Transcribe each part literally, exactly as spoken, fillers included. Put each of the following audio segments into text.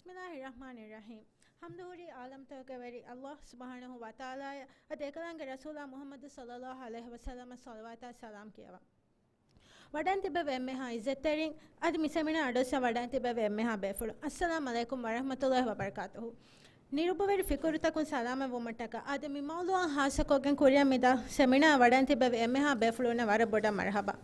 بسم الله الرحمن الرحيم. ޙަމްދު ހުރީ ޢާލަމްތަކުގެ ވެރި ﷲ ސުބްޙާނަހޫ ވަތަޢާލާއަށް، އަދި އެކަލާނގެ ރަސޫލާ މުޙައްމަދު ޞައްލައްލާހު ޢަލައިހި ވަސައްލަމަށް ޞަލަވާތާ ސަލާމް ކިޔަވަން. ވަޑަން ތިބެވި އެންމެހާ ޢިއްޒަތްތެރިން، އަދި މި ސެމިނާ އަޑުއްސަ ވަޑަން ތިބެވި އެންމެހާ ބޭފުޅުން، އައްސަލާމް ޢަލައިކުމް ވަރަޙްމަތުﷲ ވަބަރަކާތުހު. ނިރުބަވެރި ފިކުރުތަކުން ސަލާމަތްވުމަށްޓަކާ، އަދި މި މައުޟޫޢަށް ޚާއްޞަކޮށްގެން ކުރިއަށް މިދާ ސެމިނާ ވަޑަން ތިބެވި އެންމެހާ ބޭފުޅުންނަށް ވަރަށް ބޮޑަށް މަރުޙަބާ.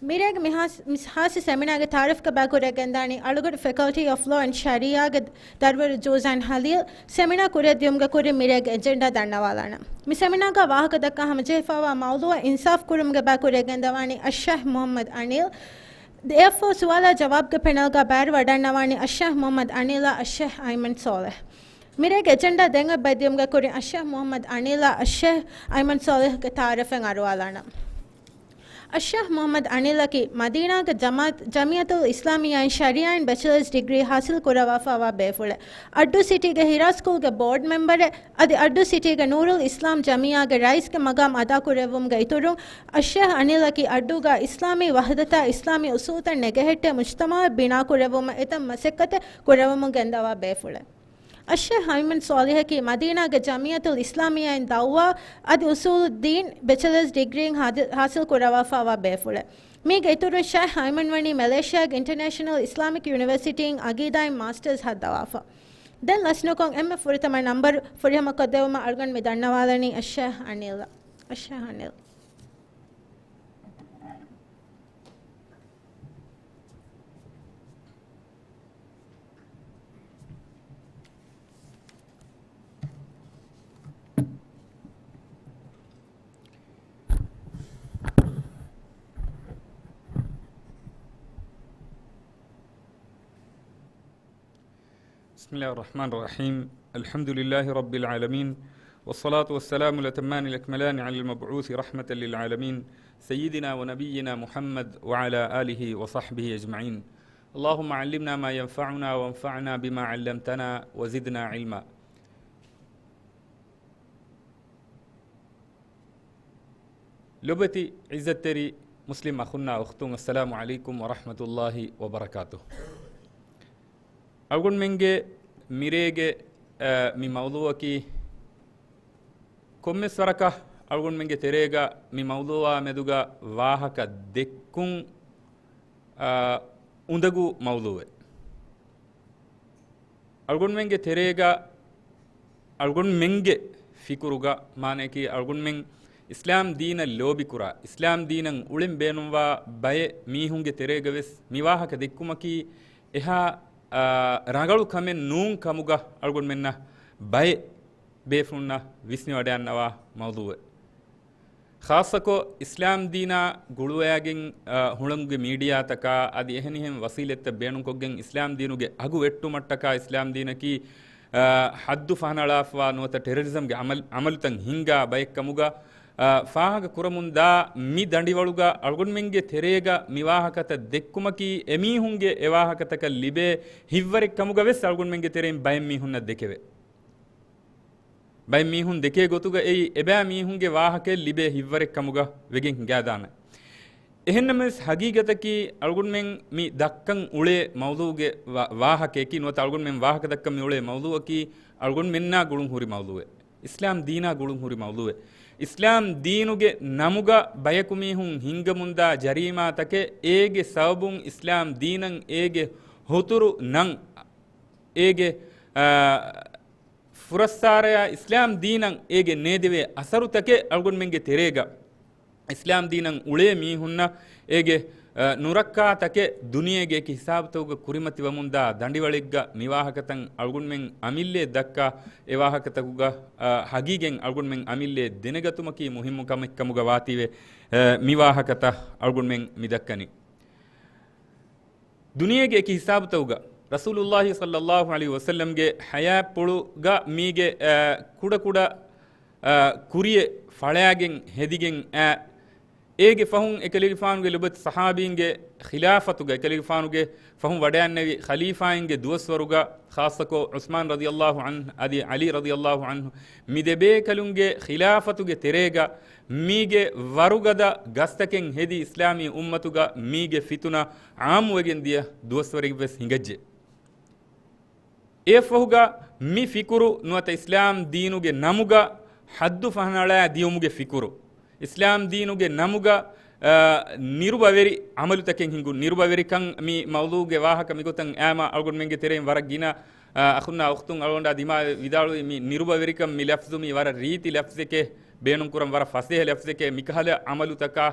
މިރޭގެ މި ޚާއްޞަ، މި ޚާއްޞަ ސެމިނާގެ ތަޢާރަފްގެ ބައިކުރެއްގެންދާނީ އަޅުގަޑު ފެކަލްޓީ އޮފް ލޯ އެންޑް ޝަރީޢާގެ ދަރުވަރު ޖޫޒާން ހަލީލް. ސެމިނާ ކުރިއަށް ދިޔުމުގެ ކުރިން މިރޭގެ އެޖެންޑާ ދަންނަވާލާނަން. މި ސެމިނާގަ ވާހަކަ ދައްކާ ހަމަޖެހިފައިވާ މައުޟޫޢަށް އިންސާފް ކުރުމުގެ ބައިކުރެއްގެންދަވާނީ އައްޝައިޚް މުޙައްމަދު އަނީލް. އެއަށްފަހު ސުވާލާ ޖަވާބުގެ ޕެނަލްގަ ބައިވެރިވަޑަންނަވާނީ އައްޝައިޚް މުޙައްމަދު އަނީލާ އައްޝައިޚް އައިމަން ޞާލިޙް. މިރޭގެ އެޖެންޑާ ދެން އޮތް ބައި ދިޔުމުގެ ކުރިން އައްޝައިޚް މުޙައްމަދު އަނީލާ އައްޝައިޚް އައިމަން ޞާލިޙްގެ ތަޢާރަފެއް އަރުވާލާނަން. އައްޝައިޚް މުޙައްމަދު އަނީލަކީ މަދީނާގެ ޖަމާ-، ޖަމިއްޔަތުލް އިސްލާމިއްޔާއިން ޝަރީޢާއިން ބެޗެލަރސް ޑިގްރީ ޙާޞިލް ކުރައްވާފައިވާ ބޭފުޅެއް. އައްޑޫ ސިޓީގެ ހިރާ ސްކޫލްގެ ބޯޑް މެމްބަރެއް، އަދި އައްޑޫ ސިޓީގެ ނޫރުލް އިސްލާމް ޖަމިއްޔާގެ ރައީސްގެ މަގާމް އަދާކުރެއްވުމުގެ އިތުރުން، އައްޝައިޚް އަނީލަކީ އައްޑޫގަ އިސްލާމީ ވަޙްދަތާ އިސްލާމީ އުޞޫލުތައް ނެގެހެއްޓޭ މުޖްތަމަޢެއް ބިނާކުރެއްވުމަށް އެތައް މަސައްކަތެއް ކުރެވެމުން ގެންދަވާ ބޭފުޅެއް. އައްޝައިޚް އައިމަން ޞާލިޙަކީ މަދީނާގެ ޖަމިއްޔަތުލް އިސްލާމިއްޔާއިން ދަޢުވާ އަދި އުޞޫލުއްދީން ބެޗެލަރސް ޑިގްރީއިން ހާދި-، ޙާޞިލް ކުރައްވާފައިވާ ބޭފުޅެއް. މީގެ އިތުރުން ޝައިޚް އައިމަން ވަނީ މެލޭޝިޔާގެ އިންޓަރނޭޝަނަލް އިސްލާމިކް ޔުނިވަރސިޓީއިން ޢަޤީދާއިން މާސްޓަރސް ހައްދަވާފަ. ދެން ލަސްނުކޮށް އެންމެ ފުރަތަމަ ނަންބަރު ފުރިހަމަކޮށްދެއްވުމަށް އަޅުގަނޑު މި ދަންނަވާލަނީ އައްޝައިޚް އަނީލް. އައްޝައިޚް އަނީލް. بسم الله الرحمن الرحيم. الحمد لله رب العالمين. والصلاة والسلام الأتمان الأكملان على المبعوث رحمة للعالمين سيدنا ونبينا محمد وعلى آله وصحبه أجمعين. اللهم علمنا ما ينفعنا وانفعنا بما علمتنا وزدنا علما. ލޮބުވެތި ޢިއްޒަތްތެރި މުސްލިމް އަޚުންނާ އުޚްތުން، އައްސަލާމު ޢަލައިކުމް ވަރަޙްމަތުﷲި ވަބަރަކާތުހު. އަޅުގަނޑުމެންގެ މިރޭގެ، އަ، މި މައުޟޫޢަކީ ކޮންމެސް ވަރަކަށް އަޅުގަނޑުމެންގެ ތެރޭގަ މި މައުޟޫޢާ މެދުގަ ވާހަކަ ދެއްކުން، އަ، އުނދަގޫ މައުޟޫޢެއް. އަޅުގަނޑުމެންގެ ތެރޭގަ އަޅުގަނޑުމެންގެ ފިކުރުގަ، މާނަޔަކީ އަޅުގަނޑުމެން އިސްލާމް ދީނަށް ލޯބިކުރާ، އިސްލާމް ދީނަށް އުޅެން ބޭނުންވާ ބައެއް މީހުންގެ ތެރޭގަ ވެސް މި ވާހަކަ ދެއްކުމަކީ އެހާ، އާ، ރަނގަޅު ކަމެއް ނޫން ކަމުގަ އަޅުގަނޑުމެންނަށް ބައެއް ބޭފުޅުންނަށް ވިސްނިވަޑައިގަންނަވާ މައުޟޫޢެއް. ޚާއްޞަކޮށް އިސްލާމް ދީނާ ގުޅުވައިގެން، އަ، ހުޅަނގުގެ މީޑިއާތަކާ އަދި އެހެނިހެން ވަސީލަތްތައް ބޭނުންކޮށްގެން އިސްލާމް ދީނުގެ އަގު ވެއްޓުމަށްޓަކާ އިސްލާމް ދީނަކީ، އަ، ޙައްދު ފަހަނަޅާފަވާ ނުވަތަ ޓެރަރިޒަމްގެ ޢަމަލް، ޢަމަލުތައް ހިންގާ ބައެއްކަމުގަ، އަ، ފާހަގަ ކުރަމުންދާ މި ދަނޑިވަޅުގަ އަޅުގަނޑުމެންގެ ތެރޭގަ މި ވާހަކަތައް ދެއްކުމަކީ އެމީހުންގެ އެ ވާހަކަތަކަށް ލިބޭ ހިތްވަރެއްކަމުގަ ވެސް އަޅުގަނޑުމެންގެ ތެރެއިން ބައެއް މީހުންނަށް ދެކެވޭ. ބައެއް މީހުން ދެކޭ ގޮތުގަ އެއީ އެބައި މީހުންގެ ވާހަކައެއް ލިބޭ ހިތްވަރެއް ކަމުގަ ވެގެން ހިނގާދާނެ. އެހެންނަމަވެސް ހަގީގަތަކީ އަޅުގަނޑުމެން މި ދައްކަން އުޅޭ މައުޟޫޢުގެ ވާ-، ވާހަކައަކީ ނުވަތަ އަޅުގަނޑުމެން ވާހަކަ ދައްކަން މި އުޅޭ މައުޟޫޢަކީ އަޅުގަނޑުމެންނާ ގުޅުން ހުރި މައުޟޫޢެއް. އިސްލާމް ދީނާ ގުޅުން ހުރި މައުޟޫޢެއް. އިސްލާމް ދީނުގެ ނަމުގަ ބަޔަކު މީހުން ހިންގަމުންދާ ޖަރީމާތަކެއް، އޭގެ ސަބަބުން އިސްލާމް ދީނަށް އޭގެ ހުތުރު ނަން، އޭގެ، އާ، ފުރައްސާރަޔާ އިސްލާމް ދީނަށް އޭގެ ނޭދެވޭ އަސަރުތަކެއް އަޅުގަނޑުމެންގެ ތެރޭގަ، އިސްލާމް ދީނަށް އުޅޭ މީހުންނަށް އޭގެ، އަ، ނުރައްކާތަކެއް ދުނިޔޭގެ އެކި ހިސާބުތަކުގަ ކުރިމަތިވަމުންދާ ދަނޑިވަޅެއްގަ މި ވާހަކަތައް އަޅުގަނޑުމެން އަމިއްލައަށް ދައްކާ، އެ ވާހަކަތަކުގަ، އަ، ހަގީގަތް އަޅުގަނޑުމެން އަމިއްލައަށް ދެނެގަތުމަކީ މުހިއްމު ކަމެއް ކަމުގަ ވާތީވެ، އަ، މި ވާހަކަތައް އަޅުގަނޑުމެން މި ދައްކަނީ. ދުނިޔޭގެ އެކި ހިސާބުތަކުގަ ރަސޫލުﷲި ޞައްލައްލާހު ޢަލައިހި ވަސައްލަމްގެ ޙަޔާތްޕުޅުގަ މީގެ، އަ، ކުޑަކުޑަ، އަ، ކުރިއެއް ފަޅާގެން ހެދިގެން އައި، އޭގެ ފަހުން އެކަލޭގެފާނުގެ ލޮބުވެތި ޞަޙާބީންގެ ޚިލާފަތުގަ، އެކަލޭގެފާނުގެ ފަހުން ވަޑައިގެންނެވި ޚަލީފާއިންގެ ދުވަސްވަރުގަ، ޚާއްޞަކޮށް ޢުސްމާން ރަޟިޔައްލާހު ޢަންހު އަދި ޢަލީ ރަޟިޔައްލާހު ޢަންހު، މި ދެބޭކަލުންގެ ޚިލާފަތުގެ ތެރޭގަ މީގެ ވަރުގަދަ ގަސްތަކެއް ހެދި އިސްލާމީ އުއްމަތުގަ މީގެ ފިތުނަ ޢާއްމުވެގެން ދިޔަ ދުވަސްވަރެއްވެސް ހިނގައްޖެ. އެއަށްފަހުގަ މި ފިކުރު ނުވަތަ އިސްލާމް ދީނުގެ ނަމުގަ ޙައްދު ފަހަނަޅާ ދިޔުމުގެ ފިކުރު، އިސްލާމް ދީނުގެ ނަމުގަ، އާ، ނިރުބަވެރި ޢަމަލުތަކެއް ހިނގުން. ނިރުބަވެރިކަން މި މައުޟޫގެ ވާހަކަ މިގޮތަށް އައިމަ އަޅުގަނޑުމެންގެ ތެރެއިން ވަރަށް ގިނަ، އާ، އަޚުންނާ އުޚްތުން އަޅުގަނޑާ ދިމާވެ ވިދާޅުވި މި ނިރުބަވެރިކަން މި ލަފްޒު މީ ވަރަށް ރީތި ލަފްޒެކޭ، ބޭނުންކުރަން ވަރަށް ފަސޭހަ ލަފްޒެކޭ، މިކަހަލަ ޢަމަލުތަކާ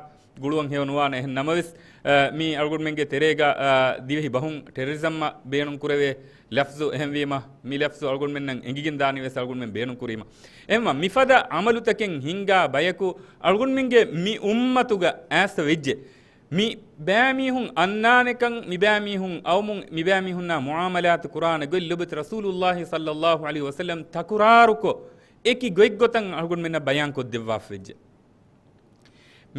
ގުޅުވަން ހެޔޮ ނުވާނެ. އެހެން ނަމަވެސް، އަ، މީ އަޅުގަނޑުމެންގެ ތެރޭގަ، އަ، ދިވެހި ބަހުން ޓެރަރިޒަމްއަށް ބޭނުން ކުރެވޭ ލަފްޒު. އެހެންވީމަ، މި ލަފްޒު އަޅުގަނޑުމެންނަށް އެނގިގެން ދާނީ ވެސް އަޅުގަނޑުމެން ބޭނުން ކުރީމަ. އެހެންވީމަ، މިފަދަ ޢަމަލުތަކެއް ހިންގާ ބަޔަކު އަޅުގަނޑުމެންގެ މި އުއްމަތުގަ އައިސް ވެއްޖެ. މި ބައިމީހުން އަންނާނެކަން، މި ބައިމީހުން އައުމުން، މި ބައިމީހުންނާ މުޢާމަލާތު ކުރާނެ ގޮތް ލޮބުވެތި ރަސޫލުﷲ ޞައްލައްލާހު ޢަލައިހި ވަސައްލަމް ތަކުރާރުކޮށް، އެކި ގޮތްގޮތަށް އަޅުގަނޑުމެންނަށް ބަޔާން ކޮށްދެއްވާފަ ވެއްޖެ.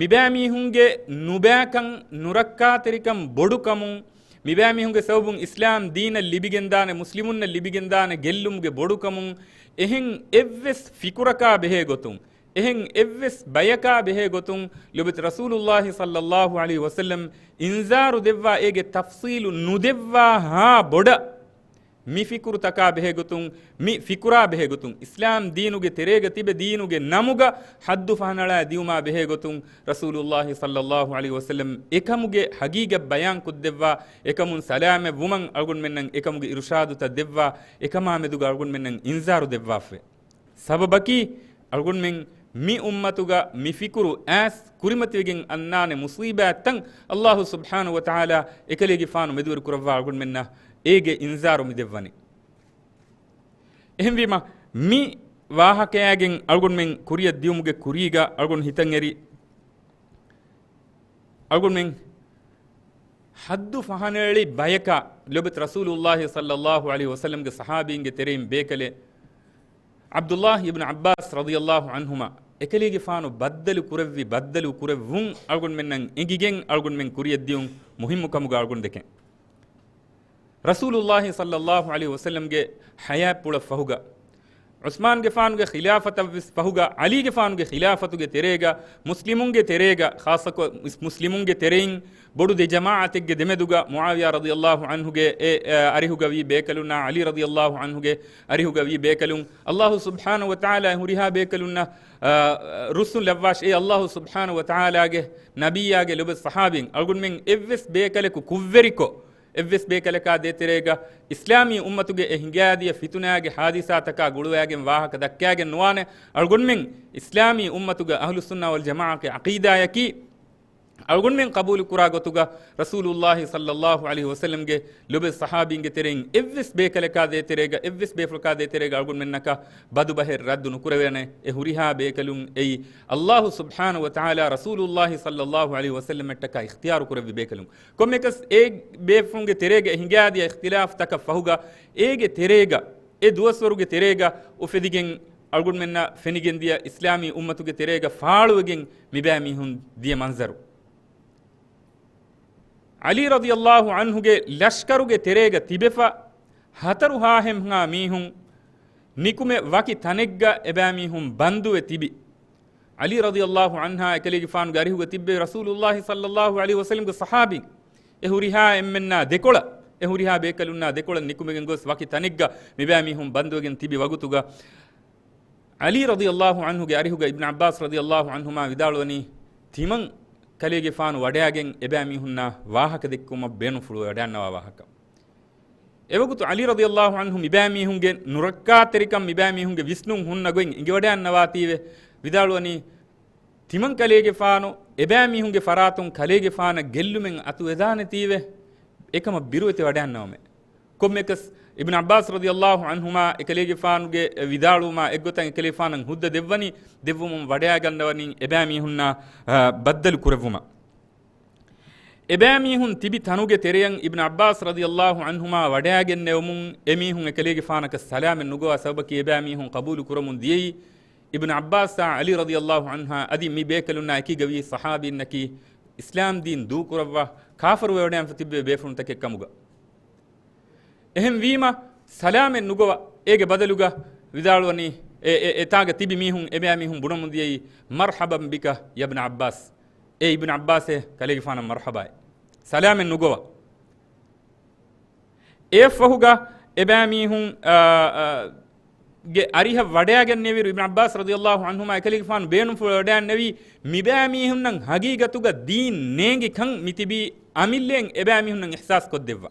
މިބައިމީހުންގެ ނުބައިކަން، ނުރައްކާތެރިކަން ބޮޑުކަމުން، މިބައިމީހުންގެ ސަބަބުން އިސްލާމް ދީނަށް ލިބިގެންދާނެ، މުސްލިމުންނަށް ލިބިގެންދާނެ ގެއްލުމުގެ ބޮޑުކަމުން، އެހެން އެއްވެސް ފިކުރަކާ ބެހޭ ގޮތުން، އެހެން އެއްވެސް ބަޔަކާ ބެހޭ ގޮތުން، ލޮބުވެތި ރަސޫލުﷲ ޞައްލައްލާހު ޢަލައިހި ވަސައްލަމް އިންޒާރު ދެއްވާ އޭގެ ތަފްޞީލު ނުދެއްވާހާ ބޮޑަށް، މި ފިކުރުތަކާ ބެހޭގޮތުން، މި ފިކުރާ ބެހޭގޮތުން، އިސްލާމް ދީނުގެ ތެރޭގަ ތިބެ ދީނުގެ ނަމުގަ ޙައްދު ފަހަނަޅާ ދިޔުމާ ބެހޭގޮތުން، ރަސޫލުﷲ ޞައްލައްލާހު ޢަލައިހި ވަސައްލަމް އެކަމުގެ ޙަޤީޤަތް ބަޔާން ކޮށްދެއްވާ، އެކަމުން ސަލާމަތް ވުމަށް އަޅުގަނޑުމެންނަށް އެކަމުގެ އިރުޝާދުތައް ދެއްވާ، އެކަމާ މެދުގަ އަޅުގަނޑުމެންނަށް އިންޒާރު ދެއްވާފައި. ސަބަބަކީ، އަޅުގަނޑުމެން މި އުއްމަތުގަ މި ފިކުރު އައިސް ކުރިމަތިވެގެން އަންނާނެ މުޞީބާތްތައް ﷲ ސުބްޙާނަހޫ ވަތަޢާލާ އެކަލޭގެފާނު މެދުވެރި ކުރައްވާ އަޅުގަނޑުމެންނަށް އޭގެ އިންޒާރު މި ދެއްވަނީ. އެހެންވީމަ، މި ވާހަކަޔާގެން އަޅުގަނޑުމެން ކުރިއަށް ދިޔުމުގެ ކުރީގަ އަޅުގަނޑު ހިތަށް އެރި، އަޅުގަނޑުމެން ޙައްދު ފަހަނައެޅި ބަޔަކާ ލޮބުވެތި ރަސޫލުﷲ ޞައްލައްލާހު ޢަލައިހި ވަސައްލަމްގެ ޞަޙާބީންގެ ތެރެއިން ބޭކަލެއް ޢަބްދުﷲ އިބްނު ޢައްބާސް ރަޟިޔަﷲ ޢަންހުމާ އެކަލޭގެފާނު ބައްދަލު ކުރެއްވި، ބައްދަލު ކުރެއްވުން އަޅުގަނޑުމެންނަށް އެނގިގެން އަޅުގަނޑުމެން ކުރިއަށް ދިޔުން މުހިއްމު ކަމުގަ އަޅުގަނޑު ދެކެން. ރަސޫލުﷲ ޞައްލައްލާހު ޢަލައިހި ވަސައްލަމްގެ ޙަޔާތްޕުޅަށް ފަހުގަ، ޢުސްމާންގެފާނުގެ ޚިލާފަތަށްވެސް ފަހުގަ، ޢަލީގެފާނުގެ ޚިލާފަތުގެ ތެރޭގަ، މުސްލިމުންގެ ތެރޭގަ، ޚާއްޞަކޮށް މުސް-، މުސްލިމުންގެ ތެރެއިން ބޮޑު ދެ ޖަމާޢަތެއްގެ ދެމެދުގަ މުޢާވިޔާ ރަޟިޔަﷲ ޢަންހުގެ އެ، އެ، އަރިހުގަ ވީ ބޭކަލުންނާ، ޢަލީ ރަޟިޔަﷲ ޢަންހުގެ އަރިހުގަ ވީ ބޭކަލުން، ﷲ ސުބްޙާނަހޫ ވަތަޢާލާ ހުރިހާ ބޭކަލުންނަށް، އަ، ރުއްސުން ލައްވާށި. އޭ ﷲ ސުބްޙާނަހޫ ވަތަޢާލާގެ ނަބިއްޔާގެ ލޮބުވެތި ޞަޙާބީން، އަޅުގަނޑުމެން އެއްވެސް ބޭކަލަކު ކުށްވެރިކޮށް، އެއްވެސް ބޭކަލަކާ ދޭތެރޭގަ އިސްލާމީ އުއްމަތުގެ އެ ހިނގާދިޔަ ފިތުނާގެ ޙާދިސާތަކާ ގުޅުވައިގެން ވާހަކަ ދައްކާގެން ނުވާނެ. އަޅުގަނޑުމެން އިސްލާމީ އުއްމަތުގަ އަހްލުއްސުންނާ ވަލްޖަމާޢާގެ ޢަޤީދާޔަކީ، އަޅުގަނޑުމެން ޤަބޫލު ކުރާ ގޮތުގަ ރަސޫލުﷲ ޞައްލައްލާހު ޢަލައިހި ވަސައްލަމްގެ ލޮބުވެތި ޞަޙާބީންގެ ތެރެއިން އެއްވެސް ބޭކަލަކާ ދޭތެރޭގަ، އެއްވެސް ބޭފުޅަކާ ދޭތެރޭގަ އަޅުގަނޑުމެންނަކަށް ބަދުބަހެއް ރައްދު ނުކުރެވޭނެ. އެ ހުރިހާ ބޭކަލުން އެއީ، ﷲ ސުބްޙާނަހޫ ވަތަޢާލާ ރަސޫލުﷲ ޞައްލައްލާހު ޢަލައިހި ވަސައްލަމަށްޓަކާ އިޚްތިޔާރު ކުރެއްވި ބޭކަލުން. ކޮންމެއަކަސް އެ ބޭފުޅުންގެ ތެރޭގަ އެ ހިނގާދިޔަ އިޚްތިލާފްތަކަށް ފަހުގަ، އޭގެ ތެރޭގަ، އެ ދުވަސްވަރުގެ ތެރޭގަ އުފެދިގެން އަޅުގަނޑުމެންނަށް ފެނިގެންދިޔަ އިސްލާމީ އުއްމަތުގެ ތެރޭގަ ފާޅުވެގެން މިބައިމީހުން ދިޔަ މަންޒަރު. ޢަލީ ރަޟިޔަﷲ ޢަންހުގެ ލަޝްކަރުގެ ތެރޭގަ ތިބެފަ، ހަތަރު ހާހެއްހާ މީހުން ނިކުމެ ވަކި ތަނެއްގަ އެބައިމީހުން ބަންދުވެ ތިބި. ޢަލީ ރަޟިޔަﷲ ޢަންހާ އެކަލޭގެފާނުގެ އަރިހުގަ ތިއްބެވި ރަސޫލުﷲ ޞައްލައްލާހު ޢަލައިހި ވަސައްލަމްގެ ޞަޙާބީން. އެ ހުރިހާ އެންމެންނާ ދެކޮޅަށް، އެ ހުރިހާ ބޭކަލުންނާ ދެކޮޅަށް ނިކުމެގެން ގޮސް ވަކި ތަނެއްގަ މިބައިމީހުން ބަންދުވެގެން ތިބި ވަގުތުގަ، ޢަލީ ރަޟިޔަﷲ ޢަންހުގެ އަރިހުގަ އިބްނު ޢައްބާސް ރަޟިޔަﷲ ޢަންހުމާ ވިދާޅުވަނީ، ތިމަން ކަލޭގެފާނު ވަޑައިގެން އެބައިމީހުންނާ ވާހަކަ ދެއްކުމަށް ބޭނުންފުޅުވެ ވަޑައިގަންނަވާ ވާހަކަ. އެވަގުތު ޢަލީ ރަޟިޔަﷲ ޢަންހު މިބައިމީހުންގެ ނުރައްކާތެރިކަން، މިބައިމީހުންގެ ވިސްނުން ހުންނަ ގޮތް އެނގިވަޑައިގަންނަވާތީވެ ވިދާޅުވަނީ، ތިމަން ކަލޭގެފާނު އެބައިމީހުންގެ ފަރާތުން ކަލޭގެފާނަށް ގެއްލުމެއް އަތުވެދާނެތީވެ، އެކަމަށް ބިރުވެތި ވަޑައިގަންނަވަމޭ. ކޮންމެއަކަސް، އިބްނު ޢައްބާސް ރަޟިޔަﷲ ޢަންހުމާ އެކަލޭގެފާނުގެ ވިދާޅުވުމާ އެއްގޮތަށް އެކަލޭގެފާނަށް ހުއްދަ ދެއްވަނީ، ދެއްވުމުން ވަޑައިގަންނަވަނީ އެބައިމީހުންނާ، އަ، ބައްދަލު ކުރެއްވުމަށް. އެބައިމީހުން ތިބި ތަނުގެ ތެރެއަށް އިބްނު ޢައްބާސް ރަޟިޔަﷲ ޢަންހުމާ ވަޑައިގެންނެވުމުން އެމީހުން އެކަލޭގެފާނަކަށް ސަލާމެއް ނުގޮވާ ސަބަބަކީ އެބައިމީހުން ޤަބޫލު ކުރަމުން ދިޔައީ، އިބްނު ޢައްބާސްއާ ޢަލީ ރަޟިޔަﷲ ޢަންހާ އަދި މި ބޭކަލުންނާ އެކީގަ ވީ ޞަޙާބީންނަކީ އިސްލާމް ދީން ދޫކުރައްވާ ކާފަރުވެވަޑައިގެންފަ ތިއްބެވި ބޭފުޅުންތަކެއް ކަމުގަ. އެހެންވީމަ، ސަލާމެއް ނުގޮވާ، އޭގެ ބަދަލުގަ ވިދާޅުވަނީ، އެ، އެ، އެތާނގަ ތިބި މީހުން، އެބައިމީހުން ބުނަމުން ދިޔައީ، "މަރްޙަބަން ބިކަ ޔަބްނަ ޢައްބާސް." އޭ އިބްނު ޢައްބާސޭ، ކަލޭގެފާނަށް މަރްޙަބާއޭ. ސަލާމެއް ނުގޮވާ. އެއަށްފަހުގަ އެބައިމީހުން، އާ، އާ، ގެ އަރިހަށް ވަޑައިގެންނެވިއިރު، އިބްނު ޢައްބާސް ރަޟިޔަﷲ ޢަންހުމާ އެކަލޭގެފާނު ބޭނުންފުޅު ވަޑައިގެންނެވީ، މިބައިމީހުންނަށް ހަގީގަތުގަ ދީން ނޭނގި ކަން މިތިބީ އަމިއްލައިން އެބައިމީހުންނަށް އިޙްސާސް ކޮށްދެއްވާ.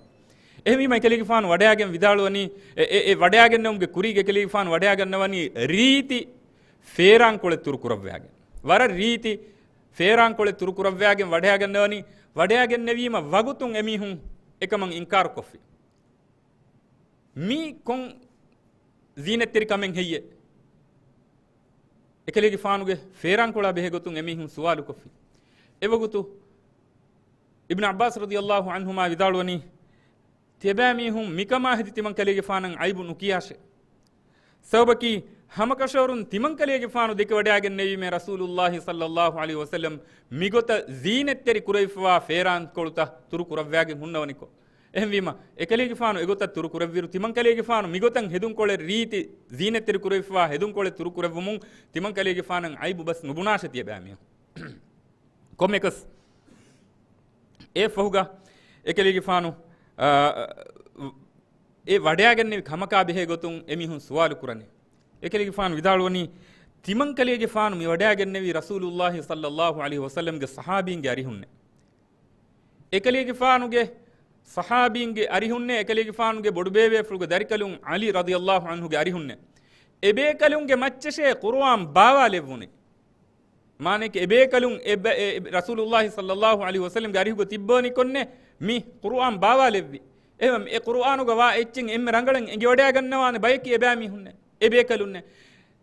އެހެންވީމަ އެކަލޭގެފާނު ވަޑައިގެން ވިދާޅުވަނީ، އެ، އެ، އެ ވަޑައިގެންނެވުމުގެ ކުރީގެ އެކަލޭގެފާނު ވަޑައިގަންނަވަނީ ރީތި ފޭރާންކޮޅެއް ތުރު ކުރައްވާގެން. ވަރަށް ރީތި ފޭރާންކޮޅެއް ތުރު ކުރައްވާގެން ވަޑައިގަންނަވަނީ، ވަޑައިގެންނެވީމަ ވަގުތުން އެމީހުން އެކަމަށް އިންކާރު ކޮށްފި. މީ ކޮން ޒީނަތްތެރި ކަމެއް ހެއްޔޭ؟ އެކަލޭގެފާނުގެ ފޭރާންކޮޅާ ބެހޭ ގޮތުން އެމީހުން ސުވާލު ކޮށްފި. އެވަގުތު އިބްނު ޢައްބާސް ރަޟިޔަﷲ ޢަންހުމާ ވިދާޅުވަނީ، ތިޔަބައިމީހުން މިކަމާ ހެދި ތިމަންކަލޭގެފާނަށް ޢައިބު ނުކިޔާށޭ. ސަބަބަކީ، ހަމަކަށަވަރުން ތިމަންކަލޭގެފާނު ދެކެވަޑައިގެންނެވީމޭ ރަސޫލުﷲ ޞައްލަﷲ ޢަލައިހި ވަސައްލަމް މިގޮތަށް ޒީނަތްތެރި ކުރެވިފައިވާ ފޭރާންކޮޅުތައް ތުރު ކުރައްވާގެން ހުންނަވަނިކޮށް. އެހެންވީމަ، އެކަލޭގެފާނު އެގޮތަށް ތުރު ކުރެއްވިއިރު، ތިމަންކަލޭގެފާނު މިގޮތަށް ހެދުންކޮޅެއް ރީތި ޒީނަތްތެރި ކުރެވިފައިވާ ހެދުންކޮޅެއް ތުރު ކުރެއްވުމުން ތިމަންކަލޭގެފާނަށް ޢައިބު ބަސް ނުބުނާށޭ ތިޔަބައިމީހުން. ކޮންމެއަކަސް އެއަށްފަހުގަ އެކަލޭގެފާނު، އާ، އެ ވަޑައިގެންނެވި ކަމަކާ ބެހޭ ގޮތުން އެމީހުން ސުވާލު ކުރަނީ. އެކަލޭގެފާނު ވިދާޅުވަނީ، ތިމަންކަލޭގެފާނު މި ވަޑައިގެންނެވީ ރަސޫލުﷲ ޞައްލަﷲ ޢަލައިހި ވަސައްލަމްގެ ޞަޙާބީންގެ އަރިހުންނޭ. އެކަލޭގެފާނުގެ ޞަޙާބީންގެ އަރިހުންނޭ، އެކަލޭގެފާނުގެ ބޮޑުބޭބޭފުޅުގެ ދަރިކަލުން ޢަލީ ރަޟިޔަﷲ ޢަންހުގެ އަރިހުންނޭ. އެބޭކަލުންގެ މައްޗަށޭ ޤުރުއާން ބާވާލެއްވުނީ. މާނައަކީ އެބޭކަލުން އެ ބަ-، އެ ރަސޫލުﷲ ޞައްލަﷲ ޢަލައިހި ވަސައްލަމްގެ އަރިހުގަ ތިއްބަވަނިކޮށްނެ މި ޤުރުއާން ބާވާލެއްވި. އެހެން އެ ޤުރުއާނުގަ ވާ އެއްޗެއް އެންމެ ރަނގަޅަށް އެނގިވަޑައިގަންނަވާނެ ބަޔަކީ އެބައިމީހުންނޭ. އެބޭކަލުންނޭ.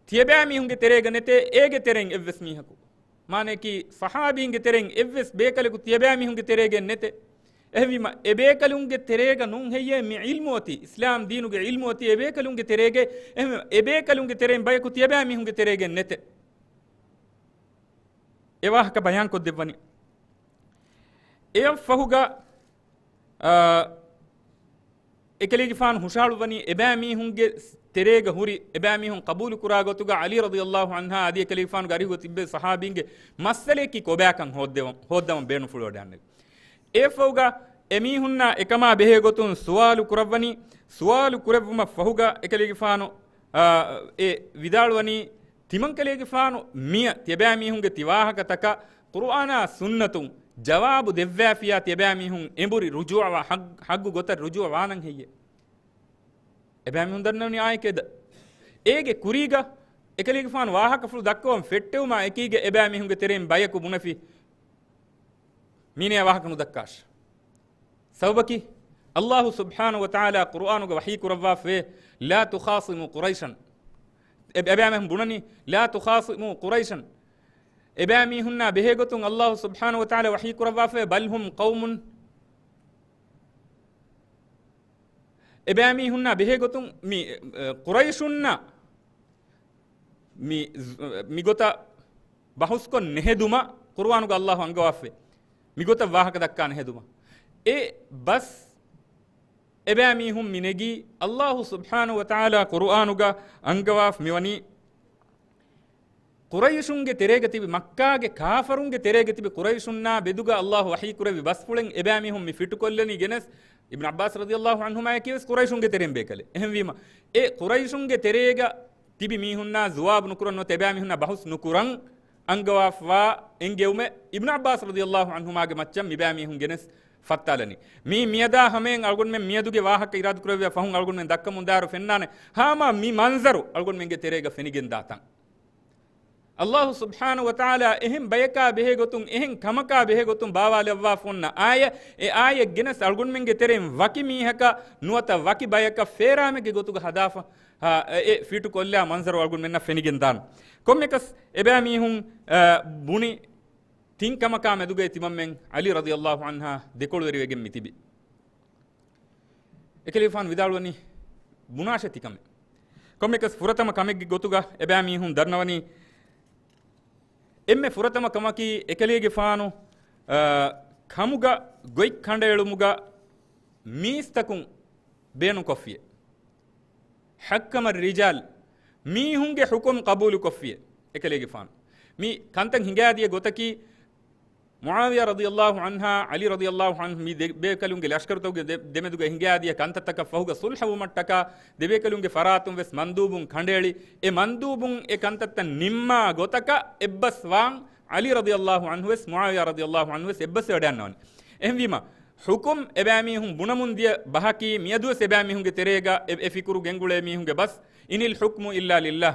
ތިޔަބައިމީހުންގެ ތެރޭގަ ނެތޭ، އޭގެ ތެރެއިން އެއްވެސް މީހަކު. މާނައަކީ ޞަޙާބީންގެ ތެރެއިން އެއްވެސް ބޭކަލަކު ތިޔަބައިމީހުންގެ ތެރޭގައެއް ނެތޭ. އެހެންވީމަ، އެބޭކަލުންގެ ތެރޭގަ ނޫން ހެއްޔޭ މި ޢިލްމު އޮތީ، އިސްލާމް ދީނުގެ ޢިލްމު އޮތީ އެބޭކަލުންގެ ތެރޭގައޭ. އެހެންވީމަ، އެބޭކަލުންގެ ތެރެއިން ބަޔަކު ތިޔަބައިމީހުންގެ ތެރޭގައެއް ނެތޭ. އެ ވާހަކަ ބަޔާންކޮށްދެއްވަނީ. އެއަށްފަހުގަ، އާ، އެކަލޭގެފާނު ހުށަހަޅުއްވަނީ އެބައިމީހުންގެ ތެރޭގަ ހުރި، އެބައިމީހުން ޤަބޫލުކުރާ ގޮތުގަ ޢަލީ ރަޟިޔަﷲ ޢަންހާ އަދި އެކަލޭގެފާނުގެ އަރިހުގަ ތިއްބެވި ޞަޙާބީންގެ މައްސަލައަކީ ކޮބާކަން ހޯއްދަވަން، ހޯއްދަވަން ބޭނުންފުޅުވަޑައިގެންނެވި. އެއަށްފަހުގަ އެމީހުންނާ އެކަމާ ބެހޭ ގޮތުން ސުވާލު ކުރައްވަނީ، ސުވާލު ކުރެއްވުމަށް ފަހުގަ އެކަލޭގެފާނު، އާ، އެ ވިދާޅުވަނީ، ތިމަންކަލޭގެފާނު މިޔަ ތިޔަބައިމީހުންގެ ތި ވާހަކަތަކަށް ޤުރުއާނާ ސުންނަތުން ޖަވާބު ދެއްވާފިޔާ ތިޔަބައިމީހުން އެނބުރި ރުޖޫޢަވާ ހައް-، ހައްގު ގޮތަށް ރުޖޫޢަވާނަން ހެއްޔޭ؟ އެބައިމީހުން ދަންނަވަނީ އާއެކޭ ދަ-، އޭގެ ކުރީގަ އެކަލޭގެފާނު ވާހަކަފުޅު ދައްކަވަން ފެއްޓެވުމާ އެކީގަ އެބައިމީހުންގެ ތެރެއިން ބަޔަކު ބުނެފި، މީނަޔާ ވާހަކަ ނުދައްކާށޭ. ސަބަބަކީ، ﷲ ސުބްޙާނަހޫ ވަތަޢާލާ ޤުރުއާނުގަ ވަޙީ ކުރައްވާފައި، "لا تخاصموا قريشا." އެ-، އެބައިމީހުން ބުނަނީ، "لا تخاصموا قريشا." އެބައިމީހުންނާ ބެހޭގޮތުން ﷲ ސުބްޙާނަހޫ ވަތަޢާލާ ވަޙީ ކުރައްވާފައި، "بل هم قوم." އެބައިމީހުންނާ ބެހޭގޮތުން މި، އެ، ޤުރައިޝުންނާ މި، މިގޮތަށް ބަހުސްކޮށް ނެހެދުމަށް ޤުރުއާނުގަ ﷲ އަންގަވާފައި. މިގޮތަށް ވާހަކަ ދައްކާ ނެހެދުމަށް. އެ ބަސް އެބައިމީހުން މި ނެގީ ﷲ ސުބްޙާނަހޫ ވަތަޢާލާ ޤުރުއާނުގަ އަންގަވާފަ މިވަނީ، ޤުރައިޝުންގެ ތެރޭގަ ތިބި، މައްކާގެ ކާފަރުންގެ ތެރޭގަ ތިބި ޤުރައިޝުންނާ ބެދުގަ ﷲ ވަޙީ ކުރެއްވި ބަސްފުޅެއް އެބައިމީހުން މި ފިޓުކޮށްލަނީ ގެނެސް، އިބްނު ޢައްބާސް ރަޟިޔަﷲ ޢަންހުމާއެކީވެސް ޤުރައިޝުންގެ ތެރެއިން ބޭކަލެއް. އެހެންވީމަ، އެ ޤުރައިޝުންގެ ތެރޭގަ ތިބި މީހުންނާ ޖުވާބު ނުކުރަން ނުވަތަ އެބައިމީހުންނާ ބަހުސް ނުކުރަން އަންގަވާފަވާ އެންގެވުމެއް އިބްނު ޢައްބާސް ރަޟިޔަﷲ ޢަންހުމާގެ މައްޗަށް މިބައިމީހުން ގެނެސް ފައްތާލަނީ. މީ މިއަދާ ހަމައިން އަޅުގަނޑުމެން މިއަދުގެ ވާހަކަ އިރާދަކުރެއްވިޔާ ފަހުން އަޅުގަނޑުމެން ދައްކަމުންދާއިރު ފެންނާނެ. ހަމަ މި މަންޒަރު އަޅުގަނޑުމެންގެ ތެރޭގަ ފެނިގެންދާ ތަން. ﷲ ސުބްޙާނަހޫ ވަތަޢާލާ އެހެން ބަޔަކާ ބެހޭގޮތުން، އެހެން ކަމަކާ ބެހޭގޮތުން ބާވާލައްވާފަ އޮންނަ އާޔަތް، އެ އާޔަތް ގެނެސް އަޅުގަނޑުމެންގެ ތެރެއިން ވަކި މީހަކަށް ނުވަތަ ވަކި ބަޔަކަށް ފޭރާމެއްގެ ގޮތުގަ ހަދާފަ، އާ، އެ ފިޓުކޮށްލާ މަންޒަރު އަޅުގަނޑުމެންނަށް ފެނިގެންދާނެ. ކޮންމެއަކަސް އެބައިމީހުން، އާ، ބުނި ތިން ކަމަކާ މެދުގައި ތިމަންމެން ޢަލީ ރަޟިޔަﷲ ޢަންހާ ދެކޮޅުވެރިވެގެން މިތިބި. އެކަލޭގެފާނު ވިދާޅުވަނީ ބުނާށޭ ތިކަމެއް. ކޮންމެއަކަސް ފުރަތަމަ ކަމެއްގެ ގޮތުގަ އެބައިމީހުން ދަންނަވަނީ، އެންމެ ފުރަތަމަ ކަމަކީ އެކަލޭގެފާނު، އާ، ކަމުގަ ގޮތް ކަނޑައެޅުމުގަ މީސްތަކުން ބޭނުންކޮށްފިޔޭ. ޙައްކަމަ ރިޖާލް، މީހުންގެ ޙުކުމް ޤަބޫލުކޮށްފިޔޭ އެކަލޭގެފާނު. މި ކަންތައް ހިނގާދިޔަ ގޮތަކީ، މުޢާވިޔާ ރަޟިޔަﷲ ޢަންހާ، ޢަލީ ރަޟިޔަﷲ ޢަންހު މި ދެބޭކަލުންގެ ލަޝްކަރުތަކުގެ ދެ-، ދެމެދުގަ ހިނގާދިޔަ ކަންތައްތަކަށް ފަހުގަ ޞުލްޙަވުމަށްޓަކާ ދެބޭކަލުންގެ ފަރާތުން ވެސް މަންދޫބުން ކަނޑައެޅި، އެ މަންދޫބުން އެ ކަންތައްތައް ނިންމާ ގޮތަކަށް އެއްބަސްވާން ޢަލީ ރަޟިޔަﷲ ޢަންހު ވެސް، މުޢާވިޔާ ރަޟިޔަﷲ ޢަންހު ވެސް އެއްބަސްވެވަޑައިގަންނަވަނީ. އެހެންވީމަ، ޙުކުމް އެބައިމީހުން ބުނަމުން ދިޔަ ބަހަކީ، މިއަދުވެސް އެބައިމީހުންގެ ތެރޭގަ އެ، އެ ފިކުރު ގެންގުޅޭ މީހުންގެ ބަސް، "إن الحكم إلا لله."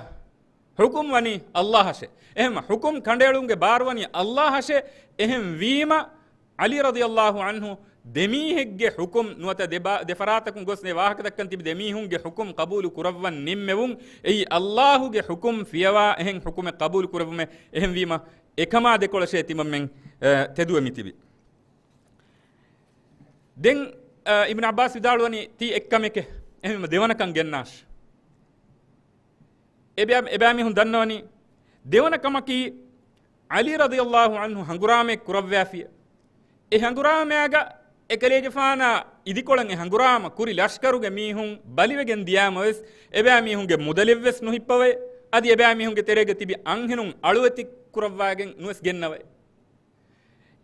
ޙުކުމް ވަނީ ﷲ އަށޭ. އެހެންމަ، ޙުކުމް ކަނޑައެޅުމުގެ ބާރު ވަނީ ﷲ އަށޭ. އެހެންވީމަ، ޢަލީ ރަޟިޔަﷲ ޢަންހު ދެމީހެއްގެ ޙުކުމް ނުވަތަ ދެބާ-، ދެފަރާތަކުން ގޮސް އެ ވާހަކަ ދައްކަން ތިބި ދެމީހުންގެ ޙުކުމް ޤަބޫލު ކުރައްވަން ނިންމެވުން، އެއީ ﷲ ގެ ޙުކުމް ފިޔަވާ އެހެން ޙުކުމެއް ޤަބޫލު ކުރެއްވުމެއް. އެހެންވީމަ، އެކަމާ ދެކޮޅަށޭ ތިމަންމެން، އަ، ތެދުވެމި ތިބި. ދެން، އަ، އިބްނު ޢައްބާސް ވިދާޅުވަނީ ތީ އެއްކަމެކޭ. އެހެންވީމަ ދެވަނަ ކަން ގެންނާށި. އެބަ-، އެބައިމީހުން ދަންނަވަނީ، ދެވަނަ ކަމަކީ، ޢަލީ ރަޟިޔަﷲ ޢަންހު ހަނގުރާމައެއް ކުރައްވާފިޔަ. އެ ހަނގުރާމައިގަ އެކަލޭގެފާނާ އިދިކޮޅަށް އެ ހަނގުރާމަ ކުރި ލަޝްކަރުގެ މީހުން ބަލިވެގެން ދިޔާމަވެސް، އެބައިމީހުންގެ މުދަލެއްވެސް ނުހިއްޕަވައި، އަދި އެބައިމީހުންގެ ތެރޭގަ ތިބި އަންހެނުން އަޅުވެތި ކުރައްވާގެން ނުވެސް ގެންނަވައި.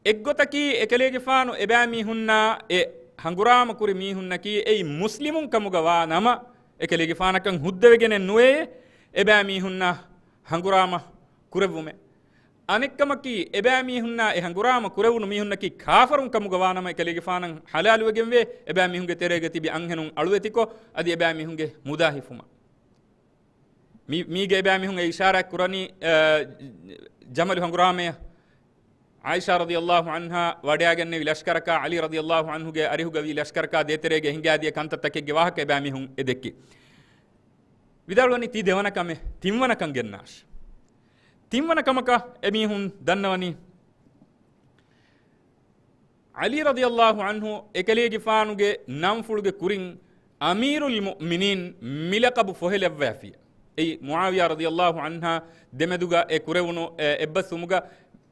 އެއްގޮތަކީ، އެކަލޭގެފާނު އެބައިމީހުންނާ އެ ހަނގުރާމަ ކުރި މީހުންނަކީ އެއީ މުސްލިމުން ކަމުގަ ވާ ނަމަ، އެކަލޭގެފާނަކަށް ހުއްދަވެގެނެއް ނުވޭ އެބައިމީހުންނާ ހަނގުރާމަ ކުރެއްވުމެއް. އަނެއްކަމަކީ، އެބައިމީހުންނާ އެ ހަނގުރާމަ ކުރެވުނު މީހުންނަކީ ކާފަރުން ކަމުގަ ވާ ނަމަ، އެކަލޭގެފާނަށް ޙަލާލުވެގެންވޭ އެބައިމީހުންގެ ތެރޭގަ ތިބި އަންހެނުން އަޅުވެތިކޮށް، އަދި އެބައިމީހުންގެ މުދާ ހިފުމަށް. މީ-، މީގެ އެބައިމީހުން އެ އިޝާރާތް ކުރަނީ، އަ، ޖަމަލު ހަނގުރާމަޔަށް. ޢާއިޝާ ރަޟިޔަﷲ ޢަންހާ ވަޑައިގެންނެވި ލަޝްކަރަކާ، ޢަލީ ރަޟިޔަﷲ ޢަންހުގެ އަރިހުގަވީ ލަޝްކަރަކާ ދޭތެރޭގަ ހިނގާދިޔަ ކަންތައްތަކެއްގެ ވާހަކަ އެބައިމީހުން އެ ދެއްކި. ވިދާޅުވަނީ ތީ ދެވަނަ ކަމެއް، ތިންވަނަ ކަން ގެންނާށި. ތިންވަނަ ކަމަކަށް އެމީހުން ދަންނަވަނީ، ޢަލީ ރަޟިޔަﷲ ޢަންހު އެކަލޭގެފާނުގެ ނަންފުޅުގެ ކުރިން އަމީރުލް މުއުމިނީން މި ލަޤަބު ފޮހެލައްވައިފި. އެއީ މުޢާވިޔާ ރަޟިޔަﷲ ޢަންހާ ދެމެދުގަ އެ ކުރެވުނު އެ އެއްބަސްވުމުގަ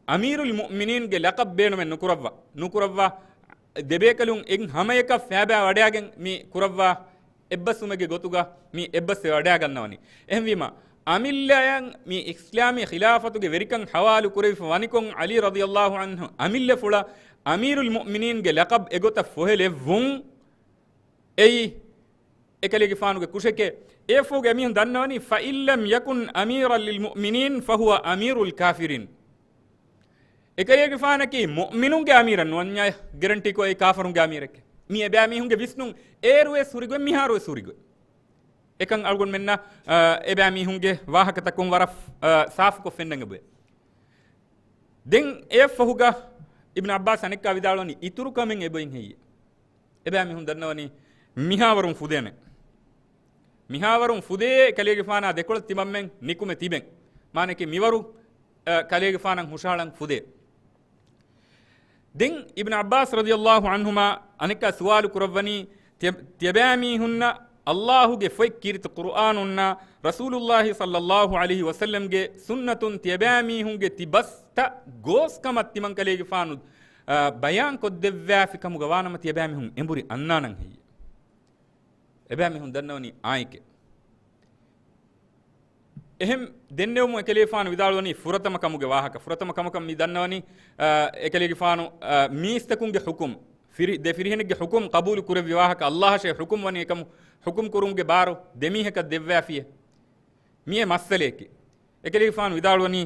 އަމީރުލް މުއުމިނީންގެ ލަޤަބް ބޭނުމެއް ނުކުރައްވާ، ނުކުރައްވާ ދެބޭކަލުން އެއް ހަމަޔަކަށް ފައިބާ ވަޑައިގެން މި ކުރައްވާ އެއްބަސްވުމެއްގެ ގޮތުގަ މި އެއްބަސްވެ ވަޑައިގަންނަވަނީ. އެހެންވީމަ، އަމިއްލަޔަށް މި އިސްލާމީ ޚިލާފަތުގެ ވެރިކަން ޙަވާލު ކުރެވިފަ ވަނިކޮށް، ޢަލީ ރަޟިޔަﷲ ޢަންހު އަމިއްލަފުޅަށް އަމީރުލް މުއުމިނީންގެ ލަޤަބް އެގޮތަށް ފޮހެލެއްވުން އެއީ އެކަލޭގެފާނުގެ ކުށެކޭ. އެއަށްފަހުގަ އެމީހުން ދަންނަވަނީ، فإن لم يكن أميرا للمؤمنين فهو أمير الكافرين. އެކަލޭގެފާނަކީ މުއުމިނުންގެ އަމީރެއް ނުވަންޏާ، ގެރެންޓީކޮށް އެއީ ކާފަރުންގެ އަމީރެކޭ. މީ އެބައިމީހުންގެ ވިސްނުން އޭރުވެސް ހުރިގޮތް، މިހާރުވެސް ހުރިގޮތް. އެކަން އަޅުގަނޑުމެންނަށް، އަ، އެބައިމީހުންގެ ވާހަކަތަކުން ވަރަށް، އަ، ސާފުކޮށް ފެންނަން އެބައޮތް. ދެން އެއަށްފަހުގަ އިބްނު ޢައްބާސް އަނެއްކާ ވިދާޅުވަނީ، އިތުރު ކަމެއް އެބައިން ހެއްޔޭ؟ އެބައިމީހުން ދަންނަވަނީ މިހާވަރުން ފުދޭނެ. މިހާވަރުން ފުދޭ ކަލޭގެފާނާ ދެކޮޅަށް ތިމަންމެން ނިކުމެ ތިބެން. މާނައަކީ މިވަރު، އަ، ކަލޭގެފާނަށް ހުށަހަޅަން ފުދޭ. ދެން އިބްނު ޢައްބާސް ރަޟިޔަﷲ ޢަންހުމާ އަނެއްކާ ސުވާލު ކުރައްވަނީ، ތިޔަ-، ތިޔަބައިމީހުންނަށް ﷲ ގެ ފޮތް ކީރިތި ޤުރުއާނުންނާ ރަސޫލުﷲ ޞައްލަﷲ ޢަލައިހި ވަސައްލަމްގެ ސުންނަތުން ތިޔަބައިމީހުންގެ ތި ބަސްތައް ގޯސްކަމަށް ތިމަން ކަލޭގެފާނު، އާ، ބަޔާން ކޮށްދެއްވާފި ކަމުގަ ވާނަމަ ތިޔަބައިމީހުން އެނބުރި އަންނާނަން ހެއްޔެ؟ އެބައިމީހުން ދަންނަވަނީ އާނއެކޭ. އެހެން ދެންނެވުމުން އެކަލޭގެފާނު ވިދާޅުވަނީ ފުރަތަމަ ކަމުގެ ވާހަކަ. ފުރަތަމަ ކަމަކަށް މި ދަންނަވަނީ، އާ، އެކަލޭގެފާނު، އާ، މީސްތަކުންގެ ޙުކުމް، ފިރި-، ދެ ފިރިހެނެއްގެ ޙުކުމް ޤަބޫލު ކުރެއްވި ވާހަކަ، ﷲ އަށޭ ޙުކުމް ވަނީ އެކަމު ޙުކުމް ކުރުމުގެ ބާރު ދެމީހަކަށް ދެއްވާފިޔޭ. މިއީ މައްސަލައެކޭ. އެކަލޭގެފާނު ވިދާޅުވަނީ،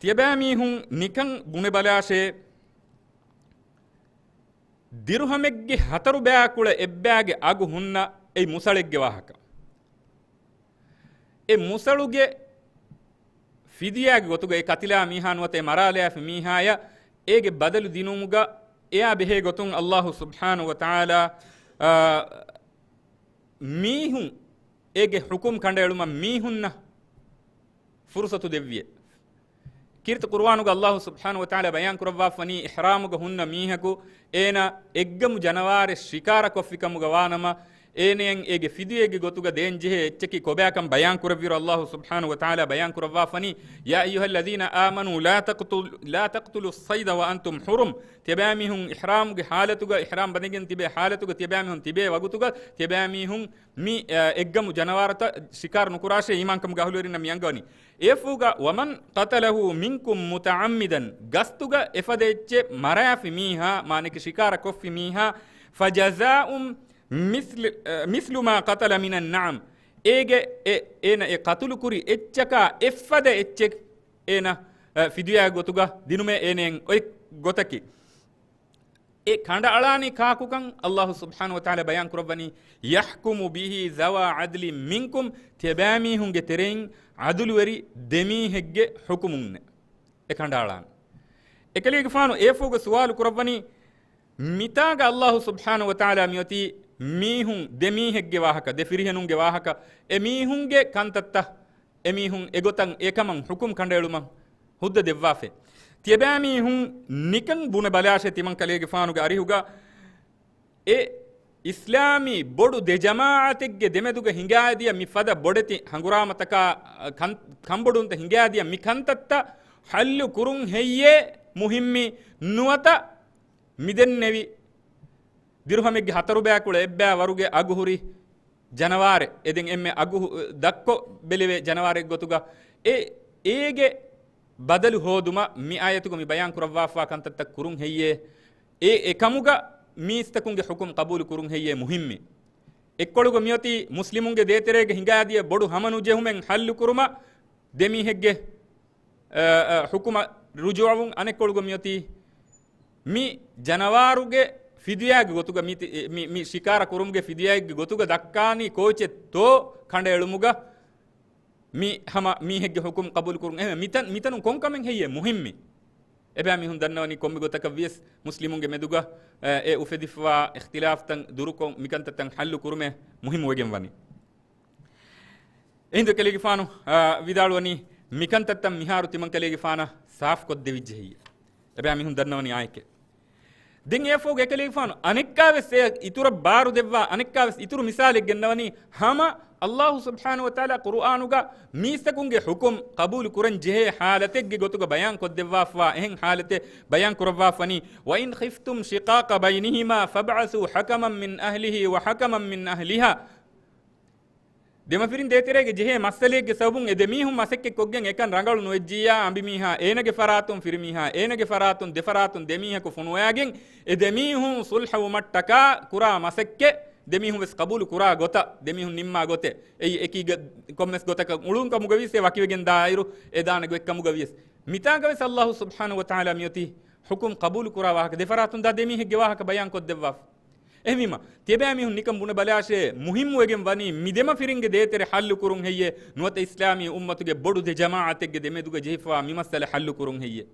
ތިޔަބައިމީހުން ނިކަން ބުނެބަލާށޭ، ދިރުހަމެއްގެ ހަތަރު ބައިކުޅަ އެއްބައިގެ އަގު ހުންނަ އެއީ މުސަޅެއްގެ ވާހަކަ. އެ މުސަޅުގެ ފިދިޔާގެ ގޮތުގައި ކަތިލާ މީހާ ނުވަތަ އެ މަރާލާފި މީހާޔަށް އޭގެ ބަދަލު ދިނުމުގަ އެޔާ ބެހޭ ގޮތުން ﷲ ސުބްޙާނަހޫ ވަތަޢާލާ، އާ، މީހުން އޭގެ ޙުކުމް ކަނޑައެޅުމަށް މީހުންނަށް ފުރުޞަތު ދެއްވިއޭ. ކީރިތި ޤުރުއާނުގަ ﷲ ސުބްޙާނަހޫ ވަތަޢާލާ ބަޔާން ކުރައްވާފަނީ، އިޙްރާމުގަ ހުންނަ މީހަކު އޭނަ އެއްގަމު ޖަނަވާރެއް ޝިކާރަ ކޮށްފި ކަމުގަ ވާނަމަ، އޭނައަށް އޭގެ ފިދުޔައެއްގެ ގޮތުގަ ދޭން ޖެހޭ އެއްޗަކީ ކޮބާކަން ބަޔާން ކުރެއްވިއިރު، ﷲ ސުބްޙާނަހޫ ވަތަޢާލާ ބަޔާން ކުރައްވާފަނީ، يا أيها الذين آمنوا لا تقتل، لا تقتلوا الصيد وأنتم حرم. ތިޔަބައިމީހުން އިޙްރާމުގެ ޙާލަތުގަ، އިޙްރާމް ބަނދެގެން ތިބޭ ޙާލަތުގަ، ތިޔަބައިމީހުން ތިބޭ ވަގުތުގަ، ތިޔަބައިމީހުން މި، އަ، އެއްގަމު ޖަނަވާރުތައް ޝިކާރު ނުކުރާށޭ، އީމާންކަމުގެ އަހުލުވެރިންނަށް މި އަންގަވަނީ. އެއަށްފަހުގަ، ومن قتله منكم متعمدا، ގަސްތުގަ އެފަދަ އެއްޗެއް މަރާފި މީހާ، މާނައަކީ ޝިކާރަ ކޮށްފި މީހާ، فجزاء مثل، އަ، مثل ما قتل من النعم. އޭގެ އެ، އޭނަ އެ ޤަތުލު ކުރި އެއްޗަކާ އެއްފަދަ އެއްޗެއް އޭނަ، އަ، ފިދުޔާ ގޮތުގަ ދިނުމޭ އޭނައަށް އޮތް ގޮތަކީ. އެ ކަނޑައަޅާނީ ކާކުކަން ﷲ ސުބްޙާނަހޫ ވަތަޢާލާ ބަޔާން ކުރައްވަނީ، يحكم به ذوى عدل منكم، ތިޔަބައިމީހުންގެ ތެރެއިން ޢަދުލުވެރި ދެމީހެއްގެ ޙުކުމުންނޭ އެ ކަނޑައަޅާނީ. އެކަލޭގެފާނު އެއަށްފަހުގަ ސުވާލު ކުރައްވަނީ، މިތާގަ ﷲ ސުބްޙާނަހޫ ވަތަޢާލާ މިއޮތީ މީހުން ދެ މީހެއްގެ ވާހަކަ، ދެ ފިރިހެނުންގެ ވާހަކަ، އެ މީހުންގެ ކަންތައްތައް، އެމީހުން އެގޮތަށް އެކަމަށް ޙުކުމް ކަނޑައެޅުމަށް ހުއްދަ ދެއްވާފައި. ތިޔަބައިމީހުން ނިކަން ބުނެބަލާށޭ، ތިމަން ކަލޭގެފާނުގެ އަރިހުގަ އެ އިސްލާމީ ބޮޑު ދެ ޖަމާޢަތެއްގެ ދެމެދުގަ ހިނގާދިޔަ މި ފަދަ ބޮޑެތި ހަނގުރާމަތަކާ، ކަން، ކަންބޮޑުންތައް ހިނގާދިޔަ މި ކަންތައްތައް ޙައްލު ކުރުން ހެއްޔޭ މުހިއްމީ ނުވަތަ މިދެންނެވި ދިރުހަމެއްގެ ހަތަރު ބަޔަކުޅަ އެއްބައި ވަރުގެ އަގުހުރި ޖަނަވާރެއް، އެދެން އެންމެ އަގު ދަށްކޮށް ބެލެވޭ ޖަނަވާރެއް ގޮތުގަ އެ، އޭގެ ބަދަލު ހޯދުމަށް މި އާޔަތުގަ މި ބަޔާން ކުރައްވާފާ ކަންތައްތައް ކުރުން ހެއްޔޭ؟ އެ އެކަމުގަ މީސްތަކުންގެ ޙުކުމް ޤަބޫލު ކުރުން ހެއްޔޭ މުހިއްމީ؟ އެއްކޮޅުގަ މިއޮތީ މުސްލިމުންގެ ދޭތެރޭގަ ހިނގާދިޔަ ބޮޑު ހަމަނުޖެހުމެއް ޙައްލު ކުރުމަށް ދެމީހެއްގެ، އަ، އަ، ޙުކުމަށް ރުޖޫޢަވުން. އަނެއްކޮޅުގަ މިއޮތީ މި ޖަނަވާރުގެ ފިދުޔާގެ ގޮތުގަ މި، މި، މި ޝިކާރަ ކުރުމުގެ ފިދުޔާގެ ގޮތުގަ ދައްކާނީ ކޯޗެއްތޯ ކަނޑައެޅުމުގަ މި ހަމަ މީހެއްގެ ޙުކުމް ޤަބޫލު ކުރުން. އެހެން މިތަން، މިތަނުން ކޮންކަމެއް ހެއްޔޭ މުހިއްމީ؟ އެބައިމީހުން ދަންނަވަނީ ކޮންމެ ގޮތަކަށް ވިޔަސް މުސްލިމުންގެ މެދުގަ، އެ، އެ އުފެދިފައިވާ އިޚްތިލާފްތައް ދުރުކޮށް މިކަންތައްތައް ޙައްލު ކުރުމޭ މުހިއްމުވެގެން ވަނީ. އެހިނދު އެކަލޭގެފާނު، އާ، ވިދާޅުވަނީ މިކަންތައްތައް މިހާރު ތިމަން ކަލޭގެފާނަށް ސާފުކޮށްދެވިއްޖެ ހެއްޔޭ؟ އެބައިމީހުން ދަންނަވަނީ އާއެކޭ. ދެން އެއަށްފަހުގަ އެކަލޭގެފާނު އަނެއްކާވެސް އެ އިތުރަށް ބާރު ދެއްވާ، އަނެއްކާވެސް އިތުރު މިސާލެއް ގެންނަވަނީ، ހަމަ ﷲ ސުބްޙާނަހޫ ވަތަޢާލާ ޤުރުއާނުގަ މީސްތަކުންގެ ޙުކުމް ޤަބޫލު ކުރަން ޖެހޭ ޙާލަތެއްގެ ގޮތުގަ ބަޔާން ކޮށްދެއްވާފައިވާ އެހެން ޙާލަތެއް ބަޔާން ކުރައްވާފަނީ، وإن خفتم شقاق بينهما فابعثوا حكما من أهله وحكما من أهلها. ދެމަފިރިން ދޭތެރޭގަ ޖެހޭ މައްސަލައެއްގެ ސަބަބުން އެ ދެމީހުން މަސައްކަތްކޮށްގެން އެކަން ރަނގަޅު ނުވެއްޖިއްޔާ، އަނބިމީހާ އޭނަގެ ފަރާތުން، ފިރިމީހާ އޭނަގެ ފަރާތުން، ދެފަރާތުން ދެމީހަކު ފޮނުވައިގެން އެ ދެމީހުން ޞުލްޙަވުމަށްޓަކާ ކުރާ މަސައްކަތް ދެމީހުން ވެސް ޤަބޫލު ކުރާ ގޮތަށް، ދެމީހުން ނިންމާ ގޮތެއް، އެއީ އެކީގަ ކޮންމެސް ގޮތަކަށް އުޅުން ކަމުގަ ވިޔަސް އެ ވަކިވެގެން ދާއިރު އެ ދާނެ ގޮތްކަމުގަ ވިޔަސް. މިތާގަ ވެސް ﷲ ސުބްޙާނަހޫ ވަތަޢާލާ މިއޮތީ ޙުކުމް ޤަބޫލު ކުރާ ވާހަކަ، ދެފަރާތުން ދާ ދެމީހެއްގެ ވާހަކަ ބަޔާން ކޮށްދެއްވާފަ. އެހެންވީމަ، ތިޔަބައިމީހުން ނިކަން ބުނެބަލާށޭ، މުހިއްމުވެގެން ވަނީ މި ދެމަފިރިންގެ ދޭތެރެ ޙައްލު ކުރުން ހެއްޔޭ، ނުވަތަ އިސްލާމީ އުއްމަތުގެ ބޮޑު ދެ ޖަމާޢަތެއްގެ ދެމެދުގަ ޖެހިފަވާ މި މައްސަލަ ޙައްލު ކުރުން ހެއްޔޭ؟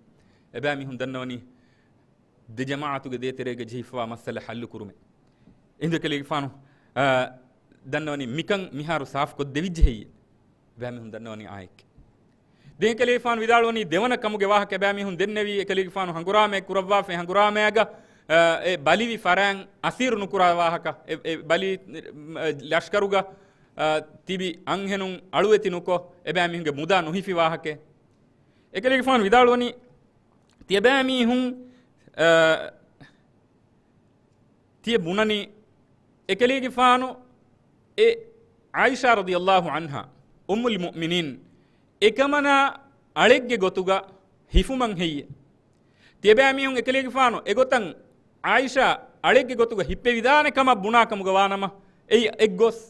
އެބައިމީހުން ދަންނަވަނީ ދެ ޖަމާޢަތުގެ ދޭތެރޭގަ ޖެހިފަވާ މައްސަލަ ޙައްލު ކުރުމޭ. އެހިނދު އެކަލޭގެފާނު، އާ، ދަންނަވަނީ މިކަން މިހާރު ސާފުކޮށްދެވިއްޖެ ހެއްޔޭ؟ އެބައިމީހުން ދަންނަވަނީ އާއެކޭ. ދެން އެކަލޭގެފާނު ވިދާޅުވަނީ ދެވަނަ ކަމުގެ ވާހަކަ އެބައިމީހުން ދެންނެވީ، އެކަލޭގެފާނު ހަނގުރާމައެއް ކުރައްވާފައި ހަނގުރާމައިގަ، އަ، އެ ބަލިވި ފަރާތް އަސީރު ނުކުރާ ވާހަކަ، އެ، އެ ބަލި، އަ، ލަޝްކަރުގަ، އަ، ތިބި އަންހެނުން އަޅުވެތި ނުކޮށް، އެބައިމީހުންގެ މުދާ ނުހިފި ވާހަކަ. އެކަލޭގެފާނު ވިދާޅުވަނީ، ތިޔަބައިމީހުން، އަ، ތިޔަ ބުނަނީ، އެކަލޭގެފާނު އެ ޢާއިޝާ ރަޟިޔަﷲ ޢަންހާ، އުއްމުލް މުއުމިނީން، އެކަމަނާ އަޅެއްގެ ގޮތުގަ ހިފުމަށް ހެއްޔޭ؟ ތިޔަބައިމީހުން އެކަލޭގެފާނު އެގޮތަށް ޢާއިޝާ އަޅެއްގެ ގޮތުގަ ހިއްޕެވިދާނެ ކަމަށް ބުނާ ކަމުގަ ވާނަމަ، އެއީ އެއްގޮސް.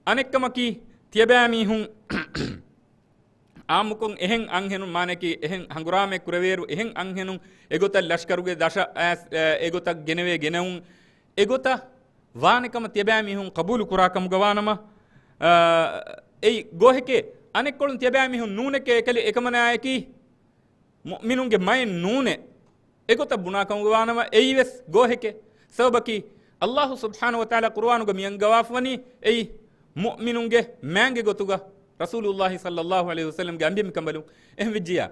އަނެއްކަމަކީ، ތިޔަބައިމީހުން އާއްމުކޮށް އެހެން އަންހެނުން، މާނައަކީ އެހެން ހަނގުރާމައެއް ކުރެވޭއިރު، އެހެން އަންހެނުން އެގޮތަށް ލަޝްކަރުގެ ދަށަށް އައިސް، އެ، އެގޮތަށް ގެނެވޭ ގެނެވުން، އެގޮތަށް ވާނެ ކަމަށް ތިޔަބައިމީހުން ޤަބޫލު ކުރާ ކަމުގަ ވާނަމަ، އާ، އެއީ ގޯހެކޭ. އަނެއްކޮޅުން ތިޔަބައިމީހުން ނޫނެކޭ އެކަލެ އެކަމަނާއަކީ މުއުމިނުންގެ މައެއް ނޫނޭ. އެގޮތަށް ބުނާ ކަމުގަ ވާނަމަ، އެއީ ވެސް ގޯހެކޭ. ސަބަބަކީ، ﷲ ސުބްޙާނަހޫ ވަތަޢާލާ ޤުރުއާނުގަ މި އަންގަވާފަވަނީ އެއީ މުއުމިނުންގެ މާންގެ ގޮތުގަ ރަސޫލުﷲ ޞައްލަﷲ ޢަލައިހި ވަސައްލަމްގެ އަނބިމި ކަނބަލުން. އެހެން ވެއްޖިއްޔާ،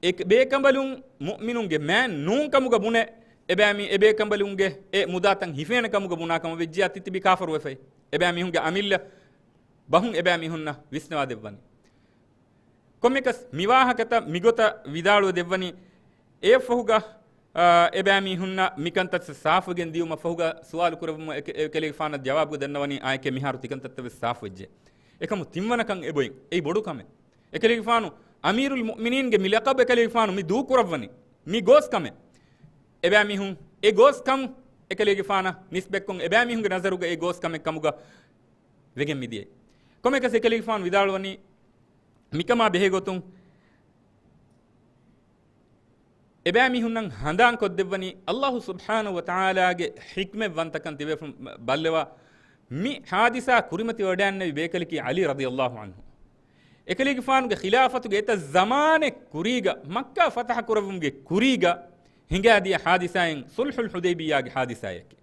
އެ ބޭކަނބަލުން މުއުމިނުންގެ މާން ނޫން ކަމުގަ ބުނެ، އެބައިމީ އެ ބޭކަނބަލުންގެ އެ މުދާތައް ހިފޭނެ ކަމުގަ ބުނާ ކަމަށް ވެއްޖިއްޔާ، ތިތިބީ ކާފަރުވެފައި. އެބައިމީހުންގެ އަމިއްލަ ބަހުން އެބައިމީހުންނަށް ވިސްނަވާ ދެއްވަނީ. ކޮންމެކަސް މިވާހަކަތައް މިގޮތަށް ވިދާޅުވެ ދެއްވަނީ، އެއަށްފަހުގަ، އާ، އެބައިމީހުންނަށް މިކަންތައް ސާފުވެގެން ދިޔުމަށް ފަހުގަ ސުވާލު ކުރެއްވުމަށް އެކެ-، އެކަލޭގެފާނަށް ޖަވާބުގަ ދަންނަވަނީ އާއެކޭ މިހާރު ތިކަންތައްތައް ވެސް ސާފުވެއްޖެ. އެކަމު ތިންވަނަކަން އެބޮތް، އެއީ ބޮޑު ކަމެއް. އެކަލޭގެފާނު އަމީރުލް މުއުމިނީންގެ މި ލަޤަބު އެކަލޭގެފާނު މި ދޫކުރައްވަނީ މި ގޯސް ކަމެއް. އެބައިމީހުން އެ ގޯސް ކަމު އެކަލޭގެފާނަށް ނިސްބަތްކޮށް، އެބައިމީހުންގެ ނަޒަރުގަ އެ ގޯސް ކަމެއް ކަމުގަ ވެގެން މިދިޔައީ. ކޮންމެކަސް އެކަލޭގެފާނު ވިދާޅުވަނީ މިކަމާ ބެހޭގޮތުން އެބައިމީހުންނަށް ހަނދާން ކޮށްދެއްވަނީ، ﷲ ސުބްޙާނަހު ވަތަޢާލާގެ ޙިކްމަތްވަންތަކަން ތިބޭފުޅުން ބައްލަވާ، މި ޙާދިސާ ކުރިމަތިވެވަޑައިގެންނެވި ބޭކަލަކީ ޢަލީ ރަޟިޔަﷲ ޢަންހު. އެކަލޭގެފާނުގެ ޚިލާފަތުގެ އެތައް ޒަމާނެއް ކުރީގަ، މައްކާ ފަތަޙަ ކުރެއްވުމުގެ ކުރީގަ ހިނގާދިޔަ ޙާދިސާއިން ޞުލްޙުލް ޙުދައިބިއްޔާގެ ޙާދިސާއަކީ.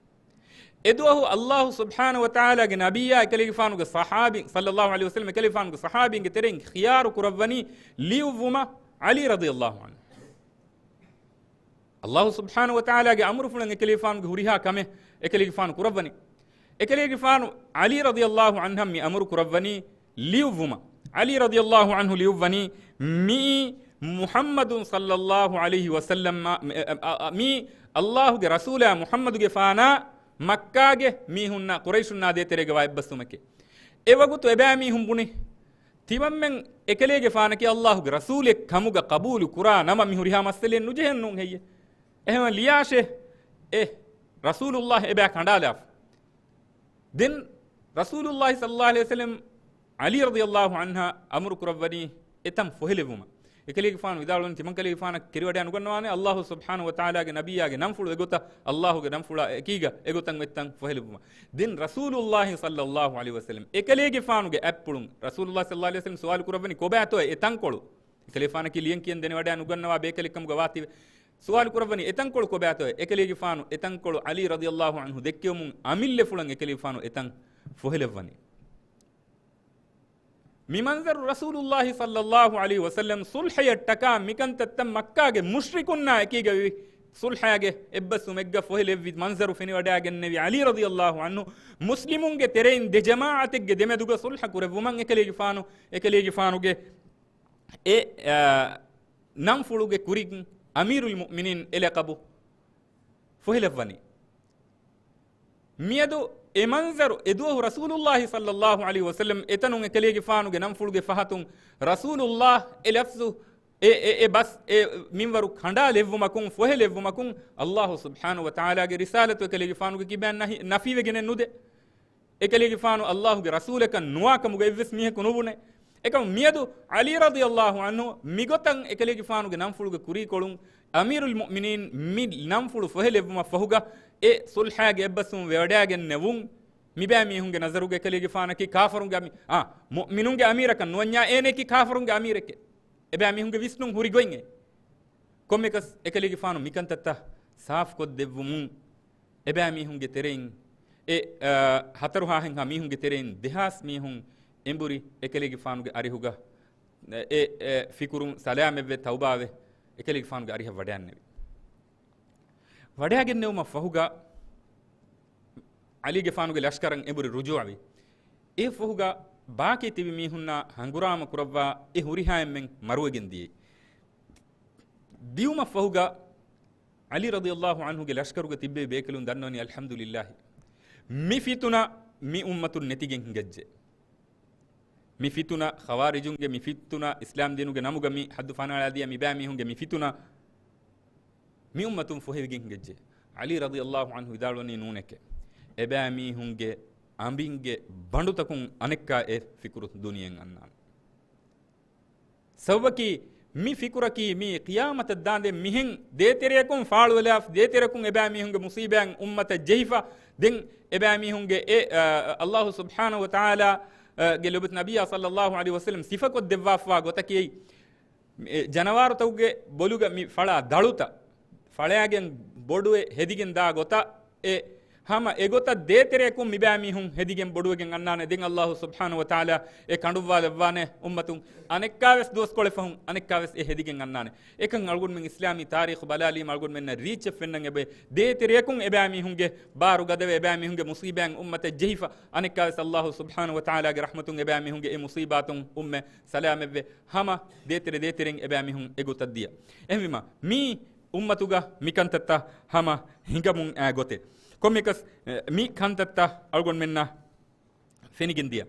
އެދުވަހު ﷲ ސުބްޙާނަހު ވަތަޢާލާގެ ނަބިއްޔާ އެކަލޭގެފާނުގެ ޞަޙާބީ، ޞައްލަﷲ ޢަލައިހި ވަސައްލަމް، އެކަލޭގެފާނުގެ ޞަޙާބީންގެ ތެރެއިން ޚިޔާރު ކުރައްވަނީ ލިޔުއްވުމަށް ޢަލީ ރަޟިޔަﷲ ޢަންހު. ﷲ ސުބްޙާނަހު ވަތަޢާލާގެ އަމުރުފުޅަށް އެކަލޭގެފާނުގެ ހުރިހާ ކަމެއް އެކަލޭގެފާނު ކުރައްވަނީ. އެކަލޭގެފާނު ޢަލީ ރަޟިޔަﷲ ޢަންހަށް މި އަމުރު ކުރައްވަނީ ލިޔުއްވުމަށް. ޢަލީ ރަޟިޔަﷲ ޢަންހު ލިޔުއްވަނީ، މިއީ މުޙައްމަދު ޞައްލަﷲ ޢަލައިހި ވަސައްލަމް، މި، މި ﷲގެ ރަސޫލާ މުޙައްމަދުގެފާނާ މައްކާގެ މީހުންނާ ޤުރައިޝުންނާ ދޭތެރޭގަ ވާ އެއްބަސްވުމެކޭ. އެވަގުތު އެބައިމީހުން ބުނި، ތިމަންމެން އެކަލޭގެފާނަކީ ﷲގެ ރަސޫލެއް ކަމުގަ ޤަބޫލު ކުރާ ނަމަ މި ހުރިހާ މައްސަލައެއް ނުޖެހެން ނޫން ހެއްޔެ؟ އެހެން ލިޔާށޭ، އެ ރަސޫލުﷲ އެބައި ކަނޑާލާފަ. ދެން ރަސޫލުﷲ ޞައްލަﷲ ޢަލައިހި ވަސައްލަމް ޢަލީ ރަޟިޔަﷲ ޢަންހަށް އަމުރު ކުރައްވަނީ އެތަން ފޮހެލެއްވުމަށް. އެކަލޭގެފާނު ވިދާޅުވަނީ ތިމަންކަލޭގެފާނަށް ކެރިވަޑައި ނުގަންނަވާނެ ﷲ ސުބްޙާނަހު ވަތަޢާލާގެ ނަބިއްޔާގެ ނަންފުޅު އެގޮތަށް ﷲގެ ނަންފުޅާ އެކީގަ އެގޮތަށް އެއްތަން ފޮހެލެއްވުމަށް. ދެން ރަސޫލުﷲ ޞައްލަﷲ ޢަލައިހި ވަސައްލަމް އެކަލޭގެފާނުގެ އަތްޕުޅުން ރަސޫލުﷲ ޞައްލަﷲ ޢަލައިހި ވަސައްލަމް ސުވާލު ކުރައްވަނީ ކޮބާތޯ އެތަންކޮޅު؟ އެކަލޭގެފާނަކީ ލިޔަން ކިޔަން ދެނެވަޑައި ނުގަންނަވާ ބޭކަލެއް ކަމުގަ ވާތީވެ. ސުވާލު ކުރައްވަނީ އެތަންކޮޅު ކޮބާތޯ؟ އެކަލޭގެފާނު އެތަންކޮޅު ޢަލީ ރަޟިޔަﷲ ޢަންހު ދެއްކެވުމުން އަމިއްލަފުޅަށް އެކަލޭގެފާނު އެތަން ފޮހެލެއްވަނީ. މި މަންޒަރު ރަސޫލުﷲ ޞައްލަﷲ ޢަލައިހި ވަސައްލަމް ޞުލްޙަޔަށްޓަކާ މިކަންތައްތައް މައްކާގެ މުޝްރިކުންނާ އެކީގަ ވި ޞުލްޙާގެ އެއްބަސްވުމެއްގަ ފޮހެލެއްވި މަންޒަރު ފެނިވަޑައިގެންނެވި ޢަލީ ރަޟިޔަﷲ ޢަންހު މުސްލިމުންގެ ތެރެއިން ދެ ޖަމާޢަތެއްގެ ދެމެދުގަ ޞުލްޙަ ކުރެއްވުމަށް އެކަލޭގެފާނު، އެކަލޭގެފާނުގެ އެ، އާ، ނަންފުޅުގެ ކުރިން އަމީރުލް މުއުމިނީން އެ ލަޤަބު ފޮހެލައްވަނީ. މިއަދު އެ މަންޒަރު އެދުވަހު ރަސޫލުﷲ ޞައްލަﷲ ޢަލައިހި ވަސައްލަމް އެތަނުން އެކަލޭގެފާނުގެ ނަންފުޅުގެ ފަހަތުން ރަސޫލުﷲ އެ ލަފްޒު އެ، އެ، އެ ބަސް އެ މިންވަރު ކަނޑާލެއްވުމަކުން ފޮހެލެއްވުމަކުން ﷲ ސުބްޙާނަހު ވަތަޢާލާގެ ރިސާލަތު އެކަލޭގެފާނުގެ ކިބައިން ނަހި، ނަފީވެގެނެއް ނުދޭ. އެކަލޭގެފާނު ﷲގެ ރަސޫލަކަށް ނުވާ ކަމުގަ އެއްވެސް މީހަކު ނުބުނޭ. އެކަމު މިއަދު ޢަލީ ރަޟިޔަﷲ ޢަންހު މިގޮތަށް އެކަލޭގެފާނުގެ ނަންފުޅުގެ ކުރީކޮޅުން އަމީރުލް މުއުމިނީން މި ނަންފުޅު ފޮހެލެއްވުމަށް ފަހުގަ އެ ޞުލްޙާގެ އެއްބަސްވުން ވެވަޑައިގެންނެވުން މިބައިމީހުންގެ ނަޒަރުގަ އެކަލޭގެފާނަކީ ކާފަރުންގެ އަމީ، އާ، މުއުމިނުންގެ އަމީރަކަށް ނުވަންޏާ އޭނައަކީ ކާފަރުންގެ އަމީރެކޭ. އެބައިމީހުންގެ ވިސްނުން ހުރި ގޮތް އެ. ކޮންމެކަސް އެކަލޭގެފާނު މިކަންތައްތައް ސާފުކޮށްދެއްވުމުން އެބައިމީހުންގެ ތެރެއިން އެ، އާ، ހަތަރު ހާހެއްހާ މީހުންގެ ތެރެއިން ދެހާސް މީހުން އެނބުރި އެކަލޭގެފާނުގެ އަރިހުގަ އެ، އެ ފިކުރުން ސަލާމަތްވެ ތައުބާވެ އެކަލޭގެފާނުގެ އަރިހަށް ވަޑައިންނެވި. ވަޑައިގެންނެވުމަށް ފަހުގަ ޢަލީގެފާނުގެ ލަޝްކަރަށް އެނބުރި ރުޖޫޢަވި. އެ ފަހުގަ ބާކީ ތިބި މީހުންނާ ހަނގުރާމަ ކުރައްވާ އެ ހުރިހާ އެންމެން މަރުވެގެން ދިޔައީ. ދިޔުމަށް ފަހުގަ ޢަލީ ރަޟިޔަﷲ ޢަންހުގެ ލަޝްކަރުގަ ތިއްބެވި ބޭކަލުން ދަންނަވަނީ އަލްޙަމްދުލިއްލާހި. މި ފިތުނަ މި އުއްމަތުން ނެތިގެން ހިނގައްޖެ. މި ފިތުނަ، ޚަވާރިޖުންގެ މި ފިތުނަ، އިސްލާމް ދީނުގެ ނަމުގަ މި ޙައްދު ފަނާޅާދިޔަ މިބައިމީހުންގެ މި ފިތުނަ، މި އުއްމަތުން ފޮހެވިގެން ހިނގައްޖެ. ޢަލީ ރަޟިޔަﷲ ޢަންހު ވިދާޅުވަނީ ނޫނެކޭ. އެބައިމީހުންގެ އަނބިންގެ ބަނޑުތަކުން އަނެއްކާ އެ ފިކުރު ދުނިޔެއިން އަންނާނެ. ސަބަބަކީ، މި ފިކުރަކީ މީ ޤިޔާމަތަށް ދާންދެން މިހެން ދޭތެރެއަކުން ފާޅުވެލާފަ، ދޭތެރެއަކުން އެބައިމީހުންގެ މުޞީބާތް އުއްމަތަށް ޖެހިފަ، ދެން އެބައިމީހުންގެ އެ، އަ، ﷲ ސުބްޙާނަހު ވަތަޢާލާ، އަ، ގެ ލޮބުވެތި ނަބިއްޔާ ޞައްލަﷲ ޢަލައިހި ވަސައްލަމް ސިފަކޮށްދެއްވާފަވާ ގޮތަކީ، އެ ޖަނަވާރުތަކުގެ ބޮލުގަ މި ފަޅާ ދަޅުތައް، ފަޅާގެން ބޮޑުވެ ހެދިގެން ދާ ގޮތަށް އެ ހަމަ އެގޮތަށް ދޭތެރެއަކުން މިބައިމީހުން ހެދިގެން ބޮޑުވެގެން އަންނާނެ. ދެން އައްލާހު ސުބްޙާނަހު ވަތަޢާލާ އެ ކަނޑުއްވާލައްވާނެ އުއްމަތުން އަނެއްކާވެސް ދުވަސްކޮޅެއް ފަހުން އަނެއްކާވެސް އެ ހެދިގެން އަންނާނެ. އެކަން އަޅުގަނޑުމެން އިސްލާމީ ތާރީޚު ބަލާލީމަ އަޅުގަނޑުމެންނަށް ރީއްޗެއް ފެންނަން އެބައޮތް. ދޭތެރެއަކުން އެބައިމީހުންގެ ބާރު ގަދަވެ، އެބައިމީހުންގެ މުސީބާތް އުއްމަތަށް ޖެހިފަ، އަނެއްކާވެސް އައްލާހު ސުބްޙާނަހު ވަތަޢާލާގެ ރަޙްމަތުން އެބައިމީހުންގެ އެ މުސީބާތުން އުއްމަތް ސަލާމަތްވެ، ހަމަ ދޭތެރެ ދޭތެރެއިން އެބައިމީހުން އެގޮތަށް ދިޔަ. އެހެންވީމަ، މީ އުއްމަތުގަ މިކަންތައްތައް ހަމަ ހިނގަމުން އައި ގޮތެއް. ކޮންމެއަކަސް، އެ، މި ކަންތައްތައް އަޅުގަނޑުމެންނަށް ފެނިގެން ދިޔަ.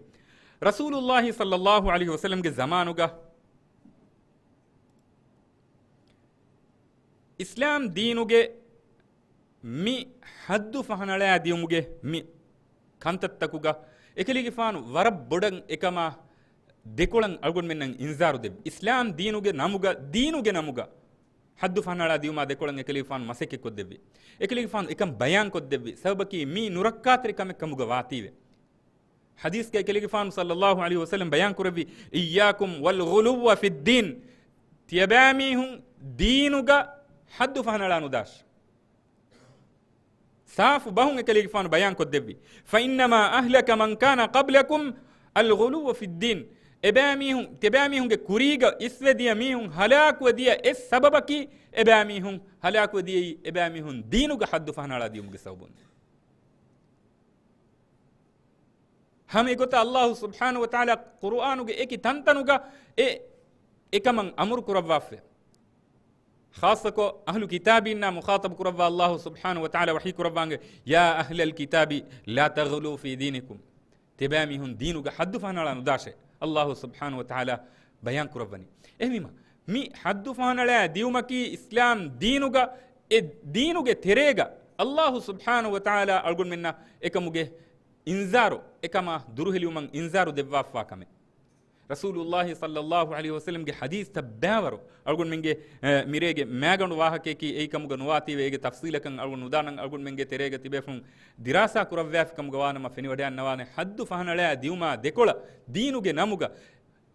ރަސޫލުއްލާހި ޞައްލައްލާހު ޢަލައިހި ވަސައްލަމްގެ ޒަމާނުގަ އިސްލާމް ދީނުގެ މި ޙައްދު ފަހަނަޅާ ދިޔުމުގެ މި ކަންތައްތަކުގަ އެކަލޭގެފާނު ވަރަށް ބޮޑަށް އެކަމާ ދެކޮޅަށް އަޅުގަނޑުމެންނަށް އިންޒާރު ދެއްވި. އިސްލާމް ދީނުގެ ނަމުގަ، ދީނުގެ ނަމުގަ ޙައްދު ފަހަނަޅާ ދިޔުމާ ދެކޮޅަށް އެކަލޭގެފާނު މަސައްކަތްކޮށްދެއްވި. އެކަލޭގެފާނު އެކަން ބަޔާންކޮށްދެއްވި. ސަބަބަކީ މީ ނުރައްކާތެރި ކަމެއް ކަމުގަ ވާތީވެ. ޙަދީޘްގައި އެކަލޭގެފާނު ޞައްލައްލާހު ޢަލައިހި ވަސައްލަމް ބަޔާންކުރެއްވި، "إياكم والغلو في الدين." ތިޔަބައިމީހުން ދީނުގަ ޙައްދު ފަހަނަޅާ ނުދާށޭ. ސާފު ބަހުން އެކަލޭގެފާނު ބަޔާންކޮށްދެއްވި. "فإنما أهلك من كان قبلكم الغلو في الدين." އެބައިމީހުން، ތިބައިމީހުންގެ ކުރީގަ އިސްވެދިޔަ މީހުން ހަލާކުވެދިޔަ އެއް ސަބަބަކީ، އެބައިމީހުން ހަލާކުވެދިޔައީ އެބައިމީހުން ދީނުގަ ޙައްދު ފަހަނަޅާ ދިޔުމުގެ ސަބަބުން. ހަމަ އެގޮތަށް އައްލާހު ސުބްޙާނަހު ވަތަޢާލާ ޤުރުއާނުގެ އެކި ތަންތަނުގަ އެ އެކަމަށް އަމުރު ކުރައްވާފަ. ޚާއްޞަކޮށް އަހްލު ކިތާބީންނާ މުޚާޠަބު ކުރައްވާ އައްލާހު ސުބްޙާނަހު ވަތަޢާލާ ވަޙީ ކުރައްވާނގެ، "يا أهل الكتاب لا تغلوا في دينكم." ތިބާމީހުން ދީނުގަ ޙައްދު ފަހަނަޅާ ނުދާށޭ. އައްލާހު ސުބްޙާނަހު ވަތަޢާލާ ބަޔާން ކުރައްވަނީ. އެހެންވީމަ، މި ޙައްދު ފަހަނަޅާ ދިޔުމަކީ އިސްލާމް ދީނުގަ، އެ ދީނުގެ ތެރޭގަ އައްލާހު ސުބްޙާނަހު ވަތަޢާލާ އަޅުގަނޑުމެންނަށް އެކަމުގެ އިންޒާރު، އެކަމާ ދުރުހެލިވުމަށް އިންޒާރު ދެއްވާފާ ކަމެއް. ރަސޫލުއްލާހި ޞައްލައްލާހު ޢަލައިހި ވަސައްލަމްގެ ޙަދީޘްތައް ބައިވަރު އަޅުގަނޑުމެންގެ، އެ، މިރޭގެ މައިގަނޑު ވާހަކަޔަކީ އެއީ ކަމުގަ ނުވާތީވެ، އޭގެ ތަފްޞީލަކަށް އަޅުގަނޑު ނުދާނަން. އަޅުގަނޑުމެންގެ ތެރޭގަ ތިބޭފުޅުން ދިރާސާ ކުރައްވާފި ކަމުގަ ވާނަމަ ފެނިވަޑައިގަންނަވާނެ، ޙައްދު ފަހަނަޅާ ދިޔުމާ ދެކޮޅަށް ދީނުގެ ނަމުގަ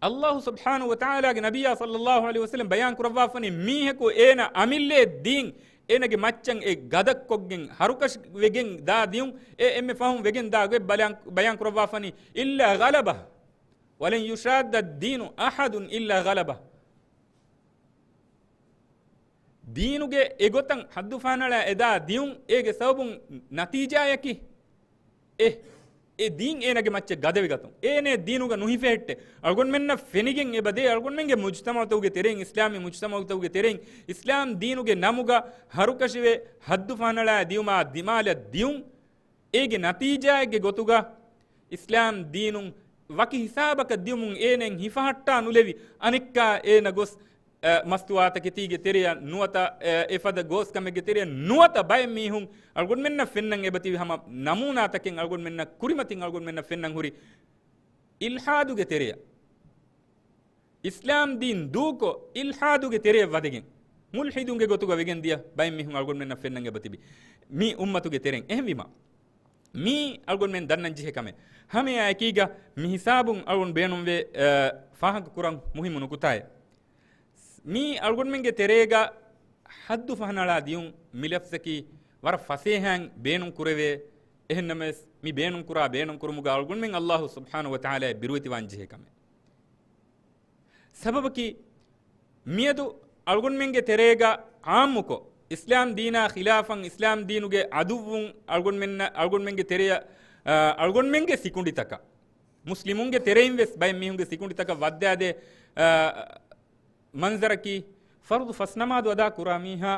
އައްލާހު ސުބްޙާނަހު ވަތަޢާލާގެ ނަބިއްޔާ ޞައްލައްލާހު ޢަލައިހި ވަސައްލަމް ބަޔާން ކުރައްވާފަނީ، މީހަކު އޭނަ އަމިއްލައަށް ދީން އޭނަގެ މައްޗަށް އެ ގަދަކޮށްގެން ހަރުކަށިވެގެން ދާ ދިޔުން އެ އެންމެ ފަހުން ވެގެން ދާ ގޮތް ބަޔާން، ބަޔާން ކުރައްވާފަނީ، "إلا غلبه ولن يشاد الدين أحد إلا غلبه." ދީނުގެ އެގޮތަށް ޙައްދު ފަހަނަޅާ އެދާ ދިޔުން އޭގެ ސަބަބުން ނަތީޖާޔަކީ އެ، އެ ދީން އޭނަގެ މައްޗަށް ގަދަވެގަތުން. އޭނަ ދީނުގަ ނުހިފެހެއްޓެ. އަޅުގަނޑުމެންނަށް ފެނިގެން އެބަދޭ، އަޅުގަނޑުމެންގެ މުޖްތަމަޢުތަކުގެ ތެރެއިން، އިސްލާމީ މުޖްތަމަޢުތަކުގެ ތެރެއިން، އިސްލާމް ދީނުގެ ނަމުގަ ހަރުކަށިވެ ޙައްދު ފަހަނަޅާ ދިޔުމާ ދިމާލަށް ދިޔުން. އޭގެ ނަތީޖާއެއްގެ ގޮތުގަ އިސްލާމް ދީނުން ވަކި ހިސާބަކަށް ދިޔުމުން އޭނައަށް ހިފަހައްޓާ ނުލެވި، އަނެއްކާ އޭނަ ގޮސް، އަ، މަސްތުވާތަކެތީގެ ތެރެއަށް ނުވަތަ، އަ، އެފަދަ ގޯސްކަމެއްގެ ތެރެއަށް ނުވަތަ ބައެއް މީހުން އަޅުގަނޑުމެންނަށް ފެންނަން އެބަތިބި ހަމަ ނަމޫނާތަކެއް އަޅުގަނޑުމެންނަށް ކުރިމަތިން އަޅުގަނޑުމެންނަށް ފެންނަން ހުރި އިލްޙާދުގެ ތެރެއަށް. އިސްލާމް ދީން ދޫކޮށް، އިލްޙާދުގެ ތެރެއަށް ވަދެގެން، މުލްޙިދުންގެ ގޮތުގަ ވެގެން ދިޔަ ބައެއް މީހުން އަޅުގަނޑުމެންނަށް ފެންނަން އެބަތިބި މި އުއްމަތުގެ ތެރެއިން. އެހެންވީމަ، މީ އަޅުގަނޑުމެން ދަންނަން ޖެހޭ ކަމެއް. ހަމައެއާއެކީގަ މި ހިސާބުން އަޅުގަނޑު ބޭނުންވޭ، އަ، ފާހަގަކުރަން މުހިއްމު ނުކުތާއެއް. މީ އަޅުގަނޑުމެންގެ ތެރޭގަ ޙައްދު ފަހަނަޅާ ދިޔުން މި ލަފްޒަކީ ވަރަށް ފަސޭހައިން ބޭނުން ކުރެވޭ. އެހެންނަމަވެސް، މި ބޭނުން ކުރާ ބޭނުން ކުރުމުގަ އަޅުގަނޑުމެން އައްލާހު ސުބްޙާނަހު ވަތަޢާލާއަށް ބިރުވެތިވާން ޖެހޭ ކަމެއް. ސަބަބަކީ، މިއަދު އަޅުގަނޑުމެންގެ ތެރޭގަ ޢާއްމުކޮށް، އިސްލާމް ދީނާ ޚިލާފަށް، އިސްލާމް ދީނުގެ ޢަދުއްވުން އަޅުގަނޑުމެންނަށް، އަޅުގަނޑުމެންގެ ތެރެއަށް، އަ، އަޅުގަނޑުމެންގެ ސިކުނޑިތަކަށް، މުސްލިމުންގެ ތެރެއިން ވެސް ބައެއް މީހުންގެ ސިކުނޑިތަކަށް ވައްދާދޭ، އަ، މަންޒަރަކީ، ފަރުޟު ފަސް ނަމާދު އަދާ ކުރާ މީހާ،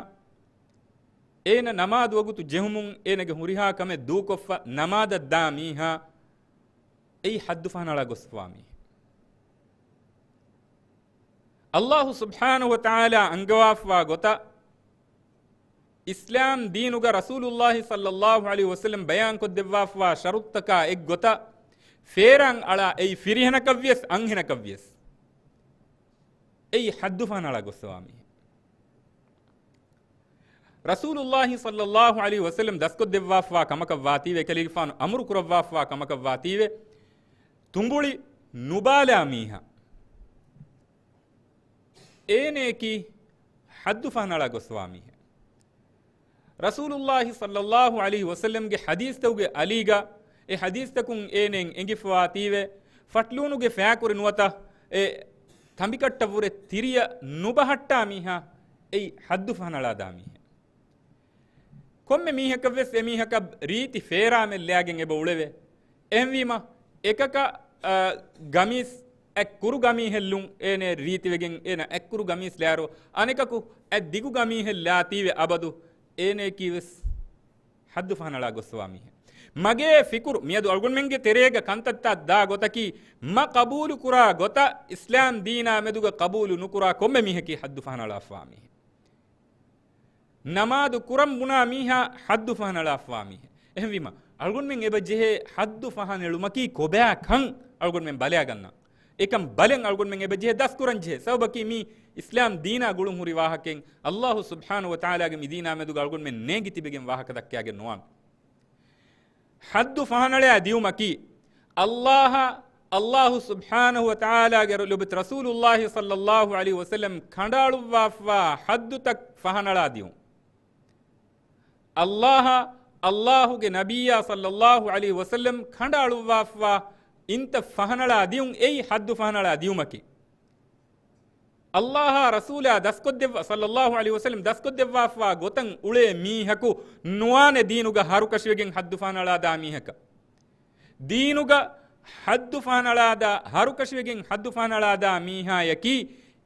އޭނަ ނަމާދު ވަގުތު ޖެހުމުން އޭނަގެ ހުރިހާ ކަމެއް ދޫކޮށްފަ ނަމާދަށް ދާ މީހާ، އެއީ ޙައްދު ފަހަނަޅާ ގޮސްފަވާ މީހެއް. އައްލާހު ސުބްޙާނަހު ވަތަޢާލާ އަންގަވާފަވާ ގޮތަށް، އިސްލާމް ދީނުގަ ރަސޫލުއްލާހި ޞައްލައްލާހު ޢަލައިހި ވަސައްލަމް ބަޔާންކޮށްދެއްވާފަވާ ޝަރުޠުތަކާ އެއްގޮތަށް، ފޭރާން އަޅާ އެއީ ފިރިހެނަކަށްވިޔަސް އަންހެނަކަށްވިޔަސް، އެއީ ޙައްދު ފަހަނަޅާ ގޮސްފަވާ މީހެއް. ރަސޫލުއްލާހި ޞައްލައްލާހު ޢަލައިހި ވަސައްލަމް ދަސްކޮށްދެއްވާފަވާ ކަމަކަށް ވާތީވެ، އެކަލޭގެފާނު އަމުރު ކުރައްވާފަވާ ކަމަކަށް ވާތީވެ، ތުނބުޅި ނުބާލާ މީހާ، އޭނައަކީ ޙައްދު ފަހަނަޅާ ގޮސްފަވާ މީހެއް. ރަސޫލުﷲ ޞައްލަﷲ ޢަލައިހި ވަސައްލަމްގެ ޙަދީޘްތަކުގެ އަލީގަ އެ ޙަދީޘްތަކުން އޭނައަށް އެނގިފަވާތީވެ، ފަޓްލޫނުގެ ފަޔާކުރި ނުވަތަ އެ ތަނބިކައްޓަށްވުރެ ތިރިއަށް ނުބަހައްޓާ މީހާ އެއީ ޙައްދު ފަހަނަޅާދާ މީހެއް. ކޮންމެ މީހަކަށްވެސް އެމީހަކަށް ރީތި ފޭރާމެއް ލައިގެން އެބަ އުޅެވޭ. އެހެންވީމަ، އެކަކަށް، އަ، ގަމީސް އަތް ކުރު ގަމީހެއް ލުން އޭނަ ރީތިވެގެން އޭނަ އަތް ކުރު ގަމީސް ލާއިރު، އަނެކަކު އަތް ދިގު ގަމީހެއް ލާތީވެ އަބަދު އޭނައަކީވެސް ޙައްދު ފަހަނަޅާ ގޮއްސަވާ މީހެއް. މަގޭ ފިކުރު، މިއަދު އަޅުގަނޑުމެންގެ ތެރޭގަ ކަންތައްތައް ދާ ގޮތަކީ، މަ ޤަބޫލު ކުރާ ގޮތަށް އިސްލާމް ދީނާ މެދުގަ ޤަބޫލު ނުކުރާ ކޮންމެ މީހަކީ ޙައްދު ފަހަނަޅާފާ މީހެއް. ނަމާދު ކުރަން ބުނާ މީހާ ޙައްދު ފަހަނަޅާފާ މީހެއް. އެހެންވީމަ، އަޅުގަނޑުމެން އެބަ ޖެހޭ ޙައްދު ފަހަނަޅުމަކީ ކޮބާ ކަން އަޅުގަނޑުމެން ބަލައިގަންނަ. އެކަން ބަލަން އަޅުގަނޑުމެން އެބަ ޖެހޭ ދަސްކުރަން ޖެހޭ. ސަބަބަކީ މީ އިސްލާމް ދީނާ ގުޅުން ހުރި ވާހަކައެއް. ﷲ ސުބްޙާނަހޫ ވަތަޢާލާގެ މި ދީނާ މެދުގަ އަޅުގަނޑުމެން ނޭނގި ތިބެގެން ވާހަކަ ދައްކާގެން ނުވާނެ. ޙައްދު ފަހަނަޅާ ދިއުމަކީ، ﷲ، ﷲ ސުބްޙާނަހޫ ވަތަޢާލާގެ ރ-، ލޮބުވެތި ރަސޫލުﷲ ޞައްލަﷲ ޢަލައިހި ވަސައްލަމް ކަނޑައަޅުއްވާފަވާ ޙައްދުތައް ފަހަނަޅާ ދިއުން. ﷲ، ﷲގެ ނަބިއްޔާ ޞައްލަﷲ ޢަލައިހި ވަސައްލަމް ކަނޑައަޅުއްވާފަވާ އިންތައް ފަހަނަޅާ ދިއުން އެއީ ޙައްދު ފަހަނަޅާ ދިއުމަކީ. ﷲ އާ ރަސޫލާ ދަސްކޮށްދެއްވާ، ޞައްލަﷲ ޢަލައިހި ވަސައްލަމް ދަސްކޮށްދެއްވާފަވާ ގޮތަށް އުޅޭ މީހަކު ނުވާނެ ދީނުގަ ހަރުކަށިވެގެން ޙައްދު ފަހަނަޅާދާ މީހަކަށް. ދީނުގަ ޙައްދު ފަހަނަޅާދާ، ހަރުކަށިވެގެން ޙައްދު ފަހަނަޅާދާ މީހާޔަކީ،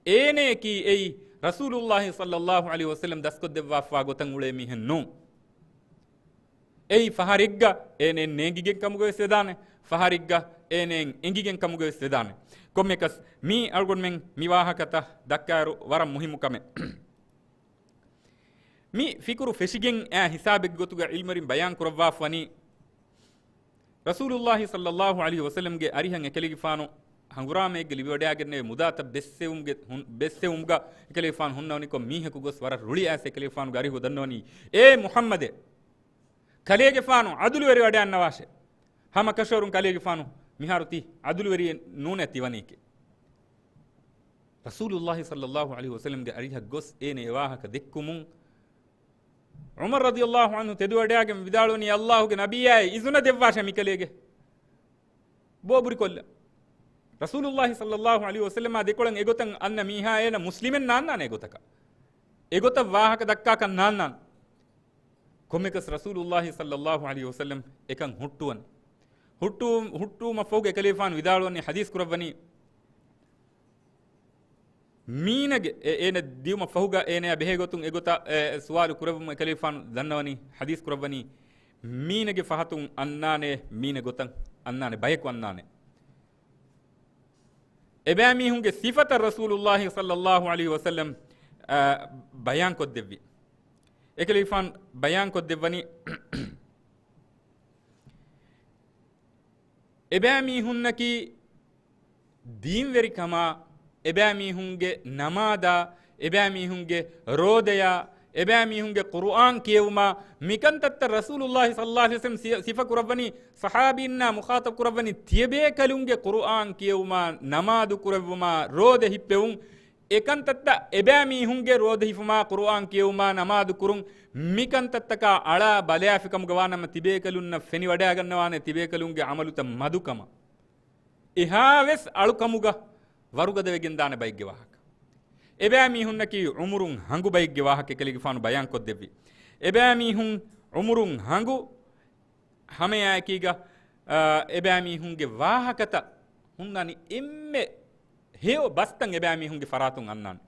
އޭނަޔަކީ އެއީ ރަސޫލުﷲ ޞައްލަﷲ ޢަލައިހި ވަސައްލަމް ދަސްކޮށްދެއްވާފަވާ ގޮތަށް އުޅޭ މީހެއް ނޫން. އެއީ ފަހަރެއްގަ އޭނަ ނޭނގިގެން ކަމުގަވެސް ވެދާނެ، ފަހަރެއްގަ އޭނަ އެނގިގެން ކަމުގަވެސް ވެދާނެ. ކޮންމެއަކަސް މީ އަޅުގަނޑުމެން މި ވާހަކަތައް ދައްކާއިރު ވަރަށް މުހިއްމު ކަމެއް. މި ފިކުރު ފެށިގެން އާ ހިސާބެއްގެ ގޮތުގަ ޢިލްމުވެރިން ބަޔާން ކުރައްވާފަވަނީ، ރަސޫލުﷲ ޞައްލަﷲ ޢަލައިހި ވަސައްލަމްގެ އަރިހަށް އެކަލޭގެފާނު ހަނގުރާމައެއްގަ ލިބިވަޑައިގެންނެވި މުދާތައް ބެއްސެވުމުގެ ހުން-، ބެއްސެވުމުގަ އެކަލޭގެފާނު ހުންނަވަނިކޮށް މީހަކު ގޮސް ވަރަށް ރުޅިއައިސް އެކަލޭގެފާނުގެ އަރިހު ދަންނަވަނީ، އޭ މުޙައްމަދޭ! ކަލޭގެފާނު ޢަދުލުވެރިވަޑައިގަންނަވާށޭ. ހަމަ ކަށަވަރުން ކަލޭގެފާނު މިހާރު ތި ޢަދުލުވެރިއެއް ނޫނޭ ތި ވަނީކީ. ރަސޫލުﷲ ޞައްލަﷲ ޢަލައިހި ވަސައްލަމްގެ އަރިހަށް ގޮސް އޭނަ އެ ވާހަކަ ދެއްކުމުން، ޢުމަރު ރަޟިޔަﷲ ޢަންހު ތެދުވަޑައިގެން ވިދާޅުވަނީ، ﷲގެ ނަބިއްޔާއޭ އިޒުނަ ދެއްވާށޭ މި ކަލޭގެ ބޯ ބުރިކޮށްލަން. ރަސޫލުﷲ ޞައްލަﷲ ޢަލައިހި ވަސައްލަމާ ދެކޮޅަށް އެގޮތަށް އަންނަ މީހާ އޭނަ މުސްލިމެއް ނާންނާނެ އެގޮތަކަށް. އެގޮތަށް ވާހަކަ ދައްކާކަށް ނާންނާނެ. ކޮންމެކަސް ރަސޫލުﷲ ޞައްލަﷲ ޢަލައިހި ވަސައްލަމް އެކަން ހުއްޓުވަން. ހުއްޓު-، ހުއްޓުވުމަށްފަހުގަ އެކަލޭގެފާނު ވިދާޅުވަނީ، ޙަދީޘް ކުރައްވަނީ، މީނަގެ އެ-، އޭނަ ދިއުމަށް ފަހުގަ އޭނަޔާ ބެހޭގޮތުން އެގޮތަށް، އެ، ސުވާލު ކުރެއްވުމަށް އެކަލޭގެފާނު ދަންނަވަނީ، ޙަދީޘް ކުރައްވަނީ، މީނަގެ ފަހަތުން އަންނާނެ، މީނަ ގޮތަށް އަންނާނެ، ބަޔަކު އަންނާނެ. އެބައިމީހުންގެ ސިފަތައް ރަސޫލުﷲ ޞައްލަﷲ ޢަލައިހި ވަސައްލަމް، އަ، ބަޔާންކޮށްދެއްވި. އެކަލޭގެފާނު ބަޔާންކޮށްދެއްވަނީ، އެބައިމީހުންނަކީ ދީންވެރިކަމާ، އެބައިމީހުންގެ ނަމާދާ، އެބައިމީހުންގެ ރޯދަޔާ، އެބައިމީހުންގެ ޤުރުއާން ކިޔެވުމާ، މިކަންތައްތައް ރަސޫލުﷲ ޞައްލަﷲ ޢަލައިހި ވަސައްލަމް ސި-، ސިފަ ކުރައްވަނީ، ޞަޙާބީންނާ މުޚާޠަބު ކުރައްވަނީ، ތިޔަބޭކަލުންގެ ޤުރުއާން ކިޔެވުމާ، ނަމާދު ކުރެއްވުމާ، ރޯދަ ހިއްޕެވުން، އެކަންތައްތައް އެބައިމީހުންގެ ރޯދަ ހިފުމާ، ޤުރުއާން ކިޔެވުމާ، ނަމާދު ކުރުން، މިކަންތައްތަކާ އަޅާ ބަލާފިކަމުގަ ވާނަމަ، ތިބޭކަލުންނަށް ފެނިވަޑައިގަންނަވާނެ ތިބޭކަލުންގެ ޢަމަލުތައް މަދުކަމަށް. އެހާވެސް އަޅުކަމުގަ ވަރުގަދަވެގެންދާނެ ބައެއްގެ ވާހަކަ. އެބައިމީހުންނަކީ ޢުމުރުން ހަނގު ބައެއްގެ ވާހަކަ އެކަލޭގެފާނު ބަޔާންކޮށްދެއްވި. އެބައިމީހުން ޢުމުރުން ހަނގު ހަމައެއާއެކީގަ، އާ، އެބައިމީހުންގެ ވާހަކަތައް ހުންނާނީ އެންމެ ހެޔޮ ބަސްތައް އެބައިމީހުންގެ ފަރާތުން އަންނާނެ.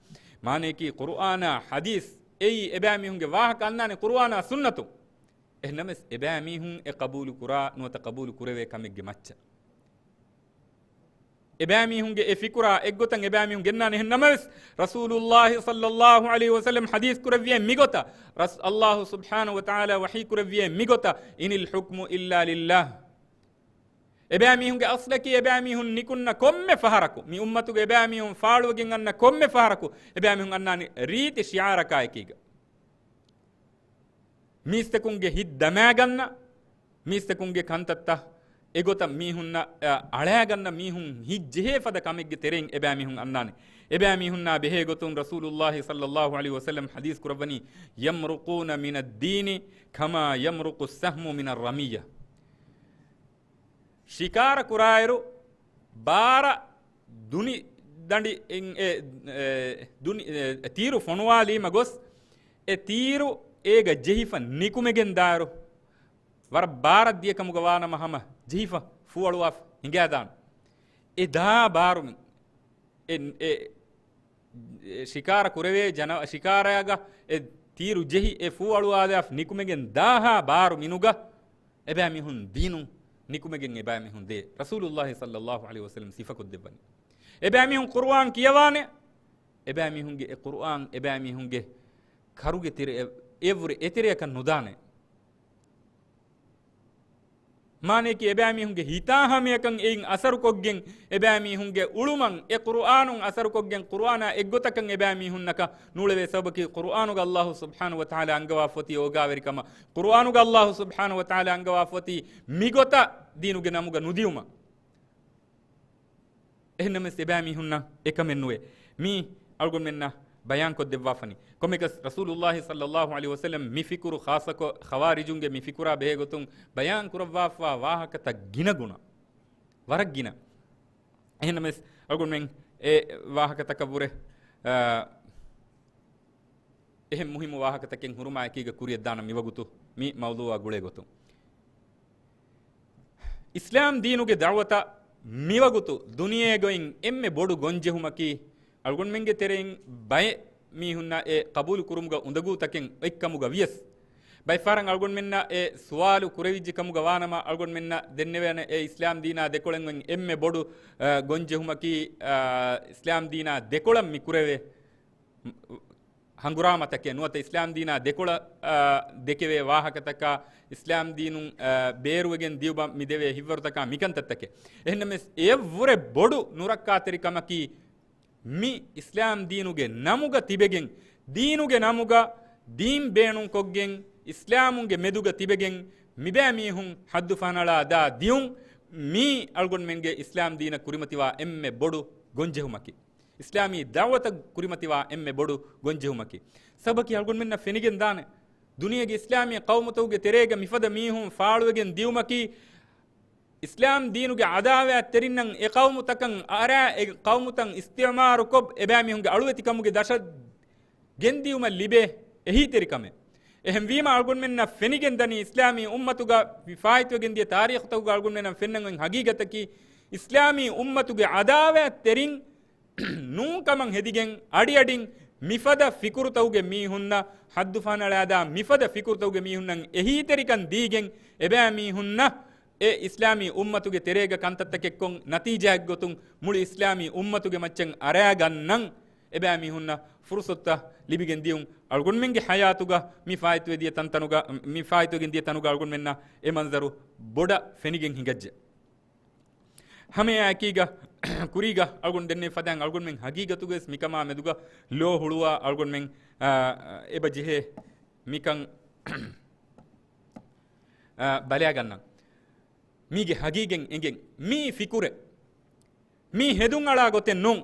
މާނަޔަކީ ޤުރުއާނާ ޙަދީޘް އެއީ އެބައިމީހުންގެ ވާހަކަ އަންނާނެ ޤުރުއާނާ ސުންނަތުން. އެހެންނަމަވެސް އެބައިމީހުން އެ ޤަބޫލު ކުރާ ނުވަތަ ޤަބޫލު ކުރެވޭ ކަމެއްގެ މައްޗަށް. އެބައިމީހުންގެ އެ ފިކުރާ އެއްގޮތަށް އެބައިމީހުން ގެންނާނެ. އެހެން ނަމަވެސް، ރަސޫލުﷲ ޞައްލަﷲ ޢަލައިހި ވަސައްލަމް ޙަދީޘް ކުރެއްވިއޭ މިގޮތަށް، ރަސް-، ﷲ ސުބްޙާނަހޫ ވަތަޢާލާ ވަޙީ ކުރެއްވިއޭ މިގޮތަށް، "إِنِ الْحُكْمُ إِلَّا لِلَّهِ." އެބައިމީހުންގެ އަޞްލަކީ އެބައިމީހުން ނިކުންނަ ކޮންމެ ފަހަރަކު، މި އުއްމަތުގެ އެބައިމީހުން ފާޅުވެގެން އަންނަ ކޮންމެ ފަހަރަކު، އެބައިމީހުން އަންނާނެ ރީތި ޝިޢާރަކާއެކީގަ. މީސްތަކުންގެ ހިތް ދަމާގަންނަ، މީސްތަކުންގެ ކަންތައްތައް އެގޮތަށް މީހުންނަށް، އަ، އަޅާގަންނަ މީހުން ހިތް ޖެހޭ ފަދަ ކަމެއްގެ ތެރެއިން އެބައިމީހުން އަންނާނެ. އެބައިމީހުންނާ ބެހޭ ގޮތުން ރަސޫލުﷲ ޞައްލަﷲ ޢަލައިހި ވަސައްލަމް ޙަދީޘް ކުރައްވަނީ، يمرقون من الدين كما يمرق السهم من الرمية. ޝިކާރަ ކުރާއިރު ބާރަށް ދުނި ދަނޑި، އެ، އެ، ދުނި، އެ، ތީރު ފޮނުވާލީމަ ގޮސް، އެ ތީރު އޭގަ ޖެހިފަ ނިކުމެގެން ދާއިރު، ވަރަށް ބާރަށް ދިޔަ ކަމުގަ ވާނަމަ ހަމަ ޖެހިފަ ފޫއަޅުވާފަ ހިނގާދާނެ. އެ ދާ ބާރު މި-، އެ، އެ، އެ ޝިކާރަ ކުރެވޭ ޖަނަ-، ޝިކާރައިގަ އެ ތީރު ޖެހި އެ ފޫއަޅުވާލާފަ ނިކުމެގެން ދާހާ ބާރު މިނުގަ އެބައިމީހުން ދީނުން ނިކުމެގެން އެބައިމީހުން ދޭ. ރަސޫލުﷲ ޞައްލަﷲ ޢަލައިހި ވަސައްލަމް ސިފަކޮށްދެއްވަނީ. އެބައިމީހުން ޤުރުއާން ކިޔަވާނެ. އެބައިމީހުންގެ އެ ޤުރުއާން އެބައިމީހުންގެ ކަރުގެ ތެރެއަށް އެއަށްވުރެ އެތެރެއަކަށް ނުދާނެ. މާނަޔަކީ އެބައިމީހުންގެ ހިތާ ހަމަޔަކަށް އެއިން އަސަރުކޮށްގެން، އެބައިމީހުންގެ އުޅުމަށް އެ ޤުރުއާނުން އަސަރުކޮށްގެން ޤުރުއާނާ އެއްގޮތަކަށް އެބައިމީހުންނަކަށް ނޫޅެވޭ. ސަބަބަކީ ޤުރުއާނުގަ ﷲ ސުބްޙާނަހޫ ވަތަޢާލާ އަންގަވާފައޮތީ އޯގާވެރިކަމަށް، ޤުރުއާނުގަ ﷲ ސުބްޙާނަހޫ ވަތަޢާލާ އަންގަވާފައޮތީ މިގޮތަށް ދީނުގެ ނަމުގަ ނުދިއުމަށް. އެހެންނަމަވެސް އެބައިމީހުންނަށް އެކަމެއް ނުވޭ. މީ އަޅުގަނޑުމެންނަށް ބަޔާންކޮށްދެއްވާފަނީ. ކޮންމެއަކަސް ރަސޫލުﷲ ޞައްލަﷲ ޢަލައިހި ވަސައްލަމް މި ފިކުރު ޚާއްޞަކޮށް ޚަވާރިޖުންގެ މި ފިކުރާ ބެހޭގޮތުން ބަޔާން ކުރައްވާފަވާ ވާހަކަތައް ގިނަ ގުނަ. ވަރަށް ގިނަ. އެހެންނަމަވެސް އަޅުގަނޑުމެން އެ ވާހަކަތަކަށްވުރެ، އާ، އެހެން މުހިއްމު ވާހަކަތަކެއް ހުރުމާއެކީގަ ކުރިޔަށްދާނަން މިވަގުތު މި މައުޟޫޢާ ގުޅޭގޮތުން. އިސްލާމް ދީނުގެ ދަޢުވަތަށް މިވަގުތު ދުނިޔޭގައި އެންމެ ބޮޑު ގޮންޖެހުމަކީ، އަޅުގަނޑުމެންގެ ތެރެއިން ބައެއް މީހުންނަށް އެ ޤަބޫލު ކުރުމުގަ އުނދަގޫތަކެއް އޮތްކަމުގަ ވިޔަސް، ބައެއްފަހަރަށް އަޅުގަނޑުމެންނަށް އެ ސުވާލު ކުރެވިއްޖެ ކަމުގަ ވާނަމަ، އަޅުގަނޑުމެންނަށް ދެންނެވޭނެ އެ އިސްލާމް ދީނާ ދެކޮޅެއް އޮތް އެންމެ ބޮޑު، އަ، ގޮންޖެހުމަކީ، އަ، އިސްލާމް ދީނާ ދެކޮޅަށް މި ކުރެވޭ ހަނގުރާމަތަކެއް ނުވަތަ އިސްލާމް ދީނާ ދެކޮޅަށް، އާ، ދެކެވޭ ވާހަކަތަކާ، އިސްލާމް ދީނުން، އާ، ބޭރުވެގެން ދިޔުމަށް މި ދެވޭ ހިތްވަރުތަކާ މިކަންތައްތަކެއް. އެހެންނަމަވެސް އެއަށްވުރެ ބޮޑު ނުރައްކާތެރިކަމަކީ މި އިސްލާމް ދީނުގެ ނަމުގަ ތިބެގެން، ދީނުގެ ނަމުގަ ދީން ބޭނުންކޮށްގެން، އިސްލާމުންގެ މެދުގަ ތިބެގެން މިބައިމީހުން ހައްދު ފަހަނަޅާ ދާ ދިޔުން މީ އަޅުގަނޑުމެންގެ އިސްލާމް ދީނަށް ކުރިމަތިވާ އެންމެ ބޮޑު ގޮންޖެހުމަކީ. އިސްލާމީ ދަޢުވަތަށް ކުރިމަތިވާ އެންމެ ބޮޑު ގޮންޖެހުމަކީ. ސަބަބަކީ އަޅުގަނޑުމެންނަށް ފެނިގެން ދާނެ. ދުނިޔޭގެ އިސްލާމީ ޤައުމުތަކުގެ ތެރޭގަ މިފަދަ މީހުން ފާޅުވެގެން ދިޔުމަކީ، އިސްލާމް ދީނުގެ ޢަދާވާތްތެރިންނަށް އެ ޤައުމުތަކަށް އަރާ، އެ ޤައުމުތައް އިސްތިޢުމާރުކޮށް، އެބައިމީހުންގެ އަޅުވެތިކަމުގެ ދަށަށް ގެންދިޔުމަށް ލިބޭ އެހީތެރިކަމެއް. އެހެންވީމަ އަޅުގަނޑުމެންނަށް ފެނިގެން ދަނީ އިސްލާމީ އުއްމަތުގަ ފާއިތުވެގެން ދިޔަ ތާރީޚުތަކުގަ އަޅުގަނޑުމެންނަށް ފެންނަން އޮތް ހަގީގަތަކީ، އިސްލާމީ އުއްމަތުގެ ޢަދާވާތްތެރިން ނޫންކަމަށް ހެދިގެން އަޑިއަޑިން މިފަދަ ފިކުރުތަކުގެ މީހުންނަށް ހައްދު ފަހަނަޅާދާ، މިފަދަ ފިކުރުތަކުގެ މީހުންނަށް އެހީތެރިކަން ދީގެން އެބައިމީހުންނަށް އެ އިސްލާމީ އުއްމަތުގެ ތެރޭގަ ކަންތައްތަކެއްކޮށް ނަތީޖާއެއްގޮތުން މުޅި އިސްލާމީ އުއްމަތުގެ މައްޗަށް އަރާގަންނަން އެބައިމީހުންނަށް ފުރުސަތުތައް ލިބިގެން ދިޔުން އަޅުގަނޑުމެންގެ ޙަޔާތުގަ މި ފާއިތުވެދިޔަ ތަންތަނުގަ، މި ފާއިތުވެގެން ދިޔަ ތަނުގަ އަޅުގަނޑުމެންނަށް އެ މަންޒަރު ބޮޑަށް ފެނިގެން ހިނގައްޖެ. ހަމައެއާއެކީގަ ކުރީގަ އަޅުގަނޑު ދެންނެވި ފަދައިން އަޅުގަނޑުމެން ހަގީގަތުގަވެސް މިކަމާ މެދުގަ ލޯ ހުޅުވާ އަޅުގަނޑުމެން، އާ، އެބަ ޖެހޭ މިކަން، އާ، ބަލާގަންނަން. މީގެ ހަގީގަތް އެނގެން މީ ފިކުރެއް، މީ ހެދުން އަޅާ ގޮތެއް ނޫން.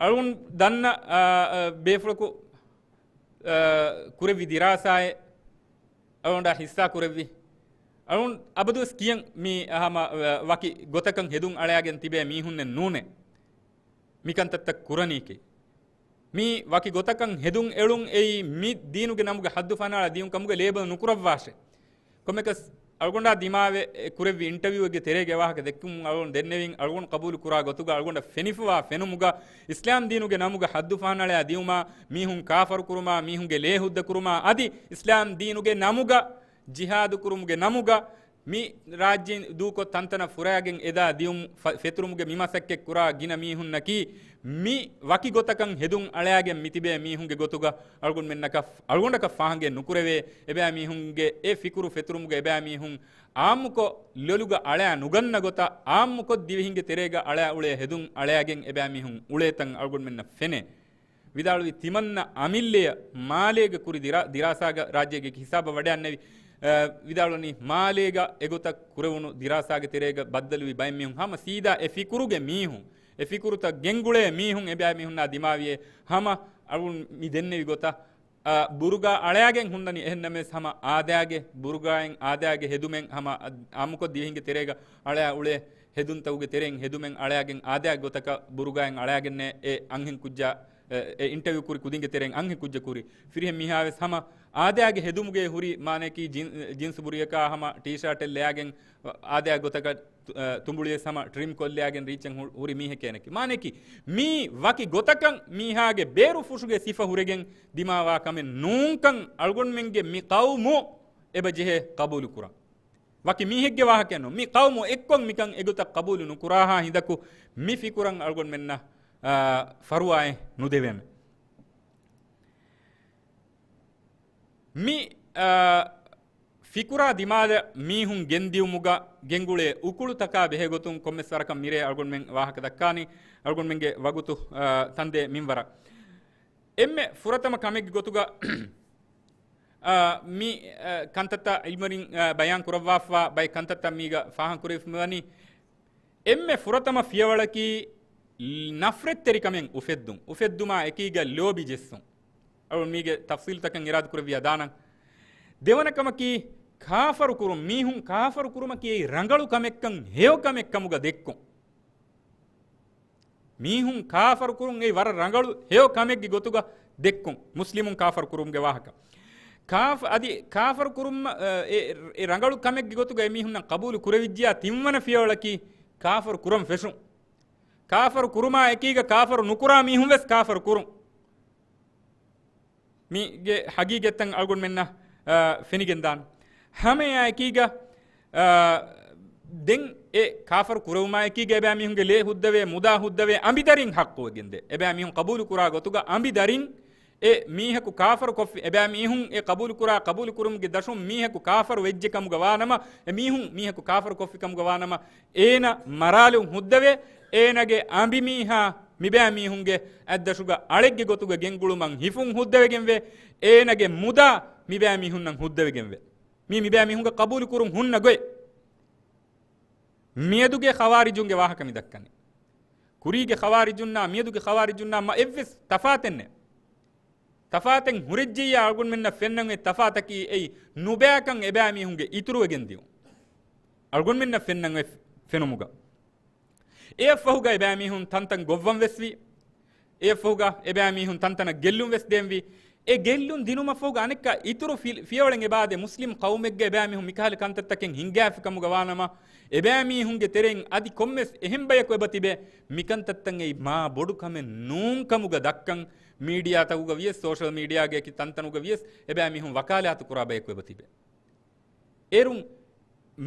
އަޅުގަނޑު ދަންނަ، އާ، އާ، ބޭފުޅަކު، އާ، ކުރެއްވި ދިރާސާއެއް އަޅުގަނޑާ ހިއްސާ ކުރެއްވި. އަޅުގަނޑު އަބަދުވެސް ކިޔަން މީ ހަމަ، އާ، ވަކި ގޮތަކަށް ހެދުން އަޅާގެން ތިބޭ މީހުންނެއް ނޫނޭ. މިކަންތައްތައް ކުރަނީކީ. މީ ވަކި ގޮތަކަށް ހެދުން އެޅުން އެއީ މި ދީނުގެ ނަމުގަ ހައްދު ފަނާޅަ ދިޔުން ކަމުގަ ލޭބަލް ނުކުރައްވާށޭ. ކޮންމެކަސް އަޅުގަނޑާ ދިމާވެ ކުރެއްވި އިންޓަވިއުއެއްގެ ތެރޭގަ ވާހަކަ ދެއްކުމުން އަޅުގަނޑު ދެންނެވިން އަޅުގަނޑު ޤަބޫލު ކުރާ ގޮތުގަ އަޅުގަނޑަށް ފެނިފަވާ ފެނުމުގަ އިސްލާމް ދީނުގެ ނަމުގަ ހައްދު ފަނާޅަ ދިޔުމާ، މީހުން ކާފަރު ކުރުމާ، މީހުންގެ ލޭ ހުއްދަ ކުރުމާ، އަދި އިސްލާމް ދީނުގެ ނަމުގަ ޖިހާދު ކުރުމުގެ ނަމުގަ މި ރާއްޖެއިން ދޫކޮށް ތަންތަނަށް ފުރާގެން އެދާ ދިޔުން ފެ-، ފެތުރުމުގެ މި މަސައްކަތް ކުރާ ގިނަ މީހުންނަކީ، މި ވަކި ގޮތަކަށް ހެދުން އަޅާގެން މިތިބޭ މީހުންގެ ގޮތުގަ އަޅުގަނޑުމެންނަކަށް، އަޅުގަނޑަކަށް ފާހަގެއް ނުކުރެވޭ. އެބައިމީހުންގެ އެ ފިކުރު ފެތުރުމުގަ އެބައިމީހުން އާއްމުކޮށް ލޮލުގަ އަޅާ ނުގަންނަ ގޮތަށް، އާއްމުކޮށް ދިވެހިންގެ ތެރޭގަ އަޅާ އުޅޭ ހެދުން އަޅާގެން އެބައިމީހުން އުޅޭތަން އަޅުގަނޑުމެންނަށް ފެނޭ. ވިދާޅުވި ތިމަންނަ އަމިއްލަޔަށް މާލޭގަ ކުރި ދިރާ-، ދިރާސާގަ ރާއްޖޭގެ ހިސާބަށް ވަޑައިންނެވި އަ، ވިދާޅުވަނީ، މާލޭގަ އެގޮތަށް ކުރެވުނު ދިރާސާގެ ތެރޭގަ ބައްދަލުވި ބައެއް މީހުން ހަމަ ސީދާ އެ ފިކުރުގެ މީހުން، އެ ފިކުރުތައް ގެންގުޅޭ މީހުން އެބައިމީހުންނާ ދިމާވިޔޭ ހަމަ އަޅުން މި ދެންނެވި ގޮތަށް، އަ، ބުރުގާ އަޅާގެން ހުންނަނީ. އެހެންނަމަވެސް ހަމަ އާދައިގެ ބުރުގާއިން އާދައިގެ ހެދުމެއް ހަމަ އާއްމުކޮށް ދިވެހިންގެ ތެރޭގަ އަޅާ އުޅޭ ހެދުންތަކުގެ ތެރެއިން ހެދުމެއް އަޅާގެން އާދައިގެ ގޮތަކަށް ބުރުގާއިން އަޅާގެންނޭ އެ އަންހެން ކުއްޖާ އެ، އެ އިންޓަވިއު ކުރި ކުދިންގެ ތެރެއިން އަންހެން ކުއްޖަކު ހުރި. ފިރިހެން މީހާވެސް ހަމަ އާދައިގެ ހެދުމުގައި ހުރި މާނަޔަކީ ޖިން-، ޖިންސު ބުރިޔަކާ ހަމަ ޓީޝާޓެއް ލެއާގެން އާދައިގެ ގޮތަކަށް ތު-، އަ، ތުނބުޅިވެސް ހަމަ ޓްރިމް ކޮށްލެއާގެން ރީއްޗަށް ހު-، ހުރި މީހެކޭ އޭނައަކީ. މާނަޔަކީ މީ ވަކި ގޮތަކަށް މީހާގެ ބޭރު ފުށުގެ ސިފަ ހުރެގެން ދިމާވާ ކަމެއް ނޫންކަން އަޅުގަނޑުމެންގެ މި ޤައުމު އެބަ ޖެހޭ ޤަބޫލު ކުރަން. ވަކި މީހެއްގެ ވާހަކައެއް ނޫން. މި ޤައުމު އެއްކޮށް މިކަން އެގޮތަށް ޤަބޫލު ނުކުރާހާ ހިނދަކު މި ފިކުރަށް އަޅުގަނޑުމެންނަށް، އާ، ފަރުވާއެއް ނުދެވޭނެ. މި، އާ، ފިކުރާ ދިމާލަށް މީހުން ގެންދިއުމުގަ ގެންގުޅޭ އުކުޅުތަކާ ބެހޭގޮތުން ކޮންމެސް ވަރަކަށް މިރޭ އަޅުގަނޑުމެން ވާހަކަ ދައްކާނީ، އަޅުގަނޑުމެންގެ ވަގުތު، އާ، ތަންދޭ މިންވަރަށް. އެންމެ ފުރަތަމަ ކަމެއްގެ ގޮތުގަ، އާ، މި، އާ، ކަންތައްތައް ޢިލްމުވެރިން، އާ، ބަޔާން ކުރައްވާފަ ބައެއް ކަންތައްތައް މީގަ ފާހަގަކުރެވިފަ މިވަނީ، އެންމެ ފުރަތަމަ ފިޔަވަޅަކީ ނަފްރަތްތެރިކަމެއް އުފެއްދުން، އުފެއްދުމާ އެކީގަ ލޯބި ޖެއްސުން. އަޅު މީގެ ތަފްސީލުތަކަށް އިރާދަކުރެއްވިޔާ ދާނަން. ދެވަނަ ކަމަކީ ކާފަރު ކުރުން، މީހުން ކާފަރު ކުރުމަކީ އެއީ ރަނގަޅު ކަމެއްކަން ހެޔޮ ކަމެއް ކަމުގަ ދެއްކުން. މީހުން ކާފަރު ކުރުން އެއީ ވަރަށް ރަނގަޅު ހެޔޮ ކަމެއްގެ ގޮތުގަ ދެއްކުން، މުސްލިމުން ކާފަރު ކުރުމުގެ ވާހަކަ. ކާފަ-، އަދި ކާފަރު ކުރުމަށް، އެ، އެ ރަނގަޅު ކަމެއްގެ ގޮތުގަ އެމީހުންނަށް ޤަބޫލު ކުރެވިއްޖިޔާ ތިންވަނަ ފިޔަވަޅަކީ ކާފަރު ކުރަން ފެށުން. ކާފަރު ކުރުމާ އެކީގަ ކާފަރު ނުކުރާ މީހުން ވެސް ކާފަރު ކުރުން. މީގެ ހަގީގަތްތައް އަޅުގަނޑުމެންނަށް، އާ، ފެނިގެންދާނެ. ހަމައެއާއެކީގަ، އާ، ދެން އެ ކާފަރު ކުރެވުމާއެކީގަ އެބައިމީހުންގެ ލޭ ހުއްދަވޭ، މުދާ ހުއްދަވޭ، އަނބިދަރިން ޙައްޤުވެގެންދޭ. އެބައިމީހުން ޤަބޫލު ކުރާ ގޮތުގަ އަނބިދަރިން އެ މީހަކު ކާފަރު ކޮށްފި، އެބައިމީހުން އެ ޤަބޫލު ކުރާ، ޤަބޫލު ކުރުމުގެ ދަށުން މީހަކު ކާފަރު ވެއްޖެ ކަމުގަ ވާނަމަ، އެ މީހުން މީހަކު ކާފަރު ކޮށްފި ކަމުގަ ވާނަމަ، އޭނަ މަރާލުން ހުއްދަވޭ، އޭނަގެ އަނބިމީހާ މިބައިމީހުންގެ އަތްދަށުގަ އަޅެއްގެ ގޮތުގަ ގެންގުޅުމަށް ހިފުން ހުއްދަވެގެންވޭ، އޭނަގެ މުދާ މިބައިމީހުންނަށް ހުއްދަވެގެންވޭ. މީ މިބައިމީހުންގެ ޤަބޫލު ކުރުން ހުންނަ ގޮތް. މިއަދުގެ ޚަވާރިޖުންގެ ވާހަކަ މި ދައްކަނީ. ކުރީގެ ޚަވާރިޖުންނާ މިއަދުގެ ޚަވާރިޖުންނާ މަ އެއްވެސް ތަފާތެއް ނެތް. ތަފާތެއް ހުރެއްޖެއްޔާ އަޅުގަނޑުމެންނަށް ފެންނަން އޮތް ތަފާތަކީ އެއީ ނުބައިކަން އެބައިމީހުންގެ އިތުރުވެގެން ދިޔުން. އަޅުގަނޑުމެންނަށް ފެންނަން އޮތް ފެނުމުގަ. އެއަށްފަހުގަ އެބައިމީހުން ތަންތަން ގޮއްވަން ވެސްވީ. އެއަށްފަހުގަ އެބައިމީހުން ތަންތަނަށް ގެއްލުން ވެސް ދޭންވީ. އެ ގެއްލުން ދިނުމަށްފަހުގަ އަނެއްކާ އިތުރު ފި-، ފިޔަވަޅެއް އެބައާދޭ، މުސްލިމް ޤައުމެއްގަ އެބައިމީހުން މިކަހަލަ ކަންތައްތަކެއް ހިންގާފި ކަމުގަ ވާނަމަ، އެބައިމީހުންގެ ތެރެއިން އަދި ކޮންމެސް އެހެން ބަޔަކު އެބަ ތިބޭ، މިކަންތައްތައް އެއީ މާ ބޮޑު ކަމެއް ނޫން ކަމުގަ ދައްކަން، މީޑިއާތަކުގަ ވިޔަސް، ސޯޝަލް މީޑިއާގެ އެކި ތަންތަނުގަ ވިޔަސް އެބައިމީހުން ވަކާލާތު ކުރާ ބަޔަކު އެބަ ތިބޭ. އޭރުން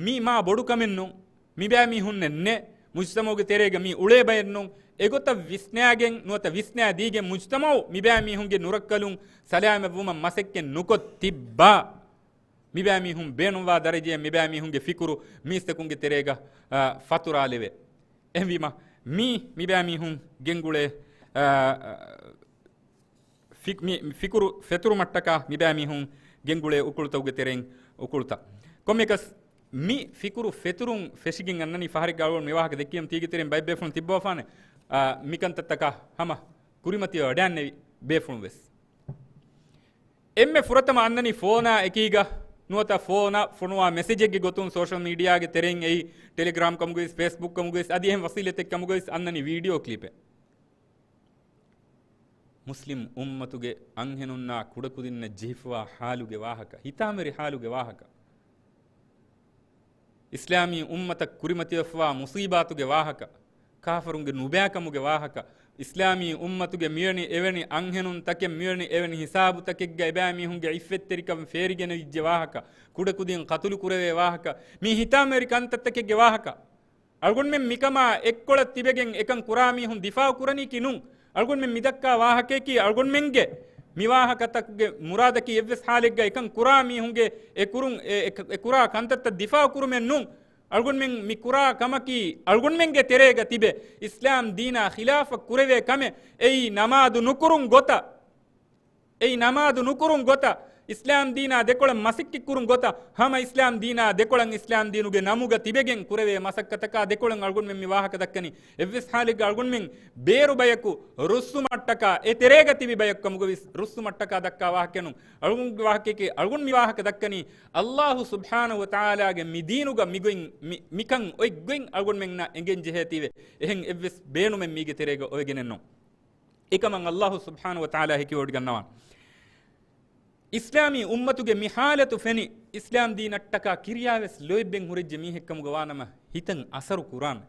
މީ މާ ބޮޑު ކަމެއް ނޫން. މިބައިމީހުންނެއް ނެ، މުޖްތަމަޢުގެ ތެރޭގަ މީ އުޅޭ ބައެއް ނޫން. އެގޮތަށް ވިސްނާގެން ނުވަތަ ވިސްނާ ދީގެން މުޖްތަމަޢު މިބައިމީހުންގެ ނުރައްކަލުން ސަލާމަތްވުމަށް މަސައްކަތް ނުކޮށް ތިއްބާ، މިބައިމީހުން ބޭނުންވާ ދަރަޖައެއް މިބައިމީހުންގެ ފިކުރު މީސްތަކުންގެ ތެރޭގަ، އާ، ފަތުރާލެވޭ. އެހެންވީމަ، މީ މިބައިމީހުން ގެންގުޅޭ، އާ، ފި-، މި ފިކުރު ފެތުރުމަށްޓަކާ މިބައިމީހުން ގެންގުޅޭ އުކުޅުތަކުގެ ތެރެއިން އުކުޅުތައް. ކޮންމެއަކަސް މި ފިކުރު ފެތުރުން ފެށިގެން އަންނަނީ ފަހަރެއްގަ އަޅުގަނޑު މި ވާހަކަ ދެއްކިޔަމު ތީގެ ތެރެއިން ބައެއް ބޭފުޅުން ތިއްބަވާފާނެ، އާ، މިކަންތައްތަކާ ހަމަ ކުރިމަތިވެ ވަޑައިގެންނެވި ބޭފުޅުން ވެސް. އެންމެ ފުރަތަމަ އަންނަނީ ފޯނާ އެކީގަ، ނުވަތަ ފޯނާ ފޮނުވާ މެސެޖެއްގެ ގޮތުން ސޯޝަލް މީޑިއާގެ ތެރެއިން އެއީ ޓެލެގްރާމް ކަމުގައި ވެސް، ފޭސްބުކް ކަމުގައި ވެސް، އަދި އެހެން ވަސީލަތެއް ކަމުގައި ވެސް އަންނަނީ ވީޑިއޯ ކްލިޕެއް. މުސްލިމް އުއްމަތުގެ އަންހެނުންނާ ކުޑަކުދިންނަށް ޖެހިފަވާ ޙާލުގެ ވާހަކަ، ހިތާމަވެރި ޙާލުގެ ވާހަކަ، އިސްލާމީ އުއްމަތަށް ކުރިމަތިވެފަވާ މުޞީބާތުގެ ވާހަކަ، ކާފަރުންގެ ނުބައިކަމުގެ ވާހަކަ، އިސްލާމީ އުއްމަތުގެ މިވެނި އެވެނި އަންހެނުންތަކެއް މިވެނި އެވެނި ހިސާބުތަކެއްގަ އެބައިމީހުންގެ ޢިއްފަތްތެރިކަން ފޭރިގެނެވިއްޖެ ވާހަކަ، ކުޑަކުދިން ޤަތުލު ކުރެވޭ ވާހަކަ، މީ ހިތާމަވެރި ކަންތައްތަކެއްގެ ވާހަކަ. އަޅުގަނޑުމެން މިކަމާ އެއްކޮޅަށް ތިބެގެން އެކަން ކުރާ މީހުން ދިފާޢު ކުރަނީކީ ނޫން. އަޅުގަނޑުމެން މިދައްކާ ވާހަކަޔަކީ އަޅުގަނޑުމެންގެ މިވާހަކަތަކުގެ މުރާދަކީ އެއްވެސް ޙާލެއްގަ އެކަން ކުރާ މީހުންގެ އެ ކުރުން، އެ، އެ، އެ ކުރާ ކަންތައްތައް ދިފާޢު ކުރުމެއް ނޫން. އަޅުގަނޑުމެން މި ކުރާ ކަމަކީ އަޅުގަނޑުމެންގެ ތެރޭގަ ތިބެ އިސްލާމް ދީނާ ޚިލާފަށް ކުރެވޭ ކަމެއް. އެއީ ނަމާދު ނުކުރުން ގޮތަށް. އެއީ ނަމާދު ނުކުރުން ގޮތަށް، އިސްލާމް ދީނާ ދެކޮޅަށް މަސައްކަތް ކުރުން ގޮތަށް، ހަމަ އިސްލާމް ދީނާ ދެކޮޅަށް އިސްލާމް ދީނުގެ ނަމުގަ ތިބެގެން ކުރެވޭ މަސައްކަތަކާ ދެކޮޅަށް އަޅުގަނޑުމެން މި ވާހަކަ ދައްކަނީ. އެއްވެސް ހާލެއްގަ އަޅުގަނޑުމެން ބޭރު ބަޔަކު ރުއްސުމަށްޓަކާ، އެ ތެރޭގަ ތިބި ބަޔަކު ކަމުގަ ވިސް ރުއްސުމަށްޓަކާ ދައްކާ ވާހަކަ ނޫން. އަޅުގަނޑުގެ ވާހަކައަކީ، އަޅުގަނޑު މި ވާހަކަ ދައްކަނީ، އައްލާހު ސުބްޙާނަހު ވަތަޢާލާގެ މި ދީނުގަ މިގޮތް، މި، މިކަން އޮތް ގޮތް އަޅުގަނޑުމެންނަށް އެނގެން ޖެހޭތީވެ. އެހެން އެއްވެސް ބޭނުމެއް މީގެ ތެރޭގަ އޮވެގެނެއް ނޫން. އެކަމަށް އައްލާހު ސުބްޙާނަހު ވަތަޢާލާ ހެކިވޮޑިގަންނަވާނެ. އިސްލާމީ އުއްމަތުގެ މި ޙާލަތު ފެނި، އިސްލާމް ދީނަށްޓަކާ ކިރިޔާވެސް ލޯތްބެއް ހުރެއްޖެ މީހެއްކަމުގަ ވާނަމަ، ހިތަށް އަސަރު ކުރާނެ.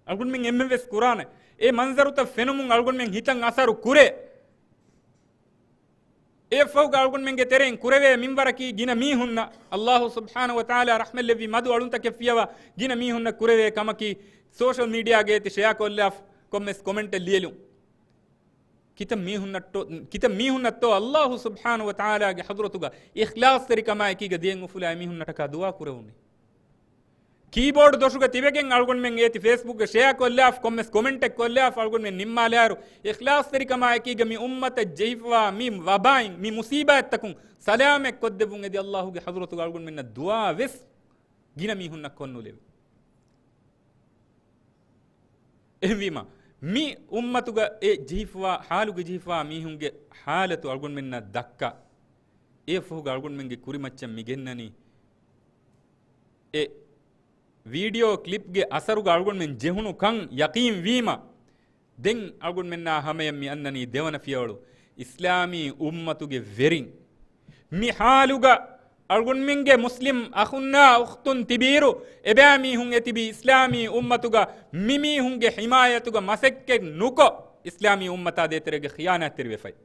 އަޅުގަނޑުމެން އެންމެންވެސް ކުރާނެ. އެ މަންޒަރުތައް ފެނުމުން އަޅުގަނޑުމެން ހިތަށް އަސަރު ކުރޭ. އެއަށްފަހުގަ އަޅުގަނޑުމެންގެ ތެރެއިން ކުރެވޭ މިންވަރަކީ ގިނަ މީހުންނަށް އައްލާހު ސުބްޙާނަހު ވަތަޢާލާ ރަޙްމަތްލެއްވި މަދު އަޅުންތަކެއް ފިޔަވާ ގިނަ މީހުންނަށް ކުރެވޭ ކަމަކީ، ސޯޝަލް މީޑިއާގައި އޭތި ޝެއާކޮށްލާފަ ކޮންމެސް ކޮމެންޓެއް ލިޔެލުން. ކިތައް މީހުންނަށްޓޯ، ކިތައް މީހުންނަށްތޯ އައްލާހު ސުބްޙާނަހު ވަތަޢާލާގެ ޙަޟްރަތުގަ އިޚްލާޞްތެރިކަމާއެކީގަ ދިޔައިން އުފުލާ އެމީހުންނަށްޓަކާ ދުޢާ ކުރެވުނީ. ކީބޯޑު ދޮށުގަ ތިބެގެން އަޅުގަނޑުމެން އޭތި ފޭސްބުކްގަ ޝެއާކޮށްލާފަ ކޮންމެސް ކޮމެންޓެއް ކޮށްލާފަ އަޅުގަނޑުމެން ނިންމާލާއިރު، އިޚްލާޞްތެރިކަމާއެކީގަ މި އުއްމަތަށް ޖެހިފަވާ މި ވަބާއިން، މި މުޞީބާތްތަކުން ސަލާމަތް ކޮށްދެއްވުން އެދި އައްލާހުގެ ޙަޟްރަތުގަ އަޅުގަނޑުމެންނަށް ދުޢާ ވެސް ގިނަ މީހުންނަށް ކޮށްނުލެވޭ. އެހެންވީމަ، މި އުއްމަތުގަ އެ ޖެހިފަވާ، ޙާލުގަ ޖެހިފަވާ މީހުންގެ ޙާލަތު އަޅުގަނޑުމެންނަށް ދައްކާ، އެއަށްފަހުގަ އަޅުގަނޑުމެންގެ ކުރިމައްޗަށް މި ގެންނަނީ، އެ ވީޑިއޯ ކްލިޕްގެ އަސަރުގަ އަޅުގަނޑުމެން ޖެހުނު ކަން ޔަޤީން ވީމަ، ދެން އަޅުގަނޑުމެންނާ ހަމަޔަށް މި އަންނަނީ ދެވަނަ ފިޔަވަޅު، އިސްލާމީ އުއްމަތުގެ ވެރިން. މި ޙާލުގަ އަޅުގަނޑުމެންގެ މުސްލިމް އަޚުންނާ އުޚްތުން ތިބިއިރު، އެބައިމީހުން އެތިބީ އިސްލާމީ އުއްމަތުގަ މިމީހުންގެ ޙިމާޔަތުގަ މަސައްކަތް ނުކޮށް، އިސްލާމީ އުއްމަތާ ދޭތެރޭގަ ޚިޔާނާތްތެރިވެފައި.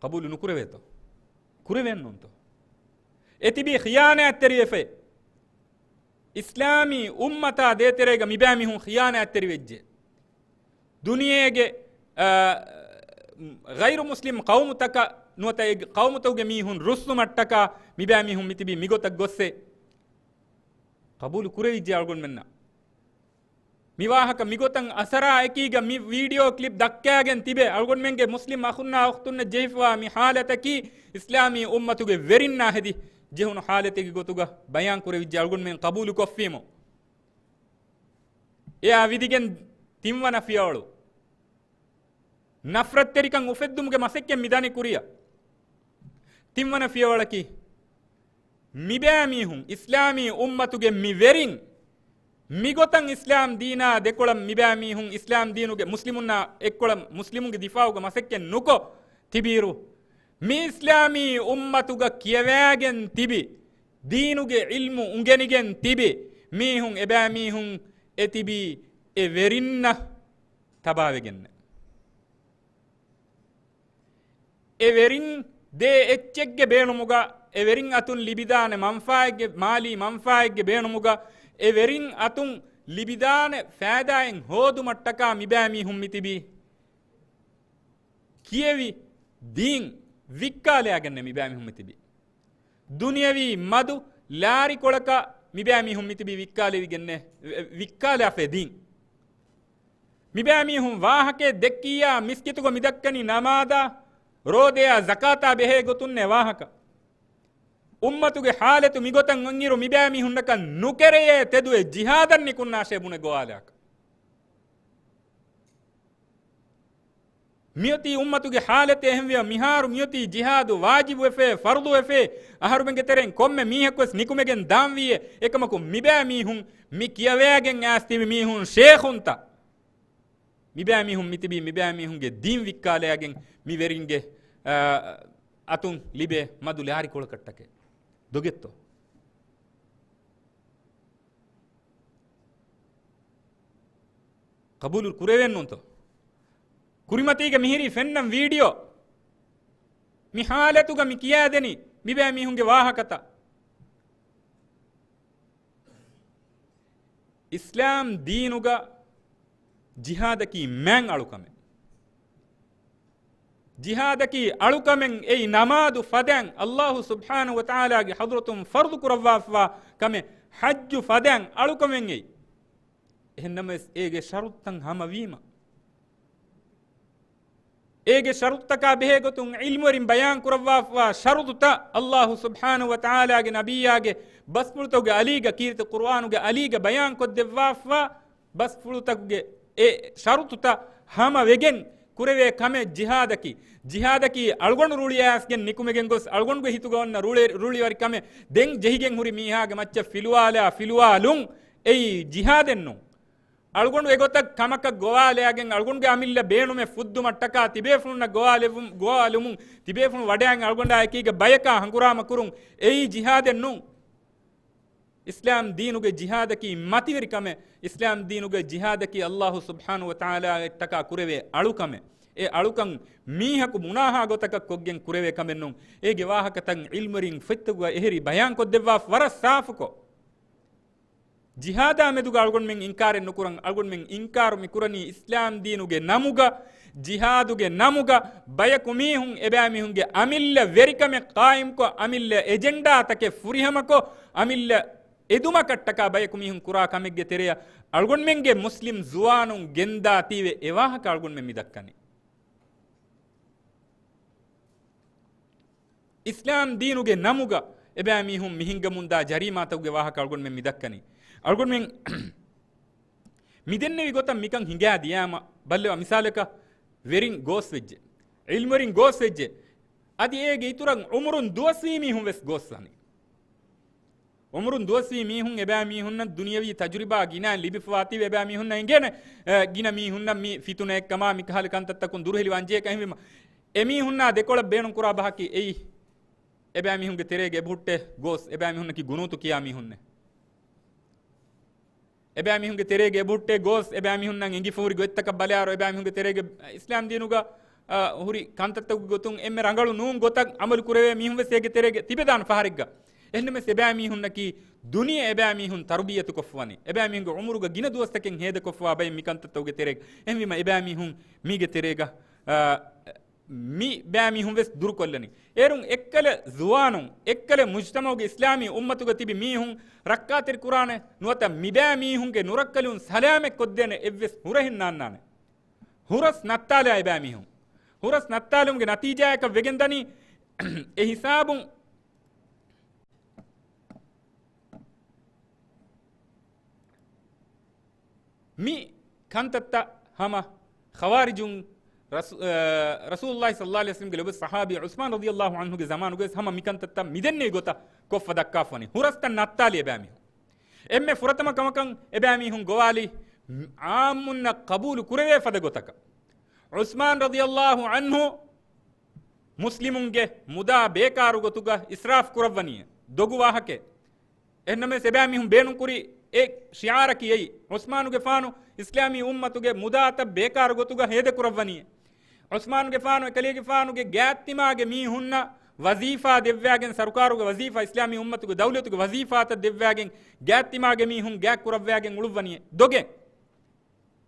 ޤަބޫލު ނުކުރެވޭތޯ؟ ކުރެވޭންނޫންތޯ؟ އެތިބީ ޚިޔާނާތްތެރިވެފައި. އިސްލާމީ އުއްމަތާ ދޭތެރޭގަ މިބައިމީހުން ޚިޔާނާތްތެރިވެއްޖެ. ދުނިޔޭގެ، އާ، ޣައިރު މުސްލިމް ޤައުމުތަކަށް ނުވަތަ އެ ޤައުމުތަކުގެ މީހުން ރުއްސުމަށްޓަކާ މިބައިމީހުން މިތިބީ މިގޮތަށް ގޮއްސޭ. ޤަބޫލު ކުރެވިއްޖެ އަޅުގަނޑުމެންނަށް. މި ވާހަކަ މިގޮތަށް އަސަރާ އެކީގަ މި ވީޑިއޯ ކްލިޕް ދައްކާގެން ތިބެ އަޅުގަނޑުމެންގެ މުސްލިމް އަޚުންނާ އުޚްތުންނަށް ޖެހިފަވާ މި ޙާލަތަކީ އިސްލާމީ އުއްމަތުގެ ވެރިންނާ ހެދި ޖެހުނު ޙާލަތެއްގެ ގޮތުގަ ބަޔާން ކުރެވިއްޖެ އަޅުގަނޑުމެން ޤަބޫލު ކޮށްފީމު. އެއާ ވިދިގެން ތިންވަނަ ފިޔަވަޅު. ނަފްރަތްތެރިކަން އުފެއްދުމުގެ މަސައްކަތް މި ދަނީ ކުރިއަށް. ތިންވަނަ ފިޔަވަޅަކީ، މިބައިމީހުން އިސްލާމީ އުއްމަތުގެ މި ވެރިން މިގޮތަށް އިސްލާމް ދީނާ ދެކޮޅަށް މިބައިމީހުން އިސްލާމް ދީނުގެ މުސްލިމުންނާ އެއްކޮޅަށް މުސްލިމުންގެ ދިފާޢުގަ މަސައްކަތް ނުކޮށް ތިބިއިރު، މި އިސްލާމީ އުއްމަތުގަ ކިޔަވާގެން ތިބި، ދީނުގެ ޢިލްމު އުނގެނިގެން ތިބި މީހުން އެބައިމީހުން އެތިބީ އެ ވެރިންނަށް ތަބާވެގެންނެއް. އެ ވެރިން ދޭ އެއްޗެއްގެ ބޭނުމުގަ، އެ ވެރިން އަތުން ލިބިދާނެ މަންފާއެއްގެ، މާލީ މަންފާއެއްގެ ބޭނުމުގަ، އެ ވެރިން އަތުން ލިބިދާނެ ފައިދާއެއް ހޯދުމަށްޓަކާ މިބައިމީހުން މިތިބީ. ކިޔެވި ދީން ވިއްކާލައިގެންނެ މިބައިމީހުން މިތިބީ. ދުނިޔަވީ މަދު ލާރިކޮޅަކަށް މިބައިމީހުން މިތިބީ ވިއްކާލެވިގެންނެ، ވިއްކާލާފައި ދީން. މިބައިމީހުން ވާހަކައެއް ދެއްކިއްޔާ މިސްކިތުގަ މިދައްކަނީ ނަމާދާ، ރޯދަޔާ، ޒަކާތާ ބެހޭ ގޮތުންނޭ ވާހަކަ. އުއްމަތުގެ ޙާލަތު މިގޮތަށް އޮންއިރު މިބައިމީހުންނަކަށް ނުކެރެޔޭ ތެދުވެ ޖިހާދަށް ނިކުންނާށޭ ބުނެ ގޮވާލާކަށް. މިއޮތީ އުއްމަތުގެ ޙާލަތެއް އެހެންވެ، މިހާރު މިއޮތީ ޖިހާދު ވާޖިބުވެފޭ، ފަރުޟުވެފޭ، އަހަރުމެންގެ ތެރެއިން ކޮންމެ މީހަކުވެސް ނިކުމެގެން ދާންވީއޭ، އެކަމަކު މިބައިމީހުން މި ކިޔަވައިގެން އައިސް ތިބި މީހުން ޝޭޚުންތަ؟ މިބައިމީހުން މިތިބީ މިބައިމީހުންގެ ދީން ވިއްކާލައިގެން މި ވެރިންގެ، އާ، އަތުން ލިބޭ މަދު ލާރިކޮޅަކަށްޓަކައި. ދޮގެއްތޯ؟ ޤަބޫލު ކުރެވެންނޫންތޯ؟ ކުރިމަތީގަ މިހިރީ ފެންނަން ވީޑިއޯ. މި ޙާލަތުގަ މި ކިޔާދެނީ މިބައިމީހުންގެ ވާހަކަތައް. އިސްލާމް ދީނުގަ ޖިހާދަކީ މާތް އަޅުކަމެއް. ޖިހާދަކީ އަޅުކަމެއް އެއީ ނަމާދު ފަދައިން ﷲ ސުބްޙާނަހޫ ވަތަޢާލާގެ ޙަޟްރަތުން ފަރުޟު ކުރައްވާފަވާ ކަމެއް، ޙައްޖު ފަދައިން އަޅުކަމެއް އެއީ. އެހެންނަމަވެސް އޭގެ ޝަރުޠުތައް ހަމަވީމަ، އޭގެ ޝަރުޠުތަކާ ބެހޭ ގޮތުން ޢިލްމުވެރިން ބަޔާން ކުރައްވާފަ ޝަރުޠުތައް އައްލާހު ސުބްޙާނަހު ވަ ތަޢާލާގެ ނަބިއްޔާގެ ބަސްފުޅުތަކުގެ އަލީގަ، ކީރިތި ޤުރުއާނުގެ އަލީގަ ބަޔާން ކޮށްދެއްވާފަ، ބަސްފުޅުތަކުގެ އެ ޝަރުޠުތައް ހަމަ ވެގެން ކުރެވޭ ކަމެއް ޖިހާދަކީ. ޖިހާދަކީ އަޅުގަނޑު ރުޅިއައިސްގެން ނިކުމެގެން ގޮސް އަޅުގަނޑުގެ ހިތުގަ އޮންނަ ރުޅެ-، ރުޅިވަރި ކަމެއް. ދެން ޖެހިގެން ހުރި މީހާގެ މައްޗަށް ފިލުވާލާ ފިލުވާލުން އެއީ ޖިހާދެއް ނޫން. އަޅުގަނޑު އެގޮތަށް ކަމަކަށް ގޮވާލައިގެން އަޅުގަނޑުގެ އަމިއްލަ ބޭނުމެއް ފުއްދުމަށްޓަކާ ތިބޭފުޅުންނަށް ގޮވާލެވުން، ގޮވާލުމުން ތިބޭފުޅުން ވަޑައިގެން އަޅުގަނޑާ އެކީގަ ބަޔަކާ ހަނގުރާމަ ކުރުން އެއީ ޖިހާދެއް ނޫން. އިސްލާމް ދީނުގެ ޖިހާދަކީ މަތިވެރި ކަމެއް. އިސްލާމް ދީނުގެ ޖިހާދަކީ އައްލާހު ސުބްޙާނަހު ވަ ތަޢާލާއަށްޓަކާ ކުރެވޭ އަޅުކަމެއް. އެ އަޅުކަން މީހަކު މުނާހާ ގޮތަކަށް ކޮށްގެން ކުރެވޭ ކަމެއް ނޫން. އޭގެ ވާހަކަތައް ޢިލްމުވެރިން ފޮތްތަކުގަ އެހެރީ ބަޔާން ކޮށްދެއްވާ ވަރަށް ސާފުކޮށް. ޖިހާދާ މެދުގަ އަޅުގަނޑުމެން އިންކާރެއް ނުކުރަން. އަޅުގަނޑުމެން އިންކާރު މި ކުރަނީ އިސްލާމް ދީނުގެ ނަމުގަ، ޖިހާދުގެ ނަމުގަ ބަޔަކު މީހުން އެބައިމީހުންގެ އަމިއްލަ ވެރިކަމެއް ޤާއިމްކޮށް، އަމިއްލަ އެޖެންޑާތަކެއް ފުރިހަމަކޮށް، އަމިއްލަ އެދުމަކަށްޓަކާ ބަޔަކު މީހުން ކުރާ ކަމެއްގެ ތެރެއަށް އަޅުގަނޑުމެންގެ މުސްލިމް ޒުވާނުން ގެންދާތީވެ އެ ވާހަކަ އަޅުގަނޑުމެން މި ދައްކަނީ. އިސްލާމް ދީނުގެ ނަމުގަ އެބައިމީހުން މިހިނގަމުންދާ ޖަރީމާތަކުގެ ވާހަކަ އަޅުގަނޑުމެން މިދައްކަނީ. އަޅުގަނޑުމެން މިދެންނެވި ގޮތަށް މިކަން ހިނގާ ދިޔާމަ، ބައްލަވާ މިސާލަކަށް، ވެރިން ގޯސްވެއްޖެ، ޢިލްމުވެރިން ގޯސްވެއްޖެ، އަދި އޭގެ އިތުރަށް ޢުމުރުން ދުވަސްވީ މީހުން ވެސް ގޯސްވަނީ. ޢުމުރުން ދުވަސްވީ މީހުން އެބައިމީހުންނަށް ދުނިޔަވީ ތަޖުރިބާ ގިނައިން ލިބިފަވާތީވެ އެބައިމީހުންނަށް އެނގޭނެ، އަ، ގިނަ މީހުންނަށް މި ފިތުނައެއްކަމާ މިކަހަލަ ކަންތައްތަކުން ދުރުހެލިވާން ޖެހޭކަށް. އެހެންވީމަ، އެމީހުންނާ ދެކޮޅަށް ބޭނުންކުރާ ބަހަކީ އެއީ، އެބައިމީހުންގެ ތެރޭގެ އެބަހުއްޓޭ ގޯސް އެބައިމީހުންނަކީ ގުނޫތު ކިޔާ މީހުންނޭ. އެބައިމީހުންގެ ތެރޭގެ އެބަހުއްޓޭ ގޯސް އެބައިމީހުންނަށް އެނގިފަހުރި ގޮތްތަކަށް ބަލާއިރު، އެބައިމީހުންގެ ތެރޭގެ އިސްލާމް ދީނުގަ، އަ، ހުރި ކަންތައްތަކުގެ ގޮތުން އެންމެ ރަނގަޅު ނޫން ގޮތަށް އަމަލު ކުރެވޭ މީހުން ވެސް އޭގެ ތެރޭގަ ތިބެދާނެ ފަހަރެއްގަ. އެހެންނަމަވެސް އެބައިމީހުންނަކީ ދުނިޔެ އެބައިމީހުން ތަރުބިޔަތު ކޮށްފަވަނީ. އެބައިމީހުންގެ ޢުމުރުގަ ގިނަ ދުވަސްތަކެއް ހޭދަކޮށްފަވާ ބައެއް މި ކަންތައްތަކުގެ ތެރޭގަ. އެހެންވީމަ އެބައިމީހުން މީގެ ތެރޭގަ، އަ، މި ބައިމީހުން ވެސް ދުރުކޮށްލަނީ. އޭރުން އެއްކަލަ ޒުވާނުން، އެއްކަލަ މުޖްތަމަޢުގެ އިސްލާމީ އުއްމަތުގަ ތިބި މީހުން ރައްކާތެރި ކުރާނެ ނުވަތަ މި ބައިމީހުންގެ ނުރައްކަލުން ސަލާމަތް ކޮށްދޭނެ އެއްވެސް ހުރަހެއް ނާންނާނެ. ހުރަސް ނައްތާލާ އެބައިމީހުން. ހުރަސް ނައްތާލުމުގެ ނަތީޖާއަކަށް ވެގެން ދަނީ އެ ހިސާބުން މި ކަންތައްތައް ހަމަ ޚަވާރިޖުން ރަސޫ-، އަ، ރަސޫލުﷲ ޞައްލަﷲ ޢަލައިހި ވަސައްލަމްގެ ލޮބުވެތި ޞަޙާބީ ޢުސްމާން ރަޟިޔަﷲ ޢަންހުގެ ޒަމާނުގަވެސް ހަމަ މި ކަންތައްތައް މިދެންނެވި ގޮތަށް ކޮށްފަ ދައްކާފަވަނީ. ހުރަސްތައް ނައްތާލި އެބައިމީހުން. އެންމެ ފުރަތަމަ ކަމަކަށް އެބައިމީހުން ގޮވާލި ޢާއްމުންނަށް ޤަބޫލު ކުރެވޭ ފަދަ ގޮތަކަށް. ޢުސްމާން ރަޟިޔަﷲ ޢަންހު މުސްލިމުންގެ މުދާ ބޭކާރު ގޮތުގަ އިސްރާފް ކުރައްވަނީ ދޮގު ވާހަކައެއް. އެހެންނަމަވެސް އެބައިމީހުން ބޭނުންކުރި އެ ޝިޢާރަކީ އެއީ. ޢުސްމާނުގެފާނު އިސްލާމީ އުއްމަތުގެ މުދާތައް ބޭކާރު ގޮތުގަ ހޭދަކުރައްވަނީ. ޢުސްމާނުގެފާނު އެކަލޭގެފާނުގެ ގާތްތިމާގެ މީހުންނަށް ވަޒީފާ ދެއްވާގެން، ސަރުކާރުގެ ވަޒީފާ، އިސްލާމީ އުއްމަތުގެ ދައުލަތުގެ ވަޒީފާތައް ދެއްވާގެން ގާތްތިމާގެ މީހުން ގާތް ކުރައްވާގެން އުޅުއްވަނީ ދޮގެއް.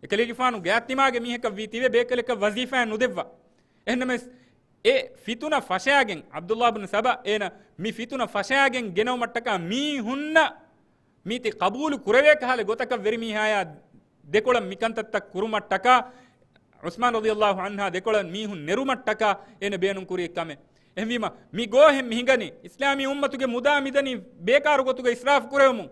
އެކަލޭގެފާނު ގާތްތިމާގެ މީހަކަށް ވީތީވެ ބޭކަލަކަށް ވަޒީފާއެއް ނުދެއްވާ. އެހެންނަމަވެސް އެ ފިތުނަ ފަށާގެން، ޢަބްދުﷲ ބިން ސަބަ އޭނަ މި ފިތުނަ ފަށާގެން ގެނައުމަށްޓަކާ މީހުންނަށް މީތި ޤަބޫލު ކުރެވޭ ކަހަލަ ގޮތަކަށް ވެރިމީހާޔާ ދެކޮޅަށް މިކަންތައްތައް ކުރުމަށްޓަކާ، ޢުސްމާން ރަޟިޔަﷲ ޢަންހާ ދެކޮޅަށް މީހުން ނެރުމަށްޓަކާ އޭނަ ބޭނުންކުރި ކަމެއް. އެހެންވީމަ، މި ގޯހެއް މި ހިނގަނީ، އިސްލާމީ އުއްމަތުގެ މުދާ މިދަނީ ބޭކާރު ގޮތުގަ އިސްރާފް ކުރެވެމުން.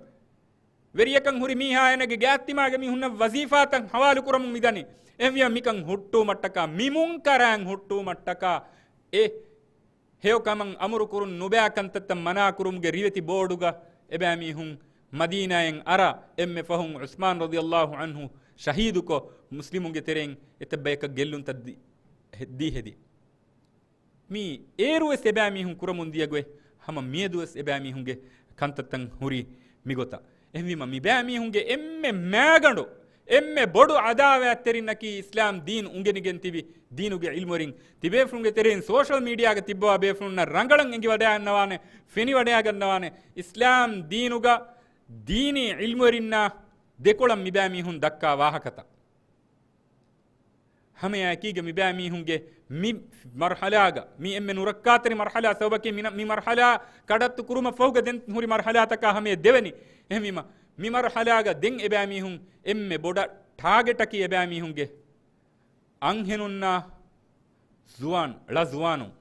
ވެރިޔަކަށް ހުރި މީހާ އޭނަގެ ގާތްތިމާގެ މީހުންނަށް ވަޒީފާތައް ހަވާލު ކުރަމުން މިދަނީ. އެހެންވީމަ މިކަން ހުއްޓުވުމަށްޓަކާ، މި މުންކަރާތް ހުއްޓުވުމަށްޓަކާ، އެ ހެޔޮކަމަށް އަމުރު ކުރުން ނުބައި ކަންތައްތައް މަނާ ކުރުމުގެ ރިވެތި ބޯޑުގަ އެބައިމީހުން މަދީނާއިން އަރާ، އެންމެ ފަހުން ޢުސްމާން ރަޟިޔަﷲ ޢަންހު ޝަހީދުކޮށް، މުސްލިމުންގެ ތެރެއިން އެތައް ބަޔަކަށް ގެއްލުންތައް ދި-، ހެ-، ދީ ހެދި. މި އޭރުވެސް އެބައިމީހުން ކުރަމުން ދިޔަ ގޮތް ހަމަ މިއަދުވެސް އެބައިމީހުންގެ ކަންތައްތައް ހުރީ މިގޮތަށް. އެހެންވީމަ، މި ބައިމީހުންގެ އެންމެ މާގަނޑު، އެންމެ ބޮޑު ޢަދާވާތްތެރިންނަކީ އިސްލާމް ދީން އުނގެނިގެން ތިބި ދީނުގެ ޢިލްމުވެރިން. ތިބޭފުޅުންގެ ތެރެއިން ސޯޝަލް މީޑިއާގަ ތިއްބަވާ ބޭފުޅުންނަށް ރަނގަޅަށް އެނގިވަޑައިގަންނަވާނެ، ފެނިވަޑައިގަންނަވާނެ. އިސްލާމް ދީނުގަ ދީނީ ޢިލްމުވެރިންނާ ދެކޮޅަށް މިބައިމީހުން ދައްކާ ވާހަކަތައް. ހަމައެކީގަ މިބައިމީހުންގެ މި މަރުޙަލާގަ، މި އެންމެ ނުރައްކާތެރި މަރުޙަލާ ސަބަބަކީ މި ނަ-، މި މަރުޙަލާ ކަޑައްތު ކުރުމަށް ފަހުގަ ދެން ހުރި މަރުޙަލާތަކާ ހަމަޔަށް ދެވެނީ. އެހެންވީމަ، މި މަރުޙަލާގަ ދެން އެބައިމީހުން އެންމެ ބޮޑަށް ޓާގެޓަކީ އެބައިމީހުންގެ އަންހެނުންނާ ޒުވާން، ޅަ ޒުވާނުން.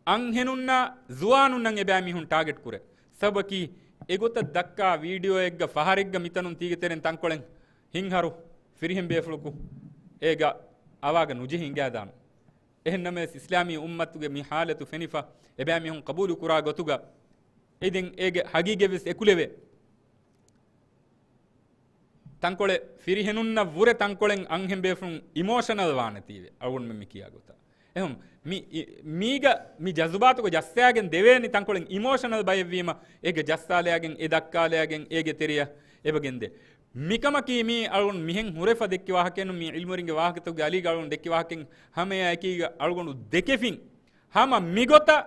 އަންހެނުންނާ ޒުވާނުންނަށް އެބައިމީހުން ޓާގެޓް ކުރޭ. ސަބަބަކީ އެގޮތަށް ދައްކާ ވީޑިއޯއެއްގަ ފަހަރެއްގަ މިތަނުން ތީގެ ތެރެއިން ތަންކޮޅެއް ހިންހަރު ފިރިހެން ބޭފުޅަކު އޭގަ އަވާގަ ނުޖެހި އިނގާދާނު. އެހެންނަމަވެސް އިސްލާމީ އުއްމަތުގެ މި ހާލަތު ފެނިފަ އެބައިމީހުން ޤަބޫލު ކުރާ ގޮތުގަ އެދެން އޭގެ ހަގީގަތްވެސް އެކުލެވޭ. ތަންކޮޅެއް ފިރިހެނުންނަށް ވުރެ ތަންކޮޅެއް އަންހެން ބޭފުޅުން އިމޯޝަނަލް ވާނެތީވެ އަޅުގަނޑުމެން މި ކިޔާ ގޮތަށް. އެހެން މި، މީގަ މި ޖަޒުބާތުގަ ޖައްސާގެން ދެވޭނީ ތަންކޮޅެއް އިމޯޝަނަލް ބައެއްވީމަ އޭގެ ޖައްސާލައިގެން އެ ދައްކާލައިގެން އޭގެ ތެރެއަށް އެބަގެންދޭ. މިކަމަކީ މީ އަޅުގަނޑު މިހެން ހުރެފަ ދެއްކި ވާހަކައެއް ނޫން، މީ ޢިލްމުވެރިންގެ ވާހަކަތަކުގެ އަލީގަ އަޅުގަނޑު ދެއްކި ވާހަކައެއް ހަމައެއާއެކީގަ އަޅުގަނޑު ދެކެފިން. ހަމަ މިގޮތަށް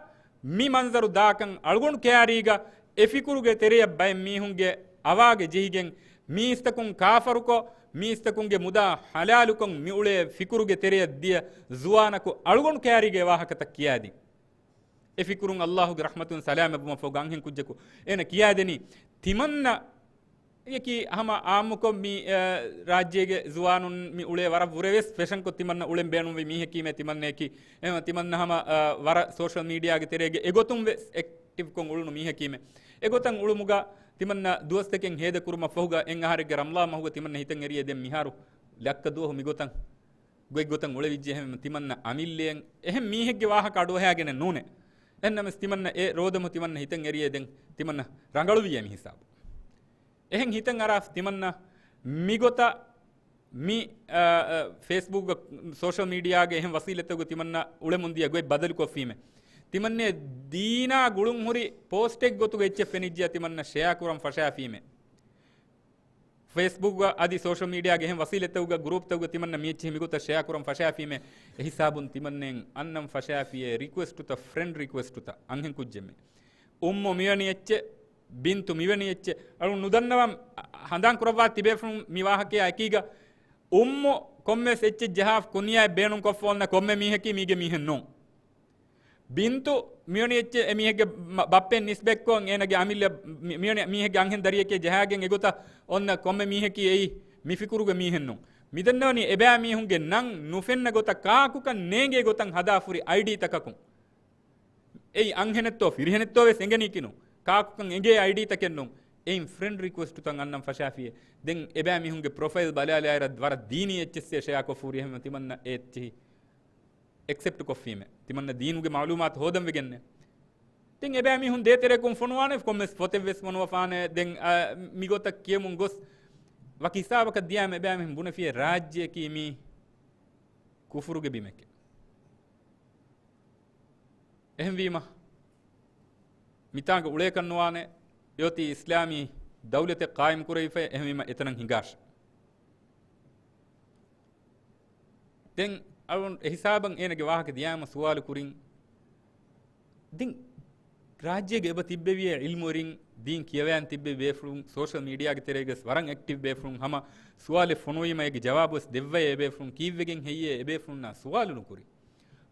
މި މަންޒަރު ދާކަން އަޅުގަނޑު ކައިރީގަ އެ ފިކުރުގެ ތެރެޔަށް ބައެއް މީހުންގެ އަވާގެ ޖެހިގެން މީސްތަކުން ކާފަރުކޮށް، މީސްތަކުންގެ މުދާ ޙަލާލުކޮށް މިއުޅޭ ފިކުރުގެ ތެރެޔަށް ދިޔަ ޒުވާނަކު އަޅުގަނޑު ކައިރީގަ އެ ވާހަކަތައް ކިޔާދިން. އެ ފިކުރުން އައްލާހުގެ ރަޙްމަތުން ސަލާމަތްވުމަށްފަހު އަންހެން ކުއްޖަކު އޭނަ ކިޔާދެނީ ތިމަންނަ އެކީ ހަމަ އާއްމުކޮށް މި، އަ، ރާއްޖޭގެ ޒުވާނުން މި އުޅޭ ވަރަށް ވުރެ ވެސް ފެޝަންކޮށް ތިމަންނަ އުޅެން ބޭނުންވި މީހަކީމޭ ތިމަންނައަކީ. އެ، ތިމަންނަ ހަމަ، އަ، ވަރަށް ސޯޝަލް މީޑިއާގެ ތެރޭގަ އެގޮތުން ވެސް އެކްޓިވްކޮށް އުޅުނު މީހަކީމޭ. އެގޮތަށް އުޅުމުގަ ތިމަންނަ ދުވަސްތަކެއް ހޭދަކުރުމަށްފަހުގަ އެއް އަހަރެއްގެ ރަމަޟާން މަހުގަ ތިމަންނަ ހިތަށް އެރިއޭ ދެން މިހާރު ލައްކަ ދުވަހު މިގޮތަށް ގޮތްގޮތަށް އުޅެވިއްޖެ. އެހެންވީމަ ތިމަންނަ އަމިއްލައެއް އެހެން މީހެއްގެ ވާހަކަ އަޑުއަހައިގެނެއް ނޫނޭ. އެހެންނަމަވެސް ތިމަންނަ އެ ރޯދަމަ ތިމަންނަ ހިތަށް އެރިއޭ ދެން ތިމަންނަ ރަނގަޅުވިއޭ މި ހިސާބު. އެހެން ހިތަށް އަރާފަ ތިމަންނަ މިގޮތަށް މި، އަ، އަ، ފޭސްބުކްގަ، ސޯޝަލް މީޑިއާގެ އެހެން ވަސީލަތެއްގަ ތިމަންނަ އުޅެމުން ދިޔަ ގޮތް ބަދަލުކޮށްފީމޭ. ތިމަންނަ ދީނާ ގުޅުން ހުރި ޕޯސްޓެއް ގޮތުގަ އެއްޗެއް ފެނިއްޖެޔާ ތިމަންނަ ޝެއާ ކުރަން ފަށާފީމޭ. ފޭސްބުކްގަ އަދި ސޯޝަލް މީޑިއާގެ އެހެން ވަސީލަތްތަކުގަ ގްރޫޕްތަކުގަ ތިމަންނަ މިއެއްޗެހި މިގޮތަށް ޝެއާ ކުރަން ފަށާފީމޭ. އެހިސާބުން ތިމަންނައަށް އަންނަން ފަށާފިޔޭ ރިކުއެސްޓުތައް، ފްރެންޑް ރިކުއެސްޓުތައް އަންހެން ކުއްޖެއްމެ. އުއްމު މިވެނި އެއްޗެއް، ބިންތު މިވެނި އެއްޗެއް. އަޅު ނުދަންނަވަން ހަނދާން ކުރައްވާ ތިބޭފުޅުން މި ވާހަކަޔާ އެކީގަ އުއްމު ކޮންމެސް އެއްޗެއް ޖަހާފަ ކުންޔާއެއް ބޭނުން ކޮށްފަ އޮންނަ ކޮންމެ މީހަކީ މީގެ މީހެއް ނޫން. ބިންތު މިވެނި އެއްޗެއް އެމީހެއްގެ މަ-، ބައްޕައެއް ނިސްބަތްކޮށް އޭނަގެ އަމިއްލަ މި-، މިވެނި މީހެއްގެ އަންހެން ދަރިއެކޭ ޖަހާގެން އެގޮތަށް އޮންނަ ކޮންމެ މީހަކީ އެއީ މި ފިކުރުގެ މީހެއް ނޫން. މިދަންނަވަނީ އެބައިމީހުންގެ ނަން ނުފެންނަ ގޮތަށް ކާކުކަން ނޭނގޭ ގޮތަށް ހަދާފަ ހުރި އައިޑީތަކަކުން. އެއީ އަންހެނެއްތޯ ފިރިހެނެއްތޯ ވެސް އެނގެނީކީ ނޫން. ކާކުކަން އެނގޭ އައިޑީތަކެއް ނޫން. އެއިން ފްރެންޑް ރިކުއެސްޓުތައް އަންނަން ފަށާފިޔޭ. ދެން އެބައިމީހުންގެ ޕްރޮފައިލް ބަލާލާއިރަށް ވަރަށް ދީނީ އެއްޗެއްސޭ ޝެއާކޮށްފަ ހުރި އެހެންވީމަ ތިމަންނަ އެ އެއްޗެހި އެކްސެޕްޓް ކޮށްފީމޭ. ތިމަންނަ ދީނުގެ މައުލޫމާތު ހޯދަން ވެގެންނޭ. ދެން އެބައިމީހުން ދޭތެރެއަކުން ފޮނުވާނެ، ކޮންމެސް ފޮތެއް ވެސް ފޮނުވަފާނެ. ދެން، އަ، މިގޮތަށް ކިޔަމުން ގޮސް ވަކި ހިސާބަކަށް ދިޔާމަ އެބައިމީހުން ބުނެފިޔޭ ރާއްޖެއަކީ މީ ކުފުރުގެ ބިމެކޭ. އެހެންވީމަ، މިތާނގަ އުޅޭކަށް ނުވާނެ، އެއޮތީ އިސްލާމީ ދައުލަތެއް ޤާއިމް ކުރެވިފައި، އެހެންވީމަ އެތަނަށް ހިނގާށޭ. ދެން އަޅުން އެހިސާބަށް އޭނަގެ ވާހަކަ ދިޔާމަ ސުވާލު ކުރިން، ދެން ރާއްޖޭގަ އެބަ ތިއްބެވިޔޭ ޢިލްމުވެރިން، ދީން ކިޔަވައިން ތިއްބެވި ބޭފުޅުން، ސޯޝަލް މީޑިއާގެ ތެރޭގަސް ވަރަށް އެކްޓިވް ބޭފުޅުން، ހަމަ ސުވާލެއް ފޮނުވީމަ އޭގެ ޖަވާބުވެސް ދެއްވައޭ އެބޭފުޅުން ކީއްވެގެން ހެއްޔޭ އެބޭފުޅުންނާ ސުވާލު ނުކުރި؟